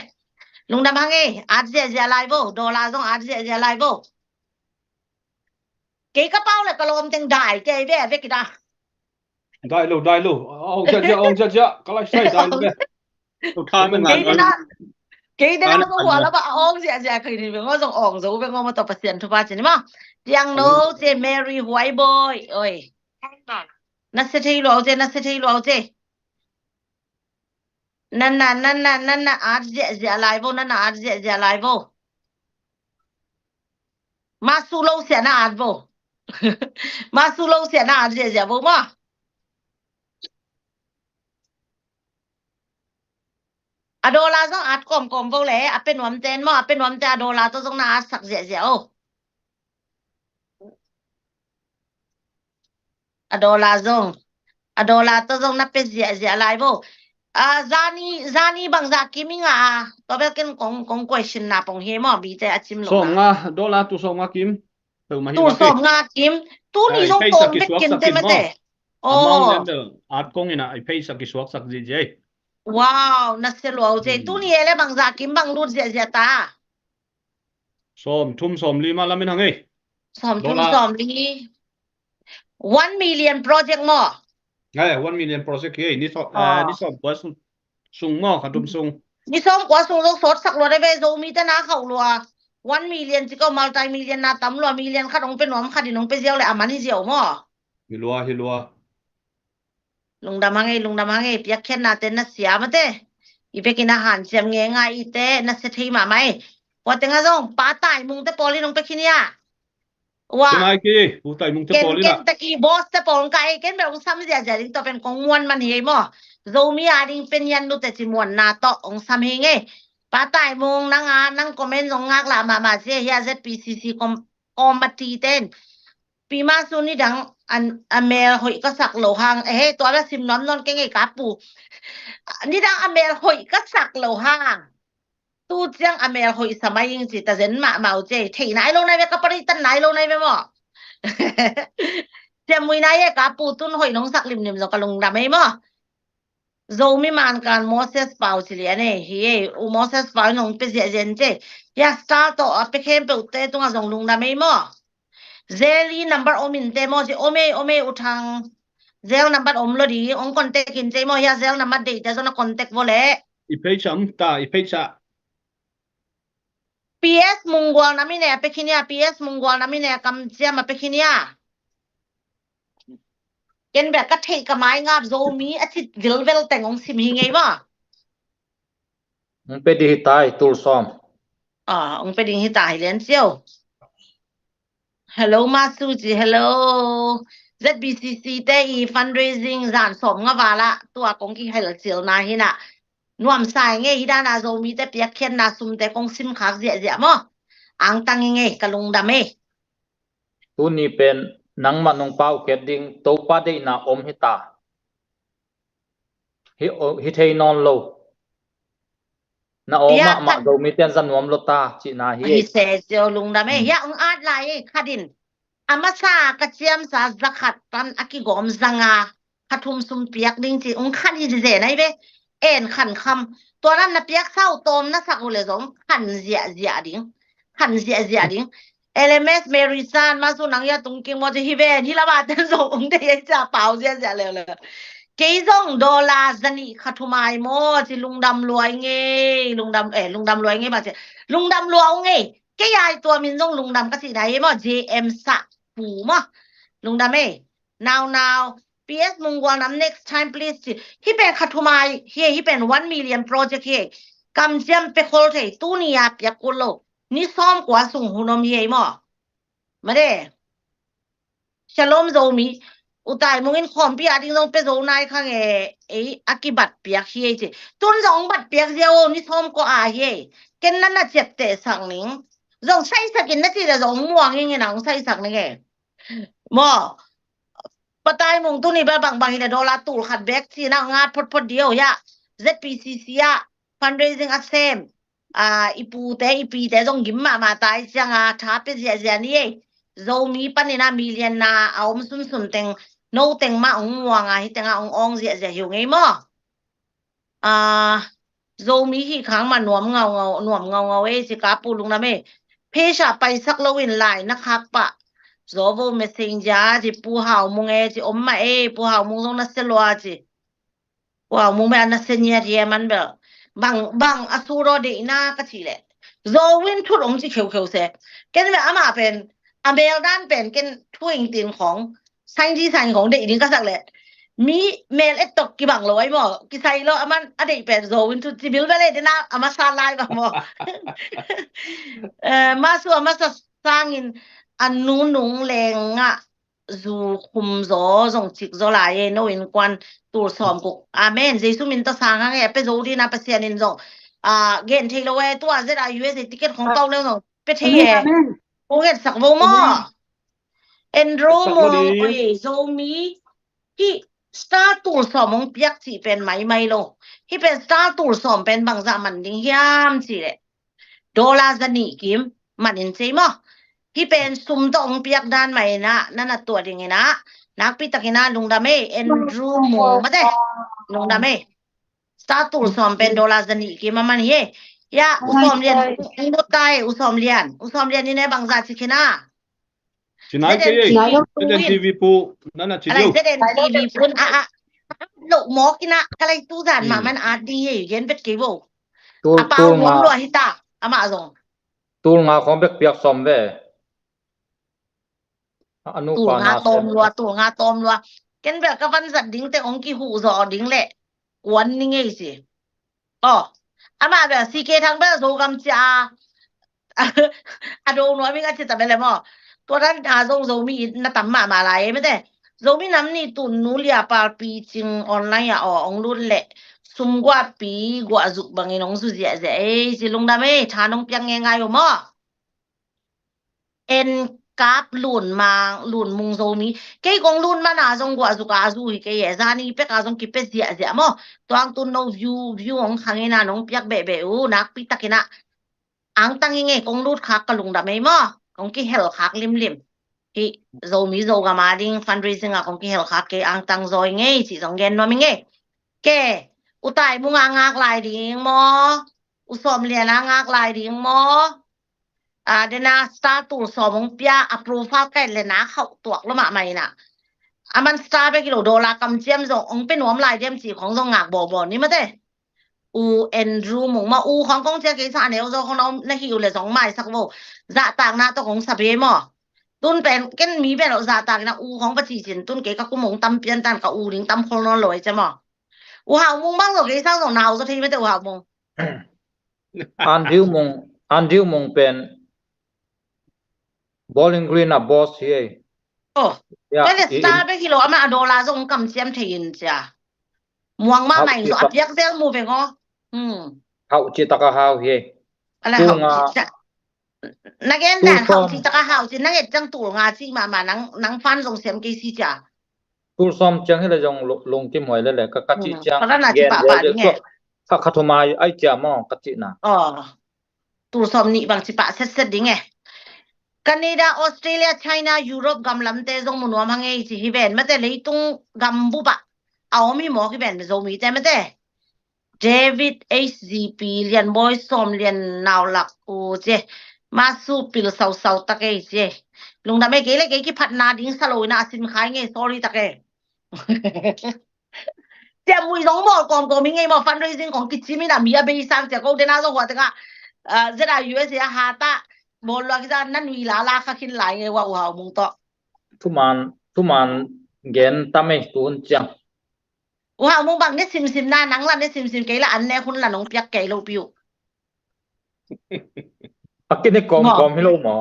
Lungdam hang e, at ziahziah lai vo, dollar zong at ziahziah lai vo. Kei ka pau le ka lawm teng dai kei ve, ve kida. Dai lo, dai lo. Ong ziahziah, ong ziahziah, ka lai sai dai lo ve. Kei dena, kei dena ko hua la ba ong ziahziah kei ni ve ngo zong ong zo ve ngo ma to Pasian thupha ci ni ma. Tiang no ce Mary Huai Boy, oi. Na se thei lo ce, na se thei lo ce. Nana, nana, nana at ziahziah lai vo, nana at ziahziah lai vo. Masu lo sia na at vo. Masu lo sia na at ziahziah vo ma. A dollar zong at kawmkawm vo le, a pe nuam ten maw, a pe nuam te a dollar tawh zong na at sak ziahziah o. A dollar zong, a dollar tawh zong na pe ziahziah lai vo. A zani, zani bangzah kim i ngah a, tua bel ken kong, kong question na pong hi maw, bite a cim lo. Sawm nga, dollar tu sawm nga kim. Tu sawm nga kim. Tuni zong tawm bek kin te mate. Amount lem bel at kong ina i pheisak i suaksak ziahziah. Wow, na se luau ce. Tuni ele bangzah kim bang lut ziahziah ta. Sawm thum sawm li mah lamin hang ei. Sawm thum sawm li. One million project maw? Ngai, one million project hi ei. Ni sawm, eh, ni sawm kua sung, sung maw, kha thum sung. Ni sawm kua sung zong sawtsak lua de ve, Zomi te na khauh lua. One million ci ko, multi million na tam lua, million khat ong pe nuam khat in ong pe ziau le a man hi ziau maw? Hi lua, hi lua. Lungdam hang ei, lungdam hang ei, piakkhiatna te na sia mate. I bekin a hanciam ngei ngai i te, na sia thei mahmah ei. Kua teng a zong, Pa Taimung te pawl in ong pe khin ia. Ua. Ken ai ki, Pu Taimung te pawl in a. Ken, ken te ki boss te pawl ong ka ei, ken bel ong sam ziahziah ding tua pen kong muan man hi ei maw. Zomi a ding pen yan nu te ci muanna tawh ong sam hi ngei. Pa Taimung nang a, nang comment zong ngak lah mahmah sia hia Z P C C com-, committee ten. Pi Masu nidang a mel hoih ka sak lo hang. Eh, tua la sim nuam nawn kei ngei ka pu. Nidang a mel hoih ka sak lo hang. Tu ciang a mel hoih sa mai ing ci ta zen mahmah uh ci. Thei nai lo nai ve, ka paritan nai lo nai ve maw. Ciammui nai e ka pu, tun hoih nong sak limlim zong ka lungdam ei maw. Zomi Mankan Moses Pau ci lian ei, hi ei, U Moses Pau in ong pe ziahziah in ci. Hia star tawh a pe khempeuh te tungah zong lungdam ei maw. Zeli number om in te maw ci, om ei, om ei U Thang. Zel number om lo di, ong contact in ci ei maw, hia zel number deih te zong na contact vo le. I page ah om ta, i page ah. P S Munggual nam in e a pe khin ia, P S Munggual nam in e a kamciam a pe khin ia. Ken bel ka theih ka mai ngap Zomi a cit vilvel teng ong sim hi ngei maw. Ong pe ding hi tai, tul sawm. Ah, ong pe ding hi tai lian cio. Hello, Masuji, hello. Z B C C te i fundraising zan sawm nga vala tua kong kihel cilna hi na. Nuamsa ngei hi dana Zomi te piakkhiatna sum te kong sim khak ziahziah maw. Angtang i ngei ka lungdam ei. Tuni pen nangmah nong pau khet ding Topa deihna om hi ta. Hi, hi thei nawn lo. Na om mahmah Zomi ten za nuam lo ta cihna hi. Hi se cio lungdam ei. Hia ong at lai ei khat in. A masa ka ciamsa za khat pan a kigawm za nga kha thum sum piak ding ci ong khan hi zen ai ve. En khan kham. Tua nan na piaksa uh tawm na sak uh le zong khan ziahziah ding. Khan ziahziah ding. L M S Mary Chan, Masu nang ia tung king maw ci hi ven, hi lama ten zong ong dei ei cia pau ziahziah leuleu. Kei zong dollar zanih kha thum ai maw ci lungdam luai ngei, lungdam, eh, lungdam luai ngei ba ci. Lungdam luai ngei. Kei ai tua min zong lungdam ka cihna hi maw, J M Sah Pu maw. Lungdam ei. Nau nau. P S Munggual nam next time please ci. Hi pen kha thum ai hi, hi pen one million project hi. Kamciam pe khol thei, tuni a piak kul lo. Ni sawm kua sung hun om hi ei maw. Made. Shalom Zomi. U Taimung in khawmpi a ding zong pe zo nai khang e, ei a kibat piak hi ei ci. Tun zong bat piak zia o, ni sawm kua a hi ei. Ken na na ciapteh sak ning. Zong saisak in na ci le zong muang ing in a ong saisak ning e. Maw. Pa Taimung tuni bel bangbang hi le dollar tul khat bek ci na ngat photphot dih o hia. Z P C C ah fundraising a sem. A, i pute, i pite zong gim mahmah ta i cianga tha pe ziahziah ni ei. Zomi panin a million na a om sunsun teng No teng mah hong muang a, hih tengah hong awng ziahziah hi uh ngei maw? Zomi hih khang mah nuam ngaungau, nuam ngaungau ei ci ka pu lungdam ei. Page ah paisak loin lai na khak pah. Zovo Messenger ci Pu Hau Mung e ci om mah ei, Pu Hau Mung zong na sia lua ci. Pu Hau Mung bel a na sia ngiat hi e man bel. Bang, bang a suraw deihna ka cih leh. Zo in thut hong ci kheukheu se. Ken bel amah pen, a mel dan pen ken thu ing tin khong. Sain di sain khong deih ding ka sak leh. Mi mel et tawh kibang lo ai maw, kisai lo a man a deih pen Zo in thut ci bil bel e dena a masa lai bang maw. Masu a masa sangin a nunung lengah zu khum zaw zong cik zaw lai e, no innkuan tul sawm kuk. Amen. Jesu min tawh sang hang e, a pia zo dina Pasian in zong gen thei lo e, tua zet a U S A ticket khong pau leng zong pia thei e. Kong etsak vo maw? Andrew Mung, oi, Zomi hih star tul sawm hong piak cih pen maimai lo. Hih pen star tul sawm pen bangzah man ding hiam cih leh dollar za nih kim man in cei maw? Hih pen sum tawh hong piak dan mah inah na na tuah ding inah nakpi tak inah lungdam ei, Andrew Mung mate. Lungdam ei. Star tul sawm pen dollar za nih kim a man hi ei. Ya, U Sawm Lian, U Tai, U Sawm Lian, U Sawm Lian in e bangzah ci khin a. Ci nai kei ei. Z N T V pu nana ci diu. Z N T V pu a a lo mawk ina ka lai tu zan mah man at ding ei gen bet kei bo. A pau nuam lua hi ta amah zong. Tul nga khong bek piak sawm ve. Tul nga tawm lua, tul nga tawm lua. Ken bel ka van zat ding te ong kihuh zaw ding leh kuan ni ngei si. Aw, amah bel C K Thang bel Zogam cia a do nuam ing a ci ta bel e maw? Tua dan a zong Zomi na tam mahmah lai e mete. Zomi nam ni tun nu lia palpi cing online ah aw ong lut leh sum guahpi guah zuk bangin ong zu ziahziah ei ci lungdam ei, tha nong piang ngeingai uh maw? En kap lun mang lun mung Zomi. Kei kong lun mana zong guah zuk a zu hi kei e, zani pek a zong kipia ziahziah maw? Tuang tun no view view ong khang ina nong piak behbeh uh nakpi takin ah angtang hi ngei, kong lut khak ka lungdam ei maw? Kong kihel khak limlim. Hi Zomi Zogam a ding fundraising a kong kihel khak kei angtang zaw hi ngei ci zong gen nuam hi ngei. Ke U Tai Mung a ngak lai ding maw? U Sawm Lian a ngak lai ding maw? A dena star tul sawm ong pia a profile kai le na khauh tuak lo mahmah ina. A man star bek hi lo dollar kamciam zong ong pe nuam lai diam ci khong zong ngak bawbaw ni mate. U Andrew Mung ma u khong kong cia kei sa neu zo khong na hi u le zong maisak vo. Zahtakna tawh kong sa be maw? Tun pen ken mi bel lo zahtakna u khong pa ci cin tun kei ka kum ong tam pian tan ka u ding tam khol nawn lo ai cia maw? U Hau Mung bang zo kei sa zo nau zo thei mate U Hau Mung. Andrew Mung, Andrew Mung pen Bowling Green a boss hi ei. Oh, ya, tua le star bek hi lo ama a dollar zong kamciam thei in cia. Muang mahmah in zo a piak zel mu veng aw. Hauh ci taka hau hi ei. Ala hauh ci taka. Na gen dan hauh ci taka hauh ci, nang et ciang tul nga ci mahmah, nang fan zong siam kei si cia. Tul sawm ciang hi le zong lungkim huai le le ka ci ciang. Ka thumai ai cia maw ka cihna. Tul sawm nih bang ci pah setset ding e. Canada, Australia, China, Europe gam lamte zong mu nuam hang ei ci hi ven mate, leitung gam bup ah a om hi mawk hi ven Zomite mate. David H Z P, Lianbawi Sawm Lian Naulak u cie. Masu pil sausau tak ei cie. Lungdam ei, kei le kei kiphatna ding sa lo ina a sin khai ngei, sorry tak ei. Cia mui zong bawl kawmkawm i ngei maw, fundraising kong kicim ina mi a bei sang cia ko dena zong hua tengah Z R U S A a hata bawl lua kisa na nui lala kha khin lai ngei ua U Hau Mung tawh. Thuman, thuman gen tam ei tuhun ciang. U Hau Mung bang ne simsim na, nang la ne simsim kei la an ne hun la nong piak kei lo piu. A kine kawmkawm hi lo maw?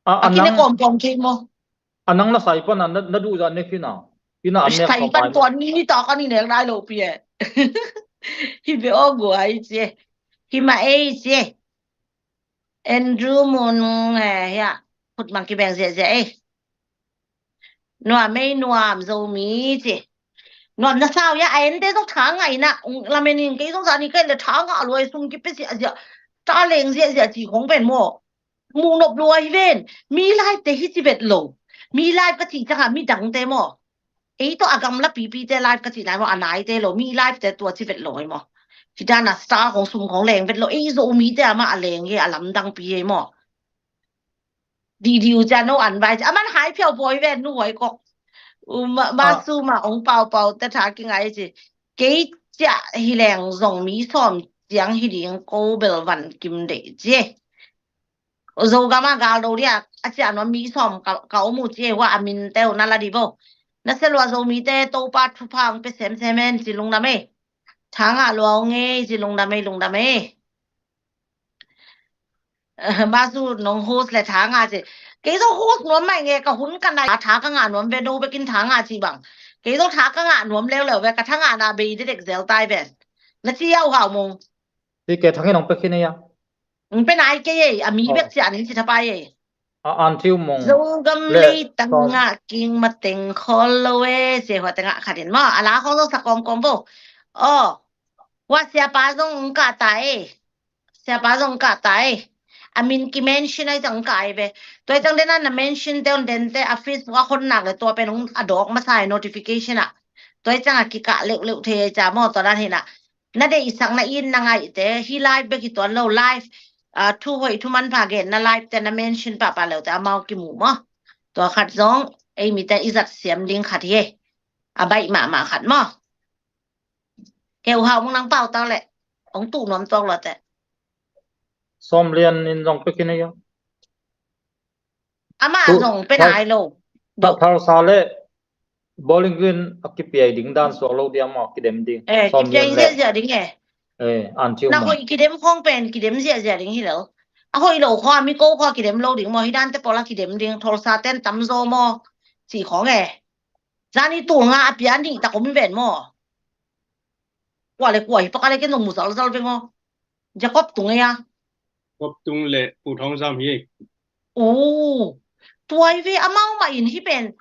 A kine kawmkawm kei maw? A nang na sai pan a na duh zah ne khin a. Ina an ne sai pan tua ni ta ka ni nek dai lo pi e. Hi be aw gua i cie. Hi mah ei cie. Andrew Mun eh, hia. Khut mang kibeng ziahziah ei. Nuam ei nuam Zomi ci. Nuam na sau ia a ente zong tha ngaina. Lamen in kei zong zani kei le tha ngah luai sum kipia ziahziah. Ta leng ziahziah ci khong pen maw. Muh nop luai ven. Mi live te hi ci vet lo. Mi live ka ci canga mi dangte maw. Ei tawh a gamla pipite live ka cih nai maw, a naite lo, mi live te tua ci vet lo ei maw. Hi dan a star khong sum khong leng vet lo, ei Zomite amah a leng hi a lamdang pi ei maw. Didiu cia no an vai cia, a man hai phiau pawi ven nu huai kok. Ma, ma su ma ong pau pau te tha ki ngai ci. Kei cia hi leng zong mi sawm ciang hi ding ko bel van kim de ci. Zogam a gal do dia, a cia nuam mi sawm ka, ka om uh ci, hua a min teu na la di bo. Na se lua Zomite Topa thupha ong pe semsem en ci lungdam ei. Tha ngah lua ong ei ci lungdam ei, lungdam ei. Masu nong host le tha ngah ci. Kei zong host nuam mai nge ka hun ka nai tha ka ngah nuam ve no bekin tha ngah ci bang. Kei zong tha ka ngah nuam leuleu ve ka tha ngah na bei dedek zel tai ven. Na ci au hau mung. Ti ke thangin ong pe khin ei a. Ong pe nai kei ei, a mi bek cia ning ci thapai ei. A an thiu mong. Zogam le leitang a king mateng khol lo e, cia hua tengah khatin maw. A la khong zong sa kawmkawm bo. Aw, hua siapa zong ong kah ta ei. Siapa zong ong kah ta ei. A min ki mention ai zong ong kah ei ve. Tua i cang dena na mention te on dente a Facebook a khon nak le tua pen ong a dawk masa ei notification ah. Tua i cang a kikah leuhleuh thei ei ca maw tua dan hina. Na deihsak na in na ngaihte hi live bek hi tuan lo live. Thu hoih thu manpha gen na live te na mention pahpah leute amau kimu maw. Tua khat zong ei mite i zat siam ding khat hi. A baih mahmah khat maw. Keu hau mung nang pau tau le ong tuh nuam tuak lo te. Sawm lian in zong pekin ei a. Amah zong pe nai lo. Thalsa le Bowling Green a kipiai ding dan suak lo dia maw kidem ding. Eh, kipiai ziahziah ding e. Eh, an thiu na maw. Hoih kidem khong pen kidem ziahziah ding hi lo. A hoih lo khaw a mi ko khaw a kidem lo ding maw hi dan te pawl a kidem ding tholsa ten tamzaw maw. Ci khong e. Zani tul nga a pia nih tak om hi ven maw. Kua le kua hi pakale ken zong mu zalzal ve maw. Jacob tung ei a. Jacob tung le Pu Thawng Zam hi. Uu. Tuai ve amau mah in hi pen.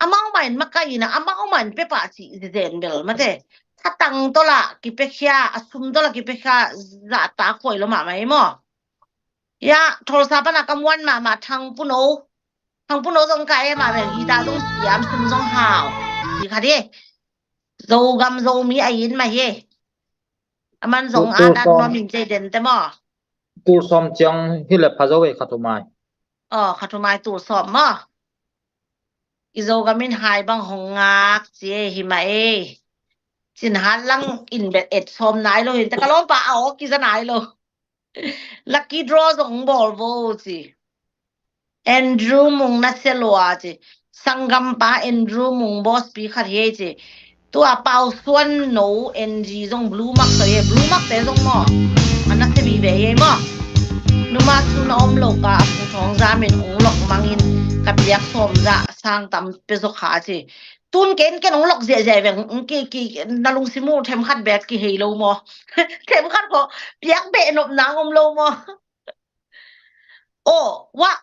Amau mah in makai in a amau mah in pepa cih zen bel mate. Thatang tola kipekhia a sum tola kipekhia zahta khuai lo mahmah ei maw. Ya tholsa pana kamuan mahmah Thang Puno. Thang Puno zong ka ei mah vel hi ta zong siam sum zong hau. Hi kha di. Zogam Zomi a in mah hi. Aman zong a dat nuam in cei den te maw. Tul sawm ciang hi le pha zo ei kha thu mai. Aw kha thu mai tul sawm maw. I Zogam in hai bang hong ngak ci ei hi mah ei. Cin hat lang in bet et sawm nai lo hin te ka lawmpa a aw kiza nai lo. Lucky draw zong bawl vo ci. Andrew Mung na sia lua ci. Sanggampa Andrew Mung boss pi khat hi ei ci. Tua Pau Suan no N G zong blue mark to ye blue mark te zong maw. A na sia vive ye maw. Numa su na om lo ka a Pu Thawng Zam in ong lok mangin ka piak sawm zah sang tam pe zo kha ci. Tun ken ken ong lok ziahziah veng ki ki na lungsim uh themkhat bek kihei lo maw. Themkhat ko piak beh nop nang om lo maw. Aw wah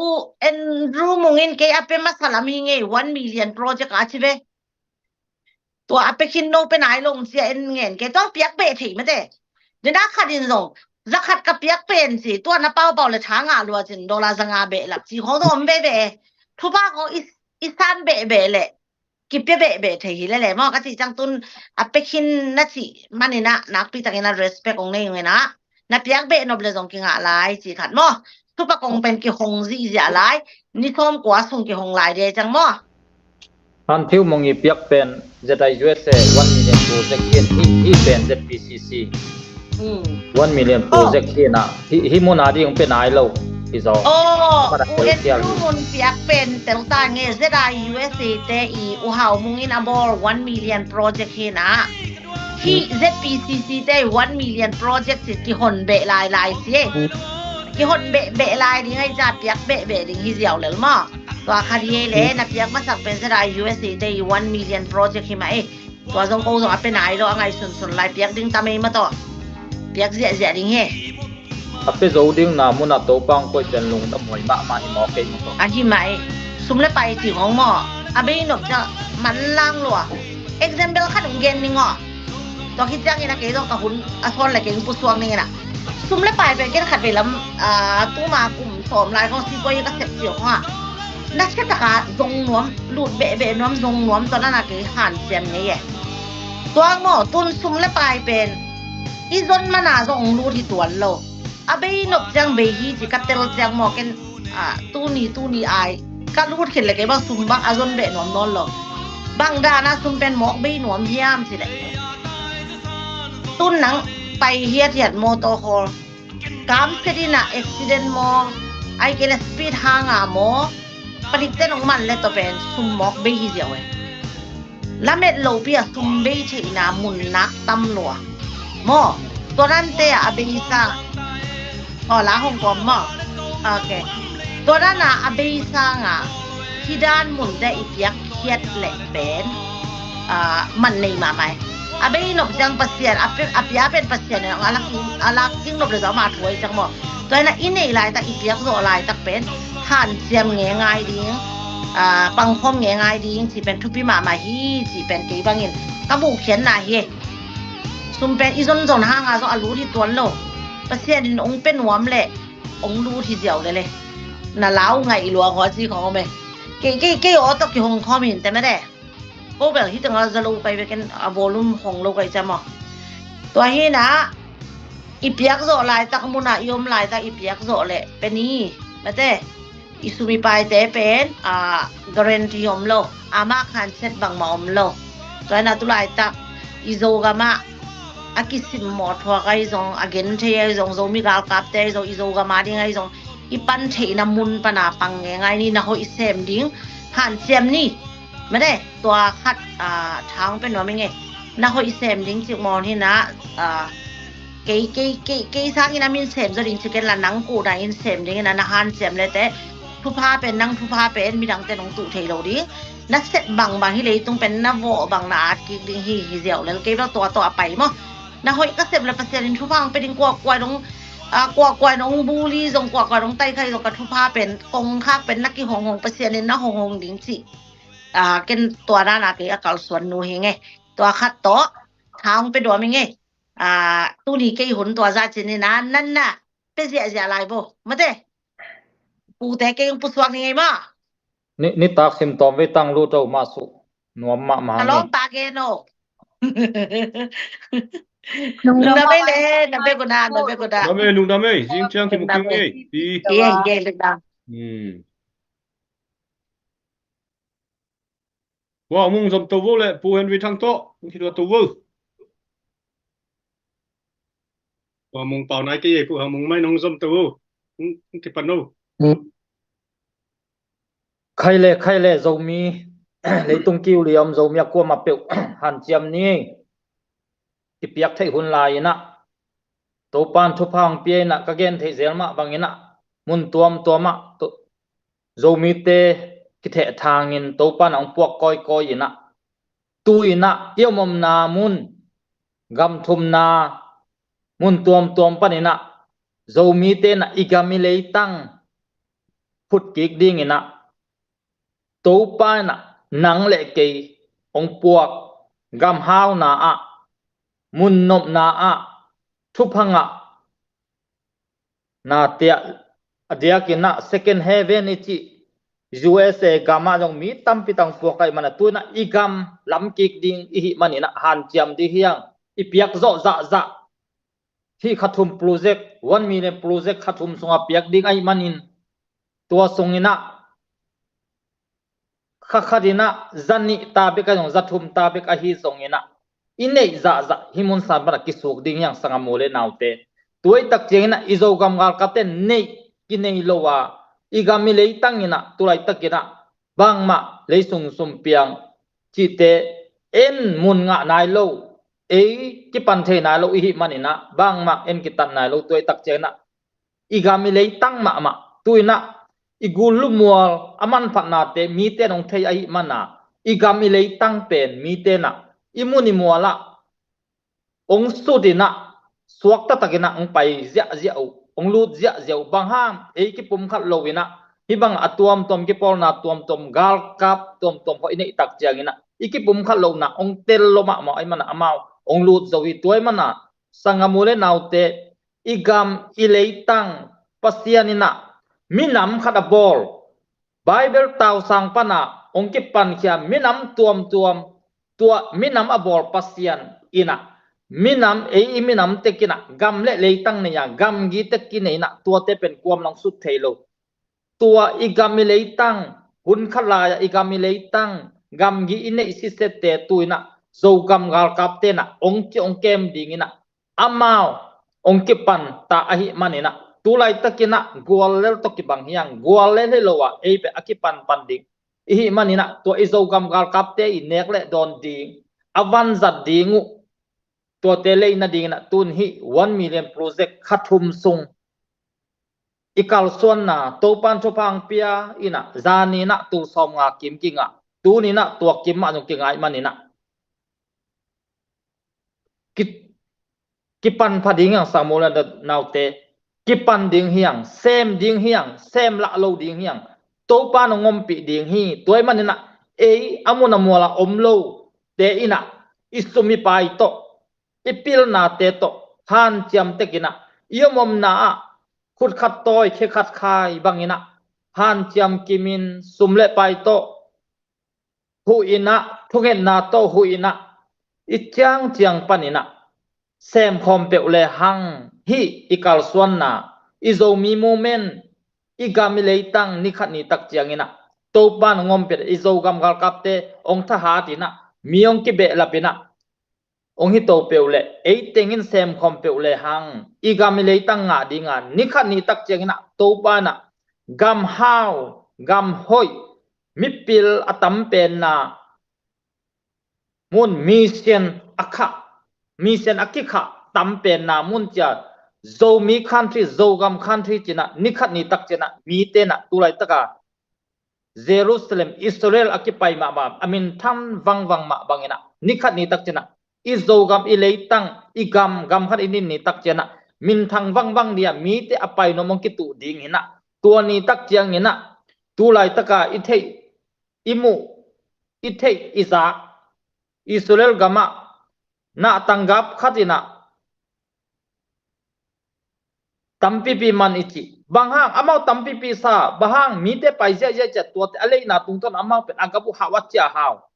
u Andrew Mung in kei a pe masa lam hi ngei one million project a ci ve. Tua a pe khin no pe nai long cia en ngen kei tua piak beh thei mate. Dena khat in zong zakhat ka piak pen ci tua na paupau le tha ngah lua cin dola zanga beh lak ci khong zong om beh beh. Thupa khong i san beh beh leh kipia beh beh thei hi lele maw ka cih ciang tun a pekhin na cih manin ah nakpi takin a respect ong nei ung in ah na piak beh nop le zong kingah lai cih khat maw. Thupa kong pen kihong zihziah lai ni sawm kua sung kihong lai dia ciang maw. Han thiu mong i piak pen Z I U S A one million project hi in hi pen Z P C C. One million project hi na hi hi mun a ding pe nai lo hi zaw. Oh, u en lu mun piak pen tel ta nge Z I U S A te i u hau mung in a bol one million project hi na. Hi Z P C C te i one million project hi kihon beh lai lai si e. Kihon beh beh lai ding ai za piak beh beh ding hi ziau lel ma. Tua khat hi le na piak masak pen Z I U S A te i one million project hi ma e. Tua zong ko zong a pe nai lo a ngai sunsun lai piak ding ta mei ma tawh. Piak ziahziah ding hi. A pe zo ding na mun a Topa ang koih pen lungdam huai mahmah hi maw kei maw tawh. A hi mah e. Sum le pai ti hong maw. A bei nop ciang man lang lua. Example khat ong gen ning aw. Tua khit ciangin a kei zong ka hun a sawn le kei ong pusuak ning in a. Sum le pai pen ken khat vei lam tuma kum sawm lai khong sipawi ka sep ciang khong a. na sia taka zong nuam, lut behbeh nuam, zong nuam, tua dan a kei hanciam ngei e. Tua maw, tun sum le pai pen i zon mana zong lut hi tuan lo. A bei nop ciang bei hi ci ka tel ciang maw, ken, a, tuni tuni ai ka lut khin le kei bang sum bang a zon beh nuam nawn lo. Bang dana sum pen mawk bei nuam hiam ci le, tun nang pai hiathiat mawtaw hawl, kam sedina accident maw, ai kei le speed hanga maw, palikte nong man le tawh pen sum mawk bei hi ziau e. Lamet lopi a sum bei theihna mun nak tam lua maw? Tua dante a a beisa, aw, la hong kawm maw? Ok. Tua dana a beisanga hih dan munte i piak khiat leh pen, a, man nei mahmah e. A bei nop ciang Pasian, a pe-, a pia pen Pasian e, a lak, a lak ding nop le zong ama thuai ciang maw? Tua ina i neih laitak, i piak zawh laitak pen hanciam ngengai ding, a, pangkhawm ngengai ding ci pen thupi mahmah hi ci pen kei bangin ka muhkhiatna hi e. Sum pen i zonzon hanga zong a lut hi tuan lo. Pasian in ong pe nuam le ong lut hi ziau le le. Na lau ngaih lua hua ci khong om e. Kei, kei, kei aw tawh kihong khawm hin te mede. Ko bel hi tengah za lo pai vekin a volume hong lo kai cam aw. Tua hina i piak zawh laitak muna i om laitak i piak zawh leh pen i mete i sum i paite pen, a, guarantee om lo. Amah khanset bangmah om lo. Tua hina tu laitak i Zogamah a kisimmawh thuak ahi zong, a genthei ahi zong, Zomi galkapte ahi zong, i Zogama ding ahi zong, i pan theihna mun pana pang ngengai ni, na hoih sem ding hanciam ni. Mede, tua khat, a, thang pe nuam i ngei. Na hoih sem ding cik mawn hina, a, kei, kei, kei, kei sangin a min sem zaw ding cik ken la nang kuhna in sem dingin a na hanciam lete. Thupha pen, nang thupha pen midangte nong tuh thei lo ding. Na sep bangbang hi leitung pen na vawh bang na at kik ding hi, hi ziau lel kei bel tua tawh a pai maw? Na hoih ka sep le Pasian in thupha ang pe ding, kuakuai dong, a, kuakuai dong buli zong, kuakuai dong taikhai zong ka thupha pen kongkhak pen na kihonghong Pasian in na honghong ding cih. A, ken tua dana kei a kalsuan nu hi ngei. Tua khat tawh thang pe duam hi ngei. A, tuni kei hun tua za cin ina nanna pe ziahziah lai bo. Mate. Pute kei hong pusuak ni ngei maw? Ni, nitak sim tawm vei tang lu to mah suh nuam mahmah. Ka lawm pa gen o. Lungdam ei le, na bek una, na bek una. Lungdam ei, lungdam ei. Zing ciang kimu kim ei. Pi. Pi ei, lungdam. Hmm. Ua mung zom to vo le, Pu Henry Thang tawh, mung khit ua to vo. Ua mung pau nai kei ei, Pu Hang mung mai nong zom to vo. Mung, mung kipan no. Khai le, khai le, Zomi, leitung kiu liam, Zomi a kuamah peuh, hanciam ni. I piak theih hun lai inah. Topan thupha hong pia inah, ka gen theih zel mah bang inah. Mun tuamtuamah, to-, Zomite kitheh thangin Topan a hong puak kawikawi inah. Tu inah, i om omna mun, gam thumna, mun tuamtuam pan inah. Zomite inah, i gam i leitang, phut kik ding inah. Topa inah, nang le kei, hong puak, gam hauna ah, mun nopna ah, thupha ngah, na tiah, a diak inah second heaven i cih, U S A gam ah zong mi tampi tang puak ahih manah, tu inah i gam lam kik ding i hih man inah, hanciam ding hi hang, i piak zawh zahzah. Hih kha thum project, one million project kha thum sungah piak ding ahih manin, tua sung inah, kha khat inah, za nih ta bek ahi zong, za thum ta bek ahi zong inah, i neih zahzah, hih mun san panah kisuk ding hi hang sangam u le naute. Tua ahih tak ciang inah, i Zogam galkapte neih, kinei lo a, i gam i leitang inah, tu laitak inah, bangmah, leisung sumpiang, cihte, en mun ngah nai lo, ei kipan thei nai lo, i hih man inah, bangmah, en kitat nai lo, tua ahih tak ciang inah, i gam i leitang mahmah, tu inah, i gul lumual, a manphatnate, mite in hong thei ahih mana, i gam i leitang pen, mite inah, i mun i mual ah, hong sut inah, suakta tak inah, hong pai ziahziah uh, hong lut ziahziah uh, bang hang, ei kipumkhat lo inah, hih bang a tuamtuam, kipawlna tuamtuam, galkap tuamtuam, hawh i neih tak ciang inah, i kipumkhat lohna, hong tel lo mahmah, ahih mana, amau, hong lut zo hi, tua ahih mana, sangam u le naute, i gam, i leitang, Pasian inah, minam khat a bawl, Bible tausang pana hong kipankhia minam tuamtuam, tua minam a bawl Pasian inah, minam, ei i minam tekinah gam le leitang nei a, gamgi tekin nei inah, tuate pen kuam lang sut thei lo. Tua i gam i leitang, hun khat lai-ah i gam i leitang, gamgi i neih sisette tu inah, Zogam galkapte inah hong ki hong kem ding inah, amau hong kipan ta ahih man inah, tu laitakinah guallel tawh kibang hiang, guallel hi lo ah ei pen a kipanpan ding i hih man inah, tua i Zogam galkapte i nek le dawn ding, a vanzat ding uh, tuate lei nading inah tun hih one million project kha thum sung i kalsuanna Topan thupha hong pia inah, zani inah tul sawmnga kim kingah, tuni inah tua kim mah zong kingai man inah, ki, kipan pha ding hiang, sangmul le naute, kipan ding hiang, sem ding hiang, sem lah lo ding hiang, Topan hong ompih ding hi. Tua ahih man inah ei a mun a mual a om lo te inah, i sum i pai tawh, i pilnate tawh hanciam tek inah, i om omna ah khut khat tawi khe khat khai bang inah, hanciam kimin sum le pai tawh huh inah, thungetna tawh huh inah, i ciangciang pan inah sem khawm peuh le hang, hih i kalsuanna, i Zomi movement, i gam i leitang ni khat ni tak ciang inah Topan hong ompih, i Zogam galkapte hong thahat inah, mi hong kibehlap inah hong hi to peuh le, ei teng in sem khawm peuh le hang, i gam i leitang ngah ding a, ni khat ni tak ciang inah Topa inah gam hau, gam hoih, mipil a tam penna mun, mission a khah, mission a kikhah tam penna mun ci a, Zomi country, Zogam country ci inah, ni khat ni tak ciang inah mite inah tu laitaka Jerusalem, Israel a kipai mahmah, a minthang vangvang mah bang inah, ni khat ni tak ciang inah i Zogam i leitang, i gam, gam khat i neih ni tak ciang inah minthang vangvang ding a, mite a pai nuam hong kituh ding inah, tua ni tak ciang inah tu laitaka i theih, i muh, i theih, i zak Israel gamah nahtang gap khat inah tampipi man i cih. Bang hang amau tampipi sa, bang hang mite pai ziahziah ciah, tuate a leina tungtawn amau pen a gap uh hau a ciah hau.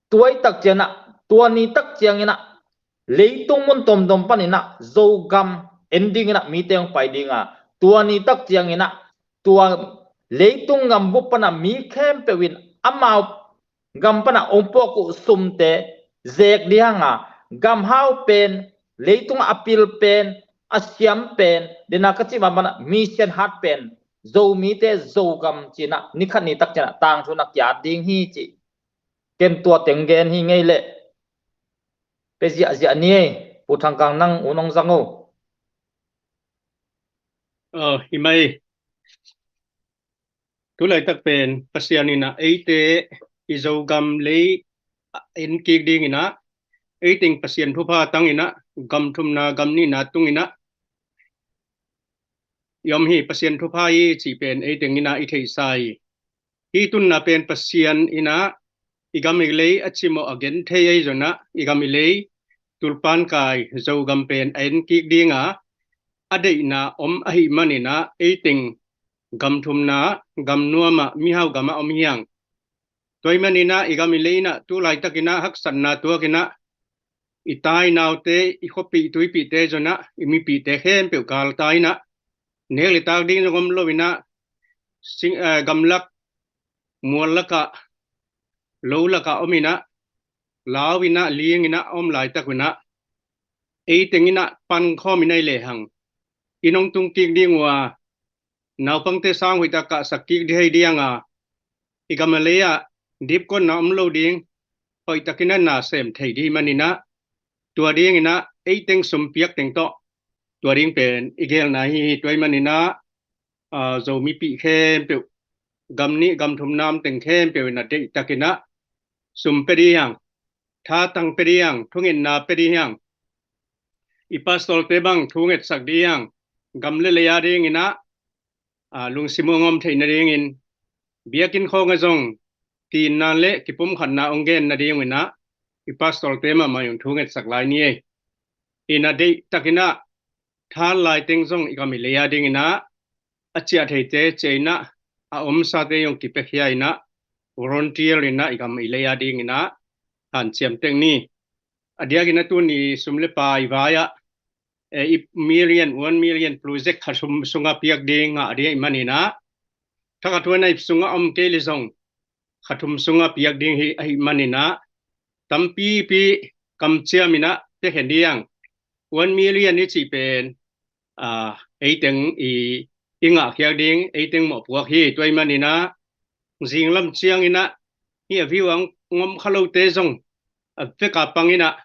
Tua i tak ciang inah, tua ni tak ciang inah leitung mun tomtom pan inah Zogam en ding inah mite hong pai ding a, tua ni tak ciang inah tua leitung gambup pana mi khempeuh in amau gam pana hong puak uh sumte zek ding a, gam hau pen, leitung a pil pen, a siam pen, dena ka cih mah bana mission hat pen, Zomite Zogam ci inah ni khat ni tak ciang inah tangthu na kiat ding hi ci. Ken tua teng gen hi ngei leh pe ziahziah ni ei, Pu Thang Kang nang un hong zang o. Aw, hi mai. Tu laitak pen Pasian inah eite i Zogam lei en kik ding inah, ei teng Pasian thupha tang inah, gam thumna gam nihna tung inah i om hi. Pasian thupha hi cih pen ei teng inah i theihsa hi. Hih tunna pen Pasian inah i gam i lei a cimawh a gen thei ahi zong inah, i gam i lei tulpankai Zogam pen a en kik ding a, a deihna om ahih man inah ei teng gam thumna, gam nuam ah, mihau gam ah om hiang. Tua ahih man inah i gam i lei inah tu laitak inah haksatna tuak inah, i tai naute, i khuapih tuipihte zong inah, i mipihte khempeuh galtai inah, nek le tak ding zong om lo inah, sing, eh, gamlak, mual lakah, lo lakah om inah, lau inah, ling inah om laitak uh inah, ei teng inah pankhawm inah i lehang, i nong tung kik ding uh a, naupangte sang hoihtak kahsak kik ding hi ding a, i gam a lei ah dipkuatna om lo ding, hoihtak inah na sem thei ding man inah, tua ding inah ei teng sum piak teng tawh, tua ding pen i gelna hi hi. Tua ahih man inah, a, Zomipih khempeuh, gam nih gam thumna om teng khempeuh inah deihtak inah sum pe ding hiang, thatang pe ding hiang, thungetna pe ding hiang, i pastorte bang thungetsak ding hiang, gam le lei a ding inah, a, lungsim uh a ngawm theih nadingin, biakinn khawng ah zong kiitna le kipumkhatna hong gen nading uh inah, i pastorte mahmah in thungetsak lai ni ei. Inah deihtak inah, tha lai teng zong i gam i lei a ding inah, a ciah theite ciah inah, a omsate zong kipiakhia in ah, volunteer in ah i gam i lei a ding in ah hanciam tek ni. A diakin ah tuni sum le pai vai ah, eh, i million, one million project kha sum sungah piak ding ngah ding ahih manin ah, thakhat huan a ip sungah om kei le zong kha thum sungah piak ding hi ahih manin ah, tampipi kamciam in ah piakhia ding. One million i cih pen, ah, eiteng i, i ngahkhiak ding, eiteng mawhpuak hi. Tua ahih manin ah, zinglam ciangin ah, hih a view a ngom kha lote zong a vek a pang in ah,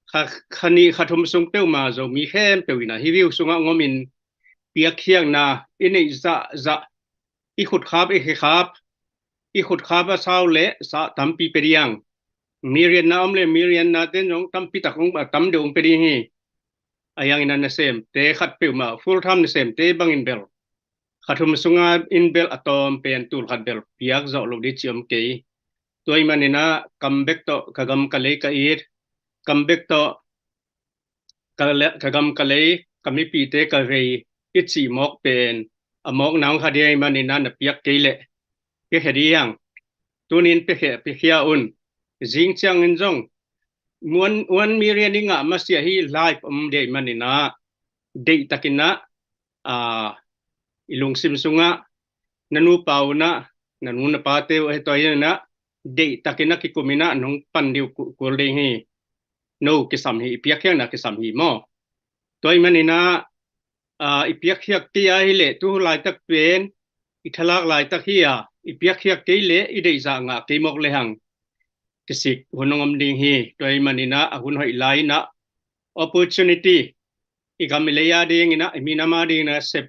kha, kha nih kha thum sung peuhmah Zomi khempeuh in ah hih view sungah ngomin piakkhiakna i neih zahzah, i khutkhap, i khikhap, i khutkhap a sau le sa tampi pia ding. Million na om le million na ten zong tampi tak hong, a tam deuh hong pia ding hi. A hiangin ah nasemte khat peuhmah full time nasemte bangin bel kha thum sunga in bel a tawm pen tul khat bel piak zawh lo ding ci om kei. Tua ahih manin ah kam bek tawh ka gam ka lei ka it, kam bek tawh ka le-, ka gam ka lei, ka mipite ka vei i cih mawk pen a mawk nang kha ding ahih manin ah na piak kei leh piakhia ding. Tunin piakhia, piakhia un. Zing ciangin zong one, one million i ngah masiah hi life om ding ahih manin ah, deihtakin ah, ah, i lungsim sungah na nupa un ah, na nu na pate uh he tua hi in ah, deihtakin ah kikum in ah nong pan ding uh ku-, kul ding hi. No kisam hi, i piakkhiakna kisam hi maw. Tua ahih manin ah, ah, i piakkhiak kei a hi leh tu laitak pen i thalak laitak hi a, i piakkhiak kei leh i deihzah ngah kei mawk le hang kisik hun hong om ding hi. Tua ahih manin ah a hun hoih lai in ah opportunity, i gam i lei a ding in ah, i minam a ding in ah sep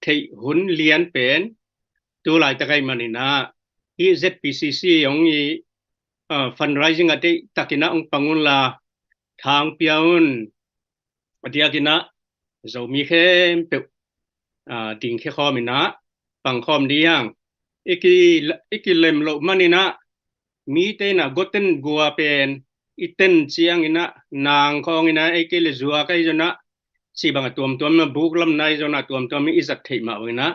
theih hun lian pen tu laitak ahih manin ah, hih Z P C C hong i, ah, fundraising ah deihtakin ah hong pang un la, thang pia un. A diakin ah Zomi khempeuh, ah, dingkhia khawm in ah pang khawm ding. I ki, i kilem loh manin ah mite in ah goten gua pen i ten ciangin ah nang khawng in ah ei kei le zuak ahi zong ah, cih bang a tuamtuam in ah buk lam nai zong ah tuamtuam in i zat theih mah bangin ah,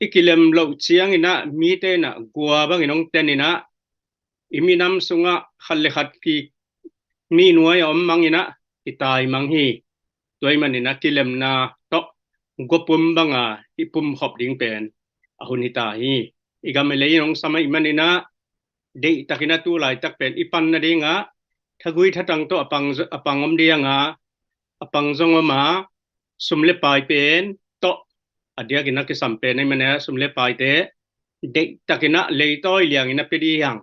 i kilem loh ciangin ah mite in ah gua bangin hong ten in ah, i minam sungah khat le khat ki, mi nuai a om mang in ah i tai mang hi. Tua ahih manin ah kilemna tawh gua pum banga i pum khop ding pen a hun hi ta hi. I gam i lei in hong sam ahih manin ah deihtakin ah tu laitak pen i pan nading ah thagui thatang tawh a pang, a pang om ding a, a pang zong om a, sum le pai pen tawh a diakin ah kisam pen ahih manin ah sum le paite deihtakin ah leitawi liangin ah pia ding.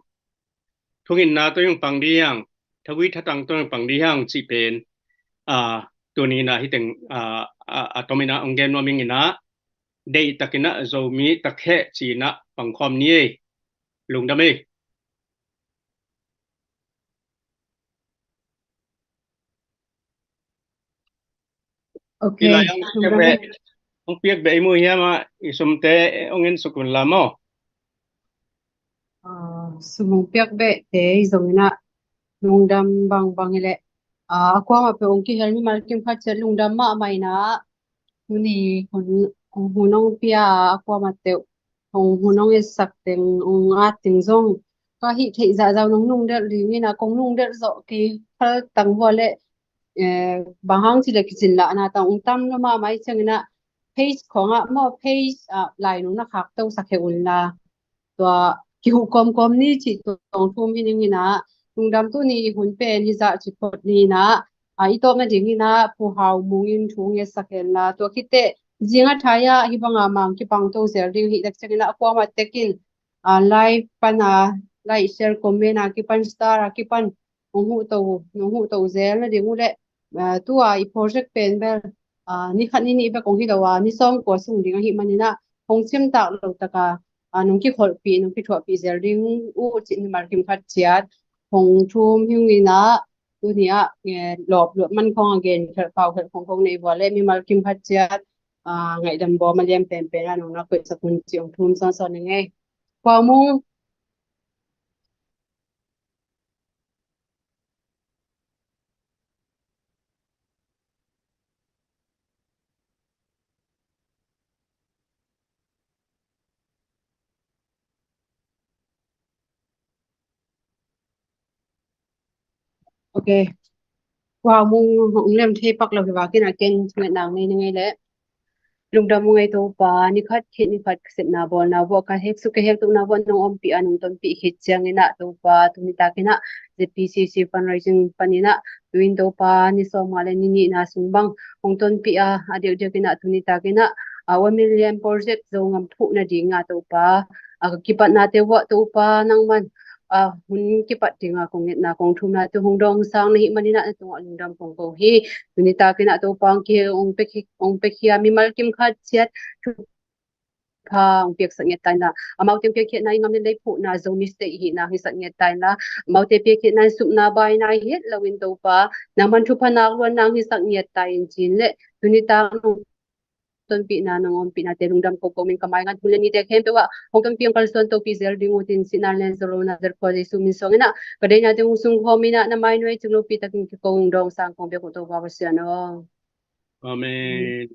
Thungetna tawh hong pang ding, thagui thatang tawh hong pang ding cih pen, ah, tuni in ah hih teng, ah, ah, a tom in ah hong gen nuam ing in ah, deihtakin ah Zomi tak heh ci-in ah pang khawm ni ei. Lungdam ei. Ok, i lai hong piak beh, hong piak beh i mu hiam ah, i sumte hong en suk un la maw. Ah, sum hong piak behte i zong in ah lungdam bangbang i leh, ah, a kuamah peuh hong kihel mimal kim khat ciat lungdam mahmah in ah, tuni hun, hun hong pia a kuamah peuh hong hun hong etsak teng, hong at teng zong ka hih theih zahzah nong nungdelh ding in ah, kong nungdelh zawh kei khaltang vua leh, eh, bang hang ci leh kicin lahna tang hong tam lua mahmah i ciangin ah page khawngah maw, page ah lainung na khakto sak he un la, tua kihuh kawmkawm ni cih tua hong thum hi ning in ah, lungdam. Tuni i hun pen hizah ci phot ni in ah, ah, i tawpna ding in ah Pu Hau Mung in thu ngetsak hen la, tua khit teh zing a thai ah hih banga mang kipangto zel ding hi tak ciangin ah a kuamah tek in, ah, live pan a, like, share, comment a kipan, star a kipan hong huhto, hong huhto zel nading uh leh, ah, tua i project pen bel, ah, ni khat ni nih bek hong hi lo a, ni sawmkua sung ding ahih manin ah hong cimtak lo taka, ah, nong kikholhpih, nong kithuahpih zel ding uh cih mimal kim khat ciat hong thum hi ung in ah, tuni ah, eh, lawp luat man khawng a gen khelh, pau khelh khawng khawng nei vua leh mimal kim khat ciat, ah, ngaihdam bawm a lian penpen ah nong na koihsak un cih hong thum sawnsawn ning ei. Pu Hau Mung. Ok. Wow, mung hong lem thei pak lo hi vakin a ken thungetna nei ni ngei leh. Lungdam ung ei Topa, ni khat khit ni khat sepna bawlna vuah ka hek suk ka hek tukna vuah nong ompih a nong tonpih khit ciangin ah Topa, tuni takin ah Z P C C fundraising panin ah tuin Topa ni sawm nga le ni nihna sung bang hong tonpih a, a diakdiakin ah tuni takin ah a one million project Zogam phuhna ding a Topa, a ka kipatnate vuah Topa nangman a hun kipat dinga kong ngetna kong thumna tu hong dawngsang na hih manin ah na tungah lungdam kong ko hi. Tuni takin ah Topa hong ki hong pek hi, hong pek hi a mimal kim khat ciat thupha hong piaksak ngiat ta inla, amaute hong piakkhiatna i ngam le lei phuhna Zomi State hihna hong hisak ngiat ta inla, amaute piakkhiatna in supna baina hi het loin Topa nangman thupha nak luanna hong hisak ngiat ta in cin le tuni tak nong tonpihna nong ompihnate lungdam ko ko min ka mai ngan hun le nite khempeuh ah hong tonpih hong kalsuan topi zel ding utin sinan len zolo na zel khua Jesu min suangin ah ka deinate hong sung khawmin ah na mai nuai cing lopi takin kiko hong dawngsang kong biak uh Topa Pasian aw. Amen.